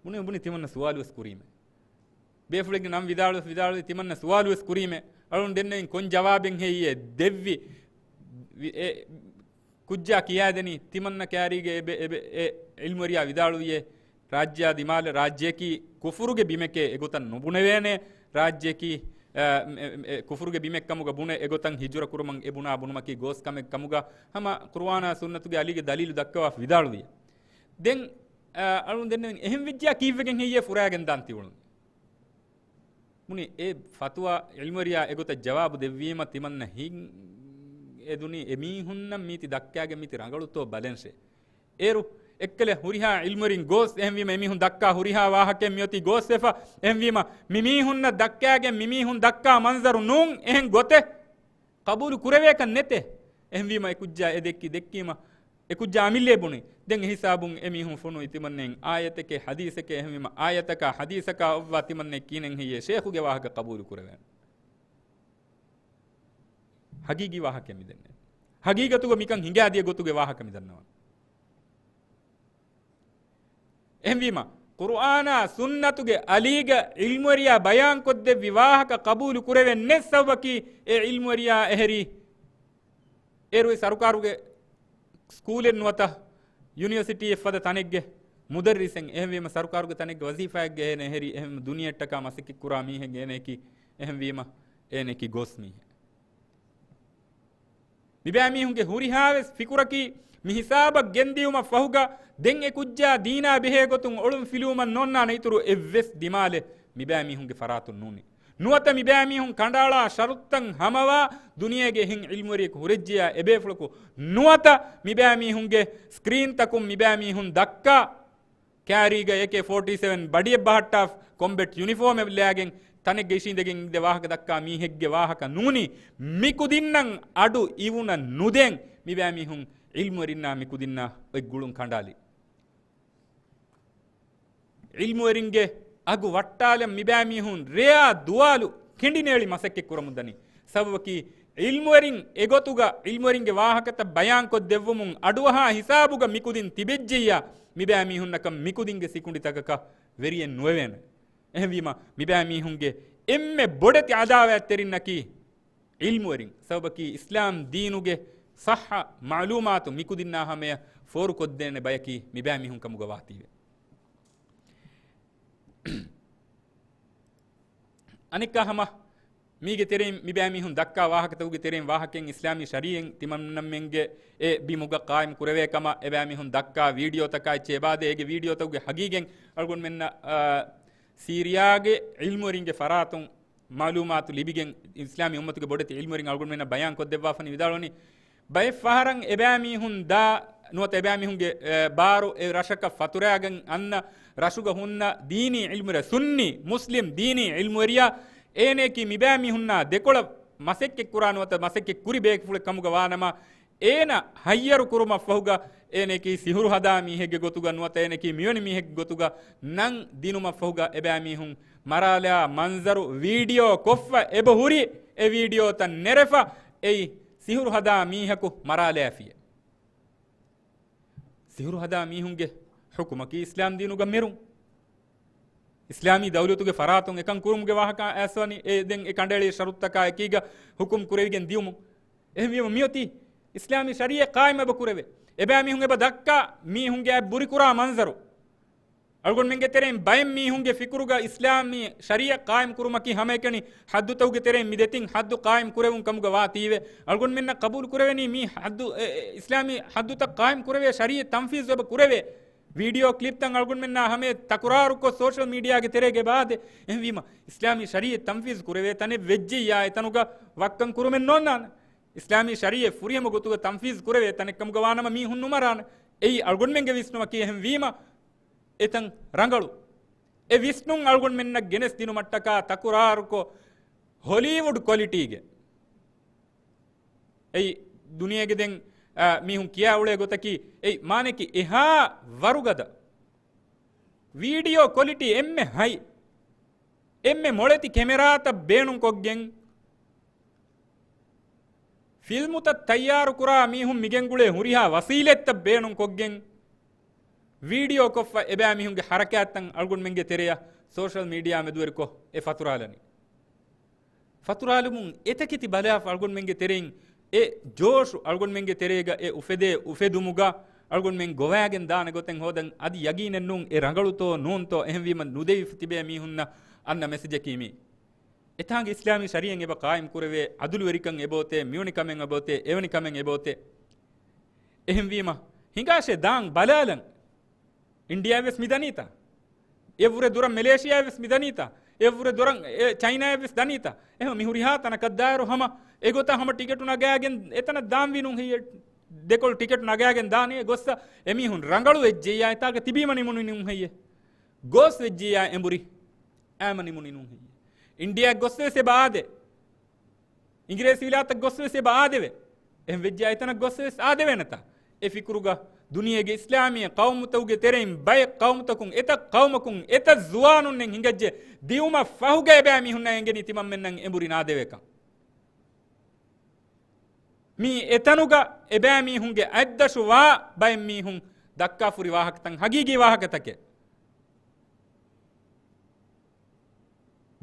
ބުނި ބުނި ތިމަންނަ ސުވާލުވެސް ކުރީމެ. ބޭފުޅެއްގެ ނަން ވިދާޅުވެސް ވިދާޅުވި ތިމަންނަ ސުވާލުވެސް ކުރީމެ. އަޅުން ދެންނެވިން ކޮން ޖަވާބެއް ހެއްޔޭ ދެއްވި؟ ވި-، އެ ކުއްޖާ ކިޔާދެނީ ތިމަންނަ ކައިރީގެ އެބެ-، އެބެ-، އެ ޢިލްމުވެރިޔާ ވިދާޅުވިޔޭ، ރާއްޖެއާ ދިމާލަށް ރާއްޖެއަކީ ކުފުރުގެ ބިމެކޭ، އެގޮތަށް ނުބުނެވޭނެ. ރާއްޖެއަކީ، އަ، އެ، އެ، ކުފުރުގެ ބިމެއްކަމުގަ ބުނެ، އެގޮތަށް ހިޖުރަ ކުރުމަށް އެ ބުނާ ބުނުމަކީ ގޯސް ކަމެއް ކަމުގަ ހަމަ ޤުރުއާނާ ސުންނަތުގެ އަލީގެ ދަލީލު ދައްކަވާފަ ވިދާޅުވިޔޭ. ދެން، އަ، އަޅުން ދެންނެވިން އެހެން ވެއްޖެޔާ ކީއްވެގެން ހެއްޔޭ ފުރާގެން ދާން ތިއުޅުން؟ ބުނި އެ ފަތުވާ ޢިލްމުވެރިޔާ އެގޮތަށް ޖަވާބު ދެއްވީމަ ތިމަންނަ ހިތް އެދުނީ އެ މީހުންނަށް މީތި ދައްކާގެން މީތި ރަނގަޅުތޯ ބަލަންށޭ. އޭރު އެއްކަލެ ހުރިހާ ޢިލްމުވެރިން ގޯސް އެހެންވީމަ އެމީހުން ދައްކާ ހުރިހާ ވާހަކައެއް މިއޮތީ ގޯސްވެފަ. އެހެންވީމަ މި މީހުންނަށް ދައްކާގެން މި މީހުން ދައްކާ މަންޒަރު ނޫން އެހެން ގޮތެއް ޤަބޫލު ކުރެވޭކަށް ނެތޭ. އެހެންވީމަ އެ ކުއްޖާ އެ ދެއްކި ދެއްކީމަ އެ ކުއްޖާ އަމިއްލައޭ ބުނި. ދެން އެހިސާބުން އެމީހުން ފޮނުވި ތިމަންނައިން އާޔަތެކޭ ޙަދީޘެކޭ، އެހެންވީމަ އާޔަތަކާ ޙަދީޘަކާ އޮއްވާ ތިމަންނައަށް ކީނެން ހެއްޔޭ ޝޭޚުގެ ވާހަކަ ޤަބޫލު ކުރެވޭނެ؟ ޙަޤީޤީ ވާހަކައެއް މިދެންނެވި. ޙަޤީޤަތުގަ މިކަން ހިނގާދިޔަ ގޮތުގެ ވާހަކަ މިދަންނަވަން. އެހެންވީމަ، ޤުރުއާނާ ސުންނަތުގެ އަލީގަ ޢިލްމުވެރިޔާ ބަޔާންކޮށްދެއްވި ވާހަކަ ޤަބޫލު ކުރެވެން ނެތް ސަބަބަކީ، އެ ޢިލްމުވެރިޔާ އެހެރީ އޭރުވެސް ސަރުކާރުގެ ސްކޫލެއް ނުވަތަ ޔުނިވަރސިޓީއެއް ފަދަ ތަނެއްގެ މުދައްރިސެއް. އެހެންވީމަ ސަރުކާރުގެ ތަނެއްގެ ވަޒީފާއެއްގަ އޭނަ އެހެރީ، އެހެން ދުނިޔެއަށްޓަކާ މަސައްކަތްކުރާ މީހެއް އޭނައަކީ، އެހެންވީމަ އޭނައަކީ ގޯސް މީހެއް. މިބައިމީހުންގެ ހުރިހާވެސް ފިކުރަކީ މި ހިސާބަށް ގެންދިޔުމަށް ފަހުގަ ދެން އެ ކުއްޖާ ދީނާ ބެހޭ ގޮތުން އޮޅުން ފިލުވުމަށް ނޯންނާނެ އިތުރު އެއްވެސް ދިމާލެއް މިބައިމީހުންގެ ފަރާތުން ނޫނީ. ނުވަތަ މިބައިމީހުން ކަނޑައަޅާ ޝަރުތުތައް ހަމަވާ ދުނިޔޭގެ އެހެން ޢިލްމުވެރިޔަކު ހުރެއްޖެޔާ އެބޭފުޅަކު ނުވަތަ މިބައިމީހުންގެ ސްކްރީންތަކުން މިބައިމީހުން ދައްކާ ކާރީގަ އޭކޭ ފޯޓީ ސެވެން ބަޑިއެއް ބަހައްޓާ ކޮމްބެޓް ޔުނިފޯމެއް ލައިގެން ތަނެއްގަ އިށީނދެގެން އިނދެ ވާހަކަ ދައްކާ މީހެއްގެ ވާހަކަ ނޫނީ. މިކުދިންނަށް އަޑު އިވުނަ ނުދޭން މިބައިމީހުން ޢިލްމުވެރިންނާ މިކުދިންނާ އޮތް ގުޅުން ކަނޑާލި. ޢިލްމުވެރިންގެ އަގު ވައްޓާލަން މިބައިމީހުން ރެޔާ ދުވާލު ކެނޑިނޭޅި މަސައްކަތް ކުރަމުންދަނީ. ސަބަބަކީ، ޢިލްމުވެރިން އެގޮތުގަ ޢިލްމުވެރިންގެ ވާހަކަތައް ބަޔާންކޮށްދެއްވުމުން އަޑުއަހާ ހިސާބުގަ މިކުދިން ތިބެއްޖެއްޔާ، މިބައިމީހުންނަކަށް މިކުދިންގެ ސިކުނޑިތަކަކަށް ވެރިއެއް ނުވެވޭނެ. އެހެންވީމަ، މިބައިމީހުންގެ އެންމެ ބޮޑެތި ޢަދާވާތްތެރިންނަކީ ޢިލްމުވެރިން. ސަބަބަކީ، އިސްލާމް ދީނުގެ ޞައްޙަ މަޢުލޫމާތު މިކުދިންނާ ހަމަޔަށް ފޯރުކޮށްދޭނެ ބަޔަކީ މިބައިމީހުން ކަމުގަ ވާތީވެ. އަނެއްކާ ހަމަ މީގެ ތެރެއިން މިބައިމީހުން ދައްކާ ވާހަކަތަކުގެ ތެރެއިން ވާހަކައިން އިސްލާމީ ޝަރީޢަތް ތިމަންނަމެންގެ އެ ބިމުގަ ޤާއިމް ކުރެވޭ ކަމަށް އެބައިމީހުން ދައްކާ ވީޑިއޯތަކާ އެއްޗެއް އެބާދޭ. އޭގެ ވީޑިއޯތަކުގެ ހަގީގަތް އަޅުގަނޑުމެންނަށް، އާ، ސީރިޔާގެ ޢިލްމުވެރިންގެ ފަރާތުން މަޢުލޫމާތު ލިބިގެން އިސްލާމީ އުއްމަތުގެ ބޮޑެތި ޢިލްމުވެރިން އަޅުގަނޑުމެންނަށް ބަޔާން ކޮށްދެއްވާފަނި ވިދާޅުވަނީ، ބައެއް ފަހަރަށް އެބައިމީހުން ދާ ނުވަތަ އެބައިމީހުންގެ، އެ، ބާރު އެ ރަށަކަށް ފަތުރައިގެން އަންނަ ރަށުގަ ހުންނަ ދީނީ ޢިލްމުވެރިޔާ، ސުންނީ މުސްލިމް ދީނީ ޢިލްމުވެރިޔާ އޭނައަކީ މިބައިމީހުންނާ ދެކޮޅަށް މަސައްކަތްކުރާ ނުވަތަ މަސައްކަތް ކުރި ބަޔަކުފުޅެއް ކަމުގަ ވާނަމަ، އޭނަ ހައްޔަރު ކުރުމަށްފަހުގަ އޭނައަކީ ސިހުރު ހަދާ މީހެއްގެ ގޮތުގަ ނުވަތަ އޭނައަކީ މިވެނި މީހެއްގެ ގޮތުގަ ނަން ދިނުމަށްފަހުގަ އެބައިމީހުން މަރާލާ މަންޒަރު ވީޑިއޯ ކޮށްފަ އެބަހުރި، އެ ވީޑިއޯތައް ނެރެފަ އެއީ ސިހުރު ހަދާ މީހަކު މަރާލާފިޔޭ. ސިހުރު ހަދާ މީހުންގެ ޙުކުމަކީ އިސްލާމް ދީނުގަ މެރުން. އިސްލާމީ ދައުލަތުގެ ފަރާތުން އެކަން ކުރުމުގެ ވާހަކަ އައިސްވަނީ އެ ދެން އެ ކަނޑައެޅި ޝަރުތުތަކާ އެކީގަ ޙުކުމް ކުރެވިގެން ދިޔުމުން. އެހެންވީމަ މިއޮތީ އިސްލާމީ ޝަރީޢަތް ޤާއިމް އެބަ ކުރެވޭ. އެބައިމީހުން އެބަ ދައްކާ މީހުންގެ އަތް ބުރިކުރާ މަންޒަރު. އަޅުގަނޑުމެންގެ ތެރެއިން ބައެއް މީހުންގެ ފިކުރުގަ އިސްލާމީ ޝަރީޢަތް ޤާއިމް ކުރުމަކީ ހަމައެކަނި ޙައްދުތަކުގެ ތެރެއިން މި ދެތިން ޙައްދު ޤާއިމް ކުރެވުން ކަމުގަ ވާތީވެ. އަޅުގަނޑުމެންނަށް ޤަބޫލު ކުރެވެނީ މި ޙައްދު، އެ، އެ، އިސްލާމީ ޙައްދުތައް ޤާއިމް ކުރެވޭ ޝަރީޢަތް ތަންފީޒު އެބަ ކުރެވޭ. ވީޑިއޯ ކްލިޕްތައް އަޅުގަނޑުމެންނާ ހަމަޔަށް ތަކުރާރުކޮށް ސޯޝަލް މީޑިއާގެ ތެރޭގަ އެބަ އާދޭ. އެހެންވީމަ، އިސްލާމީ ޝަރީޢަތް ތަންފީޒު ކުރެވޭ ތަނެއް ވެއްޖެއްޔާ އެތަނުގަ ވައްކަން ކުރުމެއް ނޯންނާނެ. އިސްލާމީ ޝަރީޢަތް ފުރިހަމަ ގޮތުގަ ތަންފީޒު ކުރެވޭ ތަނެއް ކަމުގަ ވާނަމަ މީހުން ނުމަރާނެ. އެއީ އަޅުގަނޑުމެންގެ ވިސްނުމަކީ. އެހެންވީމަ، އެތަން ރަނގަޅު. އެ ވިސްނުން އަޅުގަނޑުމެންނަށް ގެނެސްދިނުމަށްޓަކާ ތަކުރާރުކޮށް، ހޮލީވުޑް ކޮލިޓީގެ އެއީ ދުނިޔޭގެ ދެން، އާ، މީހުން ކިޔާ އުޅޭ ގޮތަކީ، އެއީ މާނައަކީ އެހާ ވަރުގަދަ ވީޑިއޯ ކޮލިޓީ އެންމެ ހައި، އެންމެ މޮޅެތި ކެމެރާތައް ބޭނުންކޮށްގެން، ފިލްމުތައް ތައްޔާރުކުރާ މީހުން މިގެންގުޅޭ ހުރިހާ ވަސީލަތްތައް ބޭނުންކޮށްގެން، ވީޑިއޯ ކޮށްފަ އެބައިމީހުންގެ ޙަރަކާތްތައް އަޅުގަނޑުމެންގެ ތެރެއަށް ސޯޝަލް މީޑިއާ މެދުވެރިކޮށް އެ ފަތުރާލަނީ. ފަތުރާލުމުން އެތަކެތި ބަލާފަ އަޅުގަނޑުމެންގެ ތެރެއިން އެ ޖޯޝު އަޅުގަނޑުމެންގެ ތެރޭގަ އެ އުފެދޭ އުފެދުމުގަ އަޅުގަނޑުމެން ގޮވައިގެން ދާނެ ގޮތެއް ހޯދަން އަދި ޔަގީނެއް ނޫން އެ ރަނގަޅުތޯ ނޫންތޯ. އެހެންވީމަ ނުދެވިފަ ތިބޭ މީހުންނަށް އަންނަ މެސެޖަކީ މީ. އެތާނގެ އިސްލާމީ ޝަރީޢަތް އެބަ ޤާއިމް ކުރެވޭ، ޢަދުލުވެރިކަން އެބައޮތޭ، މިވެނި ކަމެއް އެބައޮތޭ، އެވެނި ކަމެއް އެބައޮތޭ. އެހެންވީމަ، ހިނގާށޭ ދާން ބަލާލަން. އިންޑިއާ ވެސް މި ދަނީތަ؟ އެއްވުރެ ދުރަށް މެލޭޝިއާ ވެސް މި ދަނީތަ؟ އެއްވުރެ ދުރަށް އެ ޗައިނާ ވެސް ދަނީތަ؟ އެހެން މި ހުރިހާ ތަނަކަށް ދާއިރު ހަމަ އެގޮތަށް ހަމަ ޓިކެޓު ނަގާގެން އެތަނަށް ދާން ވީ ނޫން ހެއްޔޭ؟ ދެކޮޅު ޓިކެޓު ނަގާގެން ދާނީ ގޮއްސަ އެމީހުން ރަނގަޅު ވެއްޖެއްޔާ އެތާގަ ތިބީމަ ނިމުނީ ނޫން ހެއްޔޭ؟ ގޯސް ވެއްޖެއްޔާ އެނބުރި އާމަ ނިމުނީ ނޫން ހެއްޔޭ؟ އިންޑިއާ ގޮއްސަ ވެސް އެބަ އާދޭ. އިނގިރޭސި ވިލާތަށް ގޮސް ވެސް އެބަ އާދެވޭ. އެހެން ވެއްޖެ އެތަނަށް ގޮސް ވެސް އާދެވޭނެތަ؟ އެ ފިކުރުގަ ދުނިޔޭގެ އިސްލާމީ ޤައުމުތަކުގެ ތެރެއިން ބައެއް ޤައުމުތަކުން އެތައް ޤައުމަކުން އެތައް ޒުވާނުންނެއް ހިނގައްޖެ ދިއުމަށް ފަހުގަ އެބައިމީހުންނަށް އެނގެނީ ތިމަންމެންނަށް އެނބުރި ނާދެވޭކަން. މީ އެތަނުގަ އެބައިމީހުންގެ އަތްދަށު ވާ ބައެއް މީހުން ދައްކާފުރި ވާހަކަތައް ހަގީގީ ވާހަކަތަކެއް.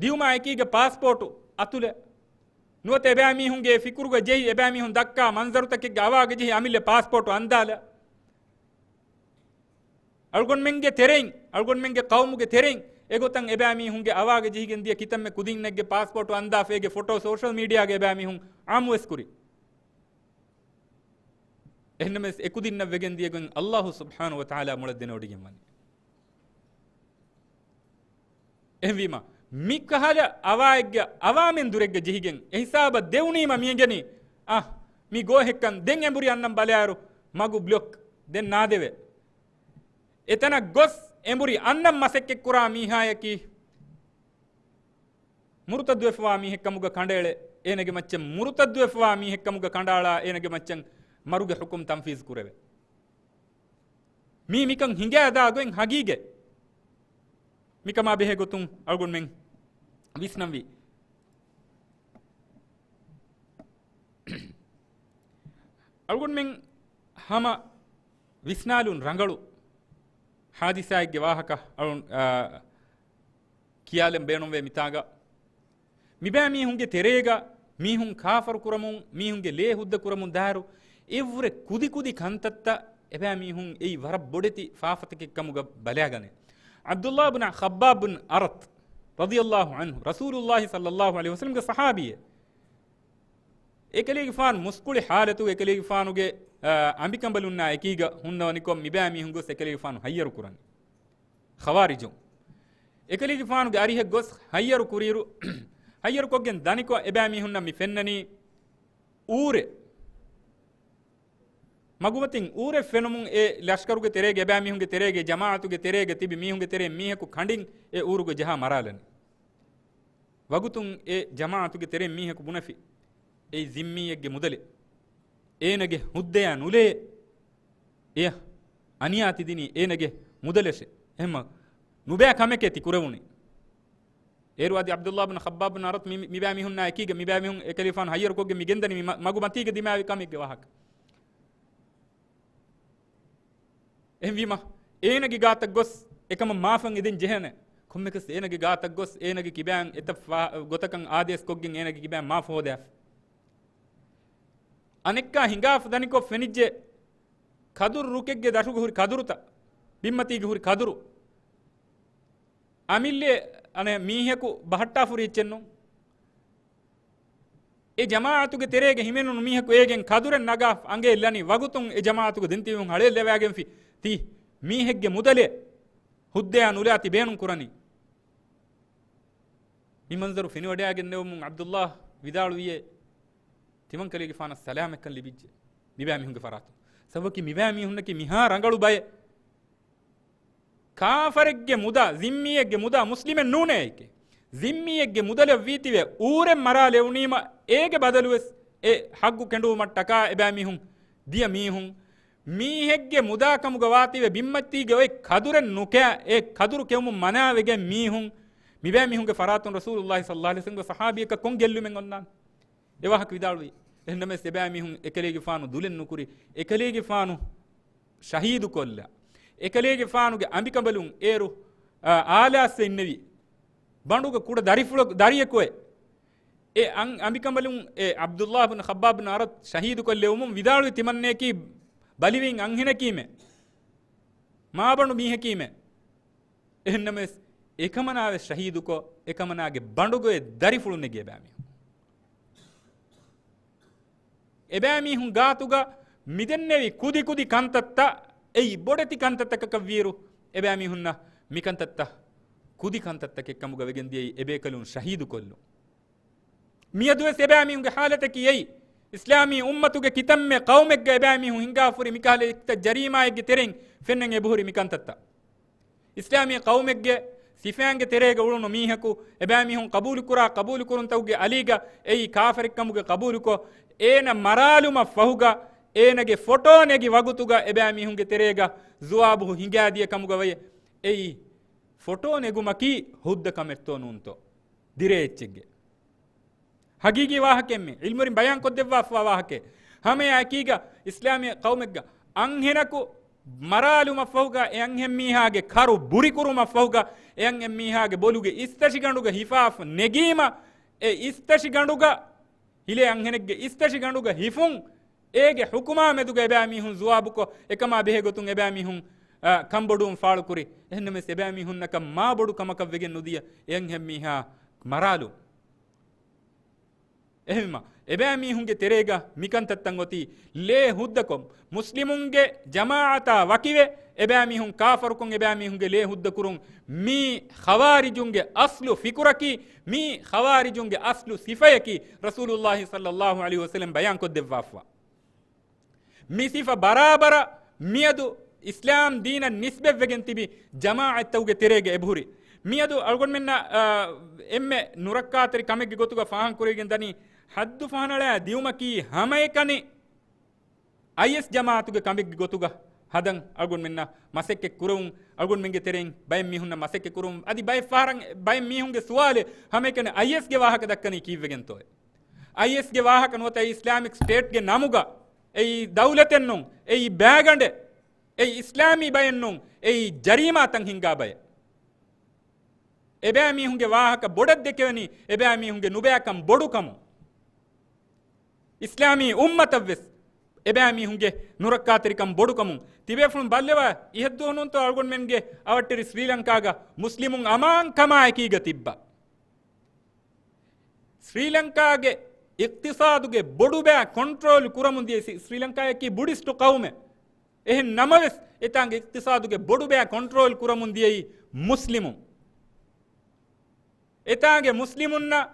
ދިއުމާ އެކީގަ ޕާސްޕޯޓު އަތުލެއް. ނުވަތަ އެބައިމީހުންގެ ފިކުރުގަ ޖެހި، އެބައިމީހުން ދައްކާ މަންޒަރުތަކެއްގެ އަވާގަ ޖެހި އަމިއްލަ ޕާސްޕޯޓު އަންދާލަ. އަޅުގަނޑުމެންގެ ތެރެއިން، އަޅުގަނޑުމެންގެ ޤައުމުގެ ތެރެއިން އެގޮތަށް އެބައިމީހުންގެ އަވާގަ ޖެހިގެން ދިޔަ ކިތަންމެ ކުދިންނެއްގެ ޕާސްޕޯޓު އަންދާފަ އޭގެ ފޮޓޯ ސޯޝަލް މީޑިއާގަ އެބައިމީހުން އާއްމުވެސް ކުރި. އެހެންނަމަވެސް އެކުދިންނަށް ވެގެން ދިޔަގޮތް ﷲ ސުބްޙާނަހޫ ވަތަޢާލާ މޮޅަށް ދެނެވޮޑިގެން ވަނީ. އެހެންވީމަ، މިކަހަލަ އަވާއެއްގެ އަވާމެން ދުރެއްގަ ޖެހިގެން އެހިސާބަށް ދެވުނީމަ މިއެނގެނީ، އަ، މި ގޯހެއްކަން ދެން އެނބުރި އަންނަން ބަލާއިރު މަގު ބްލޮކް ދެން ނާދެވޭ. އެތަނަށް ގޮސް އެނބުރި އަންނަން މަސައްކަތްކުރާ މީހާޔަކީ މުރުތައްދުވެފަވާ މީހެއްކަމުގަ ކަނޑައެޅޭ، އޭނަގެ މައްޗަށް މުރުތައްދުވެފަވާ މީހެއްކަމުގަ ކަނޑައަޅާ، އޭނަގެ މައްޗަށް މަރުގެ ޙުކުމް ތަންފީޒު ކުރެވޭ. މީ މިކަން ހިނގާދާ ގޮތް ހަގީގަތް. މިކަމާ ބެހޭ ގޮތުން އަޅުގަނޑުމެން ވިސްނަންވީ. އަޅުގަނޑުމެން ހަމަ ވިސްނާލުން ރަނގަޅު ހާދިސާއެއްގެ ވާހަކަ އަޅު-، އާ، ކިޔާލަން ބޭނުންވޭ މިތާގަ. މިބައިމީހުންގެ ތެރޭގަ މީހުން ކާފަރު ކުރަމުން، މީހުންގެ ލޭ ހުއްދަ ކުރަމުން ދާއިރު، އެއްވުރެ ކުދި ކުދި ކަންތައްތައް އެބައިމީހުން އެއީ ވަރަށް ބޮޑެތި ފާފަތަކެއް ކަމުގަ ބަލާގަނެ. ޢަބްދުﷲ ބިން ޚައްބާބް ބިން އަރަތް ރަޟިޔަﷲ ޢަންހު، ރަސޫލުﷲ ޞައްލަﷲ ޢަލައިހި ވަސައްލަމްގެ ޞަޙާބީއެއް. އެކަލޭގެފާނު މުސްކުޅި ޙާލަތުގަ އެކަލޭގެފާނުގެ، އާ، އަނބިކަނބަލުންނާ އެކީގަ ހުންނަވަނިކޮށް، މިބައިމީހުން ގޮސް އެކަލޭގެފާނު ހައްޔަރު ކުރަނީ. ޚަވާރިޖުން. އެކަލޭގެފާނުގެ އަރިހަށް ގޮސް ހައްޔަރު ކުރިއިރު، ހައްޔަރުކޮށްގެން ދަނިކޮށް އެބައިމީހުންނަށް މި ފެންނަނީ އޫރެއް. މަގުމަތިން އޫރެއް ފެނުމުން އެ ލަޝްކަރުގެ ތެރޭގެ، އެބައިމީހުންގެ ތެރޭގެ، ޖަމާޢަތުގެ ތެރޭގަ ތިބި މީހުންގެ ތެރެއިން މީހަކު ކަނޑިން އެ އޫރުގަ ޖަހާ މަރާލަނީ. ވަގުތުން އެ ޖަމާޢަތުގެ ތެރެއިން މީހަކު ބުނެފި، އެއީ ޒިންމީއެއްގެ މުދަލެއް. އޭނަގެ ހުއްދަޔާ ނުލޭ. އެޔަށް އަނިޔާ ތިދިނީ އޭނަގެ މުދަލަށޭ. އެހެންމަ ނުބައި ކަމެކޭ ތި ކުރެވުނީ. އޭރު އަދި ޢަބްދުﷲ ބިން ޚައްބާބް ބިން އަރަތް މި-، މިބައިމީހުންނާ އެކީގަ، މިބައިމީހުން އެކަލޭގެފާނު ހައްޔަރުކޮށްގެން މި ގެންދަނީ މި މަ-، މަގުމަތީގަ ދިމާވި ކަމެއްގެ ވާހަކަ. އެހެންވީމަ، އޭނަގެ ގާތަށް ގޮސް އެކަމަށް މާފަށް އެދެން ޖެހޭނެ. ކޮންމެކަސް އޭނަގެ ގާތަށް ގޮސް އޭނަގެ ކިބައިން އެތައް ފާ-، ގޮތަކަށް އާދޭސްކޮށްގެން އޭނަގެ ކިބައިން މާފަ ހޯދާފި. އަނެއްކާ ހިނގާފަ ދަނިކޮށް ފެނިއްޖެ ކަދުރު ރުކެއްގެ ދަށުގަ ހުރި ކަދުރުތައް، ބިންމަތީގަ ހުރި ކަދުރު. އަމިއްލަ އަނެއް މީހަކު ބަހައްޓާފަ ހުރި އެއްޗެއްނު. އެ ޖަމާޢަތުގެ ތެރޭގަ ހިމެނުނު މީހަކު އޭގެން ކަދުރެއް ނަގާފަ އަނގައެއް ލަނީ ވަގުތުން އެ ޖަމާޢަތުގަ ދެން ތިބި މީހުން ހަޅޭއް ލެވާގެންފި ތި މީހެއްގެ މުދަލެއް ހުއްދަޔާ ނުލާ ތި ބޭނުން ކުރަނީ. މި މަންޒަރު ފެނިވަޑައިގެންނެވުމުން ޢަބްދުﷲ ވިދާޅުވިއޭ، ތިމަންކަލޭގެފާނަށް ސަލާމަތްކަން ލިބިއްޖެ މިބައިމީހުންގެ ފަރާތުން. ސަބަބަކީ މިބައިމީހުންނަކީ މިހާ ރަނގަޅު ބައެއް. ކާފަރެއްގެ މުދާ، ޒިންމީއެއްގެ މުދާ، މުސްލިމެއް ނޫނޭ އެކޭ. ޒިންމީއެއްގެ މުދަލަށް ވީތިވެ އޫރެއް މަރާލެވުނީމަ، އޭގެ ބަދަލުވެސް އެ ޙައްޤު ކެނޑުވުމަށްޓަކާ އެބައިމީހުން ދިޔަ މީހުން، މީހެއްގެ މުދާ ކަމުގަ ވާތީވެ ބިންމަތީގެ އޮތް ކަދުރެއް ނުކެޔާ، އެ ކަދުރު ކެއުމުން މަނާވެގެން މީހުން، މިބައިމީހުންގެ ފަރާތުން ރަސޫލުﷲ ޞައްލަﷲ ޢަލައިހި ވަސައްލަމްގެ ޞަޙާބީއަކަށް ކޮން ގެއްލުމެއް އޮންނާނެ؟ އެ ވާހަކަ ވިދާޅުވީ. އެހެންނަމަވެސް އެބައިމީހުން އެކަލޭގެފާނު ދުލެއް ނުކުރި، އެކަލޭގެފާނު ޝަހީދުކޮށްލާ، އެކަލޭގެފާނުގެ އަނބިކަނބަލުން އޭރު، އާ، އާލާސް އިންނެވި ބަނޑުގަ ކުޑަ ދަރިފުޅަ-، ދަރިއަކު އެ އެ އަން-، އަނބިކަނބަލުން އެ ޢަބްދުﷲ ބިން ޚައްބާބް ބިން އަރަތް ޝަހީދުކޮށްލެވުމުން ވިދާޅުވި ތިމަންނަޔަކީ ބަލިވިން އަންހެނަކީމެ، މާބަނޑު މީހަކީމެ. އެހެންނަމަވެސް، އެކަމަނާވެސް ޝަހީދުކޮށް، އެކަމަނާގެ ބަނޑުގައި ދަރިފުޅު ނެގި އެބައިމީހުން. އެބައިމީހުން ގާތުގަ މިދެންނެވި ކުދި ކުދި ކަންތައްތައް، އެއީ ބޮޑެތި ކަންތައްތަކަކަށްވިއިރު، އެބައިމީހުންނަށް މިކަންތައްތައް ކުދި ކަންތައްތަކެއް ކަމުގަ ވެގެންދިޔައީ އެބޭކަލުން ޝަހީދުކޮށްލުން. މިއަދުވެސް އެބައިމީހުންގެ ޙާލަތަކީ އެއީ. އިސްލާމީ އުއްމަތުގެ ކިތަންމެ ޤައުމެއްގަ އެބައިމީހުން ހިނގާފަ ހުރި މިކަހަލަ އެކިތައް ޖަރީމާއެއްގެ ތެރެއިން ފެންނަން އެބަހުރި މިކަންތައްތައް. އިސްލާމީ ޤައުމެއްގެ ސިފައިންގެ ތެރޭގަ އުޅުނު މީހަކު އެބައިމީހުން ޤަބޫލުކުރާ ޤަބޫލުކުރުންތަކުގެ އަލީގަ އެއީ ކާފަރެއްކަމުގަ ޤަބޫލުކޮށް، އޭނަ މަރާލުމަށް ފަހުގަ އޭނަގެ ފޮޓޯ ނެގި ވަގުތުގަ އެބައިމީހުންގެ ތެރޭގަ ޒުވާބު ހިނގާދިޔަ ކަމުގަ ވަޔެ. އެއީ ފޮޓޯ ނެގުމަކީ ހުއްދަ ކަމެއްތޯ ނޫންތޯ؟ ދިރޭ އެއްޗެއްގެ. ހަގީގީ ވާހަކައެއްމެ، ޢިލްމުވެރިން ބަޔާންކޮށްދެއްވާފަވާ ވާހަކައެއް. ހަމައެއާއެކީގަ އިސްލާމީ ޤައުމެއްގަ އަންހެނަކު މަރާލުމަށްފަހުގަ އެ އަންހެންމީހާގެ ކަރު ބުރިކުރުމަށްފަހުގަ އެ އަންހެންމީހާގެ ބޮލުގެ އިސްތަށިގަނޑުގަ ހިފާފަ ނެގީމަ، އެ އިސްތަށިގަނޑުގަ ހިލޭ އަންހެނެއްގެ އިސްތަށިގަނޑުގަ ހިފުން، އޭގެ ޙުކުމާ މެދުގަ އެބައިމީހުން ޒުވާބުކޮށް، އެކަމާ ބެހޭ ގޮތުން އެބައިމީހުން އާ، ކަންބޮޑުވުން ފާޅުކުރި. އެހެންނަމަވެސް އެބައިމީހުންނަކަށް މާބޮޑު ކަމަކަށް ވެގެން ނުދިޔަ އެ އަންހެންމީހާ މަރާލުން. އެހެންވީމަ، އެބައިމީހުންގެ ތެރޭގަ މިކަންތައްތައް އޮތީ ލޭ ހުއްދަކޮށް، މުސްލިމުންގެ ޖަމާޢަތާ ވަކިވެ، އެބައިމީހުން ކާފަރުކޮށް، އެބައިމީހުންގެ ލޭ ހުއްދަކުރުން، މީ ޚަވާރިޖުންގެ އަސްލު ފިކުރަކީ، މީ ޚަވާރިޖުންގެ އަސްލު ސިފަޔަކީ، ރަސޫލުﷲ ޞައްލަﷲ ޢަލައިހި ވަސައްލަމް ބަޔާންކޮށްދެއްވާފަ. މި ސިފަ ބަރާބަރަށް މިއަދު އިސްލާމް ދީނަށް ނިސްބަތްވެގެން ތިބި ޖަމާޢަތްތަކުގެ ތެރޭގަ އެބަހުރި. މިއަދު އަޅުގަނޑުމެންނަށް، އާ، އެންމެ ނުރައްކާތެރި ކަމެއްގެ ގޮތުގަ ފާހަގަކުރެވިގެން ދަނީ، ޙައްދު ފަހަނަޅާ ދިއުމަކީ ހަމައެކަނި އައިއެސް ޖަމާޢަތުގެ ކަމެއްގެ ގޮތުގަ ހަދަން އަޅުގަނޑުމެންނަށް މަސައްކަތް ކުރެވުން، އަޅުގަނޑުމެންގެ ތެރެއިން ބައެއް މީހުންނަށް މަސައްކަތް ކުރުން، އަދި ބައެއް ފަހަރަށް ބައެއް މީހުންގެ ސުވާލެއް، ހަމައެކަނި އައިއެސްގެ ވާހަކަ ދައްކަނީ ކީއްވެގެންތޯއޭ؟ އައިއެސްގެ ވާހަކަ ނުވަތަ އެއީ އިސްލާމިކް ސްޓޭޓްގެ ނަމުގަ، އެއީ ދައުލަތެއް ނޫން، އެއީ ބައިގަނޑެއް، އެއީ އިސްލާމީ ބައެއް ނޫން، އެއީ ޖަރީމާތައް ހިންގާ ބައެއް. އެބައިމީހުންގެ ވާހަކަ ބޮޑަށް ދެކެވެނީ، އެބައިމީހުންގެ ނުބައިކަން ބޮޑުކަމުން. އިސްލާމީ އުއްމަތަށްވެސް އެބައިމީހުންގެ ނުރައްކާތެރިކަން ބޮޑުކަމުން. ތިބޭފުޅުން ބައްލަވާ، އިހަށްދުވަހު ނޫންތޯ އަޅުގަނޑުމެންގެ އަވަށްޓެރި ސްރީލަންކާގަ މުސްލިމުން އަމާންކަމާއެކީގަ ތިއްބާ. ސްރީލަންކާގެ އިޤްތިޞާދުގެ ބޮޑުބައި ކޮންޓްރޯލް ކުރަމުން ދިޔަ ސްރީ-، ސްރީލަންކާއަކީ ބުޑިސްޓު ޤައުމެއް. އެހެން ނަމަވެސް، އެތާނގެ އިޤްތިޞާދުގެ ބޮޑުބައި ކޮންޓްރޯލް ކުރަމުން ދިޔައީ މުސްލިމުން. އެތާނގެ މުސްލިމުންނަށް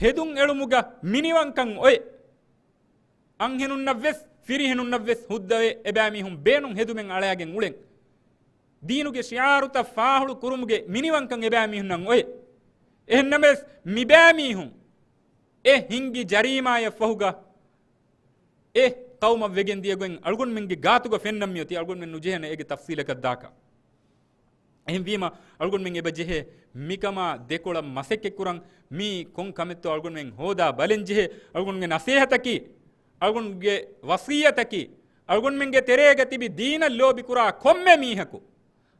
ހެދުން އެޅުމުގަ މިނިވަންކަން އޮތް. އަންހެނުންނަށްވެސް، ފިރިހެނުންނަށްވެސް ހުއްދަވެ އެބައިމީހުން ބޭނުން ހެދުމެއް އަޅައިގެން އުޅެން. ދީނުގެ ޝިޢާރުތައް ފާހުޅު ކުރުމުގެ މިނިވަންކަން އެބައިމީހުންނަށް އޮތް. އެހެންނަމަވެސް، މިބައިމީހުން އެ ހިންގި ޖަރީމާޔަށް ފަހުގަ އެ ޤައުމަށް ވެގެން ދިޔަ ގޮތް އަޅުގަނޑުމެންގެ ގާތުގަ ފެންނަން މިއޮތީ. އަޅުގަނޑުމެން ނުޖެހޭނެ އޭގެ ތަފްޞީލަކަށް ދާކަށް. އެހެންވީމަ، އަޅުގަނޑުމެން އެބަ ޖެހޭ މިކަމާ ދެކޮޅަށް މަސައްކަތްކުރަން. މީ ކޮން ކަމެއްތޯ އަޅުގަނޑުމެން ހޯދާ ބަލަން ޖެހޭ. އަޅުގަނޑުގެ ނަސޭހަތަކީ، އަޅުގަނޑުގެ ވަޞިއްޔަތަކީ، އަޅުގަނޑުމެންގެ ތެރޭގަ ތިބި ދީނަށް ލޯބިކުރާ ކޮންމެ މީހަކު،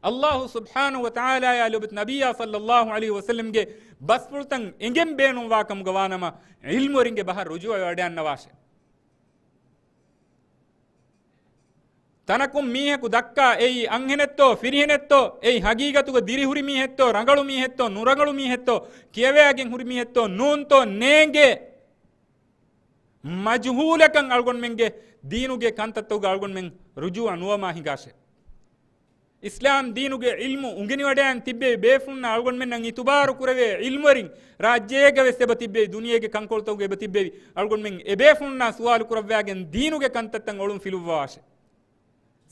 ﷲ ސުބްޙާނަހޫ ވަތަޢާލާޔާ ލޯބިވެތި ނަބިއްޔާ ޞައްލައްލާހު ޢަލައިހި ވަސައްލަމްގެ ބަސްފުޅުތައް އެނގެން ބޭނުންވާ ކަމުގަ ވާނަމަ، ޢިލްމުވެރިންގެ ބަހަށް ރުޖޫޢަވެވަޑައިގަންނަވާށެ. ތަނަކުން މީހަކު ދައްކާ، އެއީ އަންހެނެއްތޯ، ފިރިހެނެއްތޯ، އެއީ ހަގީގަތުގަ ދިރިހުރި މީހެއްތޯ، ރަނގަޅު މީހެއްތޯ، ނުރަނގަޅު މީހެއްތޯ، ކިޔަވައިގެން ހުރި މީހެއްތޯ، ނޫންތޯ، ނޭނގޭ. މަޖުހޫލަކަށް އަޅުގަނޑުމެންގެ ދީނުގެ ކަންތައްތަކުގަ އަޅުގަނޑުމެން ރުޖޫޢަ ނުވަމާ ހިނގާށޭ. އިސްލާމް ދީނުގެ ޢިލްމު އުނގެނިވަޑައިގެން ތިއްބެވި ބޭފުޅުންނަށް އަޅުގަނޑުމެންނަށް އިތުބާރު ކުރެވޭ ޢިލްމުވެރިން ރާއްޖޭގަ ވެސް އެބަ ތިއްބެވި، ދުނިޔޭގެ ކަންކޮޅުތަކުގަ އެބަ ތިއްބެވި. އަޅުގަނޑުމެން އެބޭފުޅުންނާ ސުވާލު ކުރައްވައިގެން ދީނުގެ ކަންތައްތައް އޮޅުން ފިލުއްވަވާށޭ.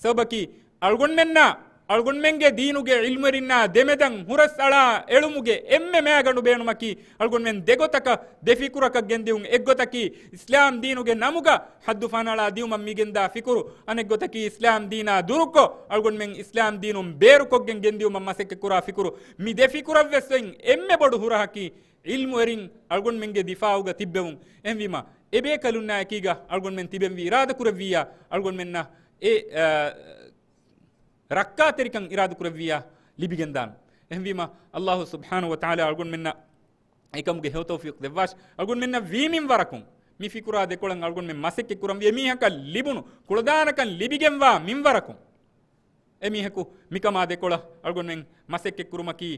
ސަބަބަކީ، އަޅުގަނޑުމެންނާ، އަޅުގަނޑުމެންގެ ދީނުގެ ޢިލްމުވެރިންނާ ދެމެދަށް ހުރަސްއަޅާ އެޅުމުގެ އެންމެ މައިގަނޑު ބޭނުމަކީ، އަޅުގަނޑުމެން ދެގޮތަކަށް ދެ ފިކުރަކަށް ގެންދިއުން. އެއްގޮތަކީ، އިސްލާމް ދީނުގެ ނަމުގަ ޙައްދު ފަހަނަޅާ ދިއުމަށް މިގެންދާ ފިކުރު، އަނެއްގޮތަކީ، އިސްލާމް ދީނާ ދުރުކޮށް، އަޅުގަނޑުމެން އިސްލާމް ދީނުން ބޭރުކޮށްގެން ގެންދިއުމަށް މަސައްކަތްކުރާ ފިކުރު. މި ދެ ފިކުރަށްވެސް އޮތް އެންމެ ބޮޑު ހުރަހަކީ، ޢިލްމުވެރިން އަޅުގަނޑުމެންގެ ދިފާޢުގަ ތިއްބެވުން. އެހެންވީމަ، އެބޭކަލުންނާ އެކީގަ އަޅުގަނޑުމެން ތިބެންވީ އިރާދަކުރެއްވިއްޔާ، އަޅުގަނޑުމެންނަށް އެ، އަ، ރައްކާތެރިކަން އިރާދަކުރެއްވިއްޔާ ލިބިގެންދާނެ. އެހެންވީމަ، ﷲ ސުބްޙާނަހޫ ވަތަޢާލާ އަޅުގަނޑުމެންނަށް އެކަމުގެ ހެޔޮ ތައުފީޤު ދެއްވާށި. އަޅުގަނޑުމެންނަށް ވީ މިންވަރަކުން މި ފިކުރާ ދެކޮޅަށް އަޅުގަނޑުމެން މަސައްކަތް ކުރަންވީ. އެމީހަކަށް ލިބުނު، ކުޅަދާނަކަން ލިބިގެންވާ މިންވަރަކުން އެމީހަކު މިކަމާ ދެކޮޅަށް އަޅުގަނޑުމެން މަސައްކަތް ކުރުމަކީ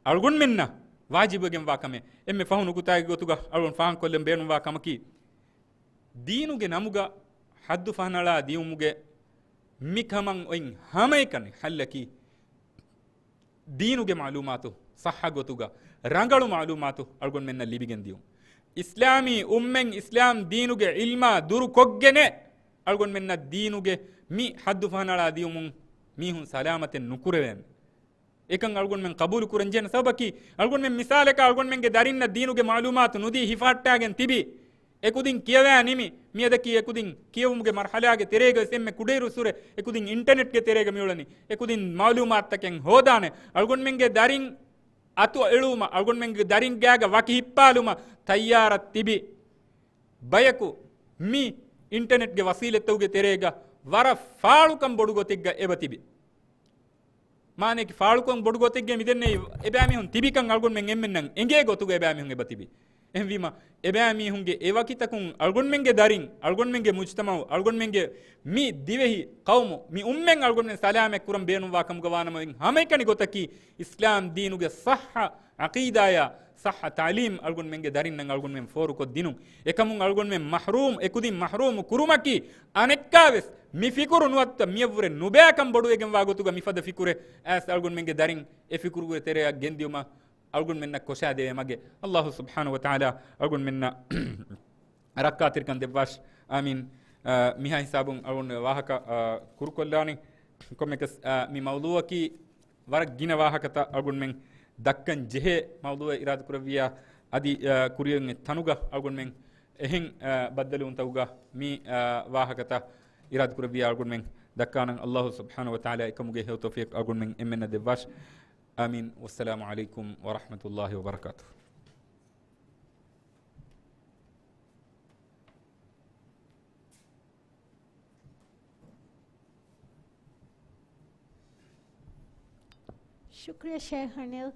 އަޅުގަނޑުމެންނަށް ވާޖިބުވެގެންވާ ކަމެއް. އެންމެ ފަހު ނުކުތާގެ ގޮތުގަ އަޅުގަނޑު ފާހަގަކޮށްލަން ބޭނުންވާ ކަމަކީ، ދީނުގެ ނަމުގަ ޙައްދު ފަހަނަޅާ ދިއުމުގެ މިކަމަށް އޮތް ހަމައެކަނި ޙައްލަކީ، ދީނުގެ މަޢުލޫމާތު ޞައްޙަ ގޮތުގަ ރަނގަޅު މަޢުލޫމާތު އަޅުގަނޑުމެންނަށް ލިބިގެން ދިއުން. އިސްލާމީ އުއްމަތް އިސްލާމް ދީނުގެ ޢިލްމާ ދުރުކޮށްގެނެއް އަޅުގަނޑުމެންނަށް ދީނުގެ މި ޙައްދު ފަހަނަޅާ ދިއުމުން މީހުން ސަލާމަތެއް ނުކުރެވޭނެ. އެކަން އަޅުގަނޑުމެން ޤަބޫލު ކުރަން ޖެހޭނެ. ސަބަބަކީ، އަޅުގަނޑުމެން މިސާލަކަށް އަޅުގަނޑުމެންގެ ދަރިންނަށް ދީނުގެ މަޢުލޫމާތު ނުދީ ހިފަހައްޓާގެން ތިބީ، އެކުދިން ކިޔަވައި ނިމި، މިއަދަކީ އެކުދިން ކިޔެވުމުގެ މަރުޙަލާގެ ތެރޭގަ ވެސް އެންމެ ކުޑައިރުއްސުރެ އެކުދިން އިންޓަނެޓްގެ ތެރޭގަ މިއުޅެނީ. އެކުދިން މަޢުލޫމާތުތަކެއް ހޯދާނެ. އަޅުގަނޑުމެންގެ ދަރިން އަތު އެޅުވުމަށް، އަޅުގަނޑުމެންގެ ދަރިން ގާގަ ވަކި ހިއްޕާލުމަށް ތައްޔާރަށް ތިބި ބަޔަކު މި އިންޓަނެޓްގެ ވަސީލަތްތަކުގެ ތެރޭގަ ވަރަށް ފާޅުކަން ބޮޑު ގޮތެއްގަ އެބަ ތިބި. މާނައަކީ ފާޅުކަން ބޮޑު ގޮތެއްގެ މިދެންނެވި އެބައިމީހުން ތިބިކަން އަޅުގަނޑުމެން އެންމެންނަށް އެނގޭ ގޮތުގަ އެބައިމީހުން އެބަ ތިބި. އެހެންވީމަ، އެބައިމީހުންގެ އެ ވަކިތަކުން އަޅުގަނޑުމެންގެ ދަރިން، އަޅުގަނޑުމެންގެ މުޖްތަމައު، އަޅުގަނޑުމެންގެ މި ދިވެހި ޤައުމު، މި އުއްމަތް އަޅުގަނޑުމެން ސަލާމަތް ކުރަން ބޭނުންވާ ކަމުގަ ވާނަމަވެސް، ހަމައެކަނި ގޮތަކީ އިސްލާމް ދީނުގެ ޞައްޙަ ޢަޤީދާޔާ، ޞައްޙަ ތަޢުލީމް އަޅުގަނޑުމެންގެ ދަރިންނަށް އަޅުގަނޑުމެން ފޯރުކޮށްދިނުން. އެކަމުން އަޅުގަނޑުމެން މަޙްރޫމް، އެކުދިން މަޙްރޫމު ކުރުމަކީ، އަނެއްކާވެސް މި ފިކުރު ނުވަތަ މިއަށްވުރެ ނުބައިކަން ބޮޑުވެގެންވާ ގޮތުގަ މިފަދަ ފިކުރެއް އައިސް އަޅުގަނޑުމެންގެ ދަރިން އެ ފިކުރުގެ ތެރެއަށް ގެންދިއުމަށް އަޅުގަނޑުމެންނަށް ކޮށާދެވޭ މަގެއް ﷲ ސުބްޙާނަހޫ ވަތަޢާލާ އަޅުގަނޑުމެންނަށް ރައްކާތެރިކަން ދެއްވާށި. އާމީން. އާ، މިހާ ހިސާބުން އަޅުގަނޑު ވާހަކަ، އާ، ކުރުކޮށްލާނީ. ކޮންމެއަކަސް، އާ، މި މައުޟޫޢަކީ ވަރަށް ގިނަ ވާހަކަތައް އަޅުގަނޑުމެން ދައްކަން ޖެހޭ މައުޟޫޢެއް އިރާދަކުރެއްވިއްޔާ، އަދި، އާ، ކުރިއަށް އެ ތަނުގަ އަޅުގަނޑުމެން އެހެން، އާ، ބައްދަލުވުންތަކުގަ މި، އާ، ވާހަކަތައް އިރާދަކުރެއްވިއްޔާ އަޅުގަނޑުމެން ދައްކާނަން. ﷲ ސުބްޙާނަހޫ ވަތަޢާލާ އެކަމުގެ ހެޔޮ ތައުފީޤް އަޅުގަނޑުމެން އެންމެންނަށް ދެއްވާށި. އާމީން. ވައްސަލާމު ޢަލައިކުމް ވަރަޙްމަތުﷲ ވަބަރަކާތުހު. ޝުކުރިއްޔާ ޝޭޚް އަނީލް.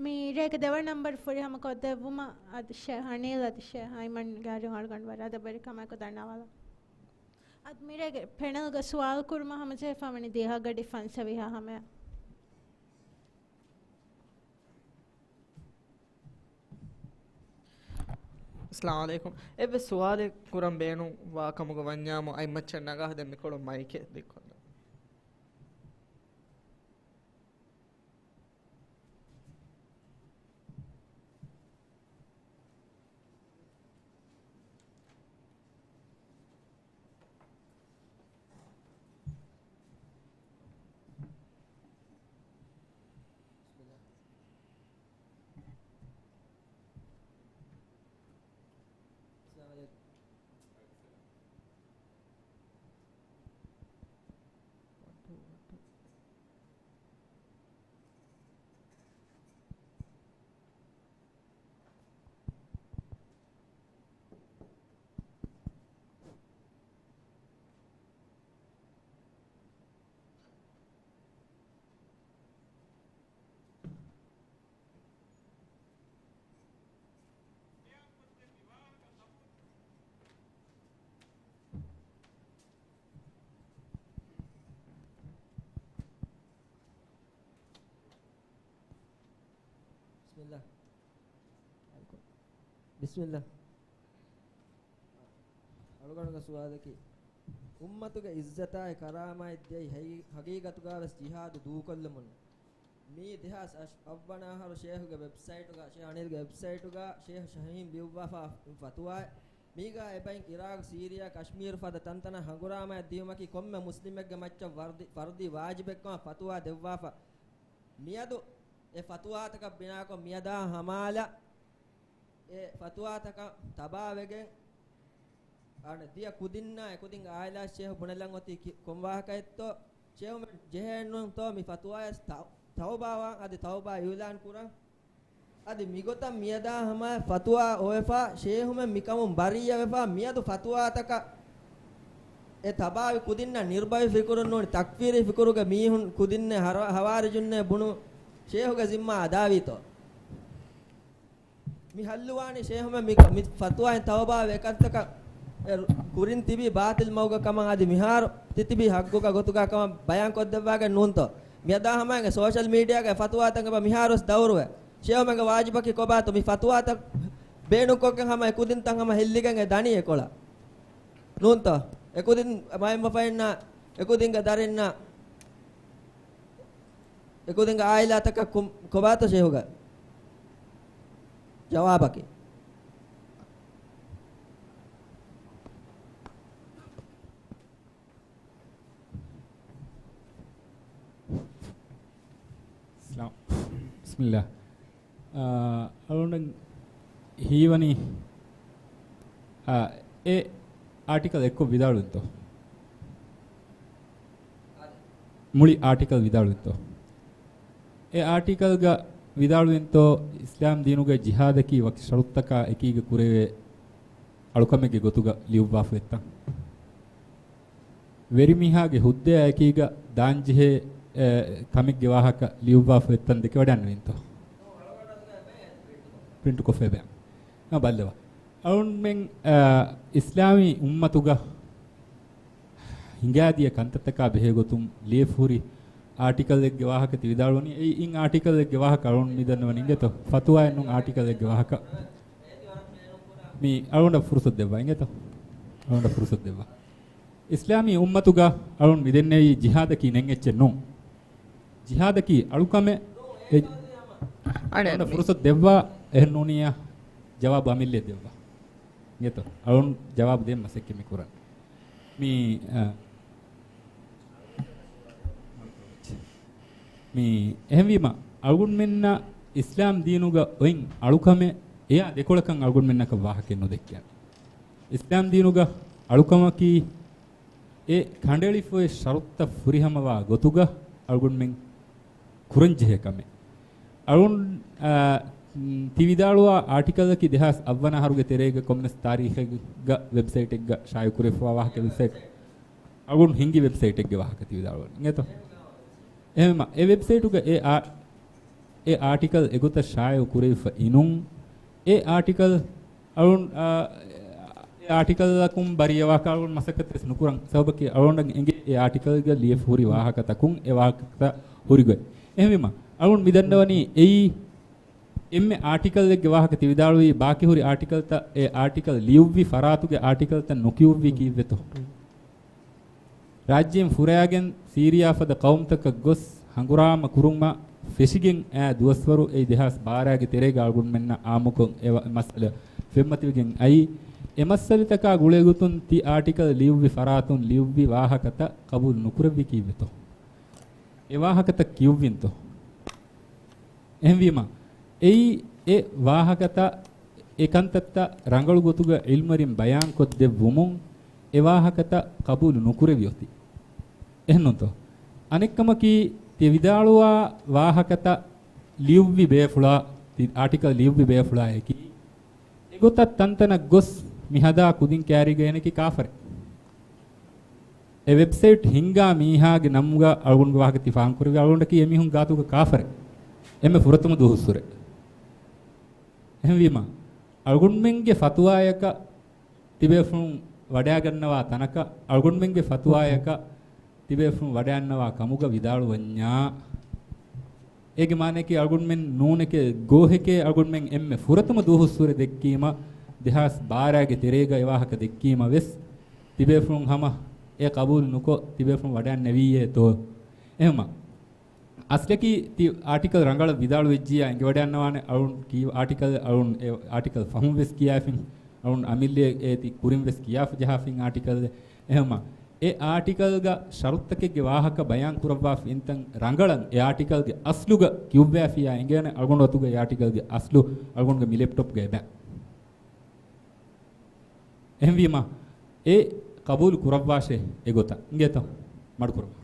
މި ރޭގެ ދެވަނަ ނަންބަރު ފުރިހަމަ ކޮށްދެއްވުމަށް އަދި ޝޭޚް އަނީލް އަދި ޝޭޚް އައިމަންގެ އަރިހުން އަޅުގަނޑު ވަރަށް އަދަބުވެރިކަމާއެކު ދަންނަވާލަން. އަދި މި ރޭގެ ޕެނަލްގަ ސުވާލު ކުރުމަށް ހަމަޖެހިފަ ވަނީ ދިހަ ގަޑި ފަންސަވީހާ ހަމަޔަށް. އައްސަލާމު ޢަލައިކުމް. އެއްވެސް ސުވާލެއް ކުރަން ބޭނުން ވާ ކަމުގަ ވަންޏާމު، އަތްމައްޗަށް ނަގާ ދެން މިކޮޅުން މައިކެއް ދިއްކޮށްލަން. ބިސްމިއްލާ. ބިސްމިއްލާ. އަޅުގަނޑުގެ ސުވާލަކީ، އުއްމަތުގެ އިއްޒަތާއި ކަރާމާތް ދިޔައީ ހަގީ-، ހަގީގަތުގަވެސް ޖިހާދު ދޫކޮށްލުމުން. މީ ދެހާސް އަށް އަށްވަނަ އަހަރު ޝޭހުގެ ވެބްސައިޓުގަ، ޝޭހް އަނީލްގެ ވެބްސައިޓުގަ ޝޭހް ޝަހީމް ލިޔުއްވާފަ ފަތުވާއެއް. މީގަ އެބައިން އިރާގް، ސީރިޔާ، ކަޝްމީރު ފަދަ ތަންތަނަށް ހަނގުރާމައެއް ދިޔުމަކީ ކޮންމެ މުސްލިމެއްގެ މައްޗަށް ވަރުދި، ފަރުދީ ވާޖިބެއްކަމަށް ފަތުވާ ދެއްވާފަ. މިއަދު އެ ފަތުވާތަކަށް ބިނާކޮށް މިއަދާ ހަމާލަ އެ ފަތުވާތަކަށް ތަބާވެގެން، އަނެއް ދިޔަ ކުދިންނާ އެކުދިން އާއިލާ ޝޭހު ބުނެލަން އޮތީ ކި-، ކޮން ވާހަކައެއްތޯ؟ ޝޭހުމެން ޖެހޭނުންތޯ މި ފަތުވާޔަސް ތަ-، ތައުބާވާން އަދި ތައުބާ އިއުލާން ކުރަން؟ އަދި މިގޮތަށް މިއަދާ ހަމަ ފަތުވާ އޮވެފަ، ޝޭހުމެން މިކަމުން ބަރީއަވެފަ، މިއަދު ފަތުވާތަކަށް އެ ތަބާވި ކުދިންނަށް ނިރުބަވި ފިކުރުން ނޫން، ތަކްފީރީ ފިކުރުގެ މީހުން ކުދިންނެއް ހަރ-، ހަވާރިޖުންނޭ ބުނު ޝޭހުގެ ޒިންމާ އަދާވީތޯ؟ މި ހައްލުވާނީ ޝޭހުމެން މި، މި ފަތުވާއިން ތައުބާވެ އެކަންތަކަށް އެ ކުރިން ތިބީ ބާތިލް މަގުގަ ކަމަށް އަދި މިހާރު ތިތިބީ ހައްގުގަ ގޮތުގަ ކަމަށް ބަޔާން ކޮށްދެއްވާގެން ނޫންތޯ؟ މިއަދާ ހަމައިގެ ސޯޝަލް މީޑިއާގެ ފަތުވާތައް އެބަ މިހާރުވެސް ދައުރުވެ. ޝޭހުމެންގެ ވާޖިބަކީ ކޮބާތޯ؟ މި ފަތުވާތައް ބޭނުންކޮށްގެން ހަމަ އެ ކުދިންތައް ހަމަ ހެއްލިގެން އެ ދަނީ އެކޮޅަށް. ނޫންތޯ؟ އެކުދިން މައިންބަފައިންނާ، އެކުދިންގެ ދަރިންނާ، އެކުދިންގެ އާއިލާތަކަށް ކު-، ކޮބާތޯ ޝޭހުގެ ޖަވާބަކީ؟ ސަލާމް. ބިސްމިއްލާ. އާ، އަޅުގަނޑަށް ހީވަނީ، އާ، އެ އާޓިކަލް އެއްކޮށް ވިދާޅުވިންތޯ؟ މުޅި އާޓިކަލް ވިދާޅުވިންތޯ؟ އެ އާޓިކަލްގަ ވިދާޅުވިންތޯ، އިސްލާމް ދީނުގަ ޖިހާދަކީ ވަކި ޝަރުތަކާ އެކީގަ ކުރެވޭ އަޅުކަމެއްގެ ގޮތުގަ ލިޔުއްވާފަ އޮތްތަން؟ ވެރިމީހާގެ ހުއްދަޔާ އެކީގަ ދާންޖެހޭ، އެ، ކަމެއްގެ ވާހަކަ ލިޔުއްވާފަ އޮތްތަން ދެކެވަޑައިގަންނަވިންތޯ؟ ޕްރިންޓްކޮށްފަ އެބައި. އާ، ބައްލަވާ. އަޅުންމެން، އާ، އިސްލާމީ އުއްމަތުގަ ހިނގާދިޔަ ކަންތައްތަކާ ބެހޭގޮތުން ލިޔެފަހުރި އާޓިކަލްއެއްގެ ވާހަކަ ތި ވިދާޅުވަނީ. އެއީ އިން އާޓިކަލްއެއްގެ ވާހަކަ އަޅުން މި ދަންނަވަނީ އިނގޭތޯ؟ ފަތުވާއެއް ނޫން އާޓިކަލްއެއްގެ ވާހަކަ. މި އަޅުންނަށް ފުރުސަތު ދެއްވާ އިނގޭތޯ؟ އަޅުންނަށް ފުރުސަތު ދެއްވާ. އިސްލާމީ އުއްމަތުގަ އަޅުން މި ދެންނެވީ ޖިހާދަކީ ނެތް އެއްޗެއް ނޫން. ޖިހާދަކީ އަޅުކަމެއް. އެ-، އަޅުންނަށް މި ފުރުސަތު ދެއްވާ. އެހެން ނޫނިއްޔާ ޖަވާބު އަމިއްލައަށް ދެއްވާ. އިނގޭތޯ؟ އަޅުން ޖަވާބު ދޭން މަސައްކަތް މި ކުރަން. މި، އަ، މި އެހެންވީމަ، އަޅުގަނޑުމެންނަށް އިސްލާމް ދީނުގަ އޮތް އަޅުކަމެއް އެޔާ ދެކޮޅަކަށް އަޅުގަނޑުމެންނަކަށް ވާހަކައެއް ނުދެއްކޭ. އިސްލާމް ދީނުގަ އަޅުކަމަކީ އެ ކަނޑައެޅިފައި ޝަރުތުތައް ފުރިހަމަވާ ގޮތުގަ އަޅުގަނޑުމެން ކުރަންޖެހޭ ކަމެއް. އަޅުން، އާ، ތި ވިދާޅުވާ އާޓިކަލަކީ ދެހާސް އަށްވަނަ އަހަރުގެ ތެރޭގަ ކޮންމެސް ތާރީޚެއްގަ ވެބްސައިޓެއްގަ ޝާއިޢު ކުރެފައިވާ ވާހަކަ ވެބްސައިޓް. އަޅުން ހިންގި ވެބްސައިޓެއްގެ ވާހަކަ ތި ވިދާޅުވަނީ އިނގޭތޯ؟ އެހެންވީމަ، އެ ވެބްސައިޓުގަ އެ އާ-، އެ އާޓިކަލް އެގޮތަށް ޝާއިޢު ކުރެވިފަ އިނުން، އެ އާޓިކަލް އަޅުން، އާ، އެ އާޓިކަލްއަކުން ބަރީ އެވާކަށް އަޅުން މަސައްކަތްވެސް ނުކުރަން. ސަބަބަކީ އަޅުން އެނގޭ އެ އާޓިކަލްގަ ލިޔެފަ ހުރި ވާހަކަތަކުން އެ ވާހަކަތައް ހުރިގޮތް. އެހެންވީމަ، އަޅުން މި ދަންނަވަނީ އެއީ އެންމެ އާޓިކަލްއެއްގެ ވާހަކަ ތި ވިދާޅުވީ، ބާކީ ހުރި އާޓިކަލްތައް، އެ އާޓިކަލް ލިޔުއްވި ފަރާތުގެ އާޓިކަލްތައް ނުކިޔުއްވީ ކީއްވެތޯ؟ ރާއްޖޭން ފުރައިގެން ސީރިޔާ ފަދަ ޤައުމުތަކަށް ގޮސް ހަނގުރާމަ ކުރުމަށް ފެށިގެން އައި ދުވަސްވަރު އެއީ ދެހާސް ބާރައިގެ ތެރޭގަ އަޅުގަނޑުމެންނަށް އާއްމުކޮށް އެ ވަ-، މައްސަލަ ފެންމަތިވެގެން އައީ. އެ މައްސަލަތަކާ ގުޅޭގޮތުން ތި އާޓިކަލް ލިޔުއްވި ފަރާތުން ލިޔުއްވި ވާހަކަތައް ޤަބޫލު ނުކުރެއްވީ ކީއްވެތޯ؟ އެ ވާހަކަތައް ކިޔުއްވިންތޯ؟ އެހެންވީމަ، އެއީ އެ ވާހަކަތައް، އެ ކަންތައްތައް ރަނގަޅު ގޮތުގަ ޢިލްމުވެރިން ބަޔާންކޮށްދެއްވުމުން އެ ވާހަކަތައް ޤަބޫލު ނުކުރެވި އޮތީ. އެހެންނޫންތޯ؟ އަނެއްކަމަކީ، ތި ވިދާޅުވާ ވާހަކަތައް ލިޔުއްވި ބޭފުޅާ، ތި އާޓިކަލް ލިޔުއްވި ބޭފުޅާއެކީ، އެގޮތަށް ތަންތަނަށް ގޮސް މި ހަދާ ކުދިން ކައިރީގަ އޭނަކީ ކާފަރެއް. އެ ވެބްސައިޓް ހިންގާ މީހާގެ ނަމުގަ އަޅުގަނޑުގެ ވާހަކަ ތި ފާހަގަކުރެއްވި އަޅުގަނޑަކީ އެމީހުން ގާތުގަ ކާފަރެއް. އެންމެ ފުރަތަމަ ދުވަހުއްސުރެ. އެހެންވީމަ، އަޅުގަނޑުމެންގެ ފަތުވާޔަކަށް ތިބޭފުޅުން ވަޑައިގަންނަވާ ތަނަކަށް، އަޅުގަނޑުމެންގެ ފަތުވާޔަކަށް ތިބޭފުޅުން ވަޑައިގަންނަވާ ކަމުގަ ވިދާޅުވަންޏާ، އޭގެ މާނައަކީ އަޅުގަނޑުމެން ނޫނެކޭ، ގޯހެކޭ އަޅުގަނޑުމެން އެންމެ ފުރަތަމަ ދުވަހުއްސުރެ ދެއްކީމަ، ދެހާސް ބާރައިގެ ތެރޭގަ އެ ވާހަކަ ދެއްކީމަ ވެސް، ތިބޭފުޅުން ހަމަ އެ ޤަބޫލު ނުކޮށް، ތިބޭފުޅުން ވަޑައިގަންނެވީއޭތޯ؟ އެހެންމަ، އަސްލަކީ ތި އާޓިކަލް ރަނގަޅަށް ވިދާޅުވެއްޖިއްޔާ އެނގިވަޑައިގަންނަވާނެ އަޅުން ކީ އާޓިކަލް، އަޅުން އެ އާޓިކަލް ފަހުން ވެސް ކިޔާފިން، އަޅުން އަމިއްލައަށް އޭތި ކުރިން ވެސް ކިޔާފަ ޖަހާފިން އާޓިކަލް. އެހެންމަ، އެ އާޓިކަލްގަ ޝަރުތަކެއްގެ ވާހަކަ ބަޔާން ކުރައްވާފަ އިންތަން ރަނގަޅަށް އެ އާޓިކަލްގެ އަސްލުގަ ކިޔުއްވާފިއްޔާ އެނގޭނެ އަޅުގަނޑު އަތުގަ އެ އާޓިކަލްގެ އަސްލު އަޅުގަނޑުގެ މި ލެޕްޓޮޕްގަ އެބަ. އެހެންވީމަ، އެ ޤަބޫލު ކުރައްވާށޭ އެގޮތަށް. އިނގޭތޯ؟ މަޑުކުރައްވާ.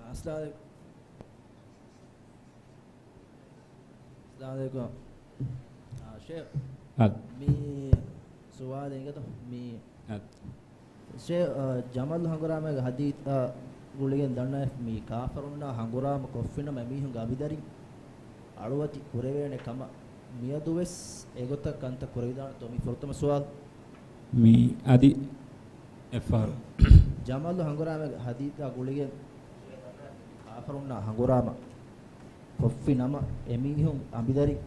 އައްސަލާމު ޢަލައިކުމް. އައްސަލާމު ޢަލައިކުމް. އާ، ޝޭޚް. އަދް. މި ސުވާލެއް އިނގޭތޯ؟ މި އަދް. ޝޭޚް، އާ، ޖަމަލު ހަނގުރާމައިގެ ޙަދީޘާ ގުޅިގެން ދަންނަވަން މި ކާފަރުންނާ ހަނގުރާމަ ކޮށްފިނަމަ އެމީހުންގެ އަނބިދަރިން އަޅުވަތި ކުރެވޭނެ ކަމަށް މިއަދުވެސް އެގޮތަށް ކަންތައް ކުރެވިދާނެތޯ؟ މި ފުރަތަމަ ސުވާލު. މި އަދި އެއްފަހަރު. ޖަމަލު ހަނގުރާމައިގެ ޙަދީޘާ ގުޅިގެން ކާފަރުންނާ ހަނގުރާމަ ކޮށްފިނަމަ އެމީހުން އަނބިދަރިން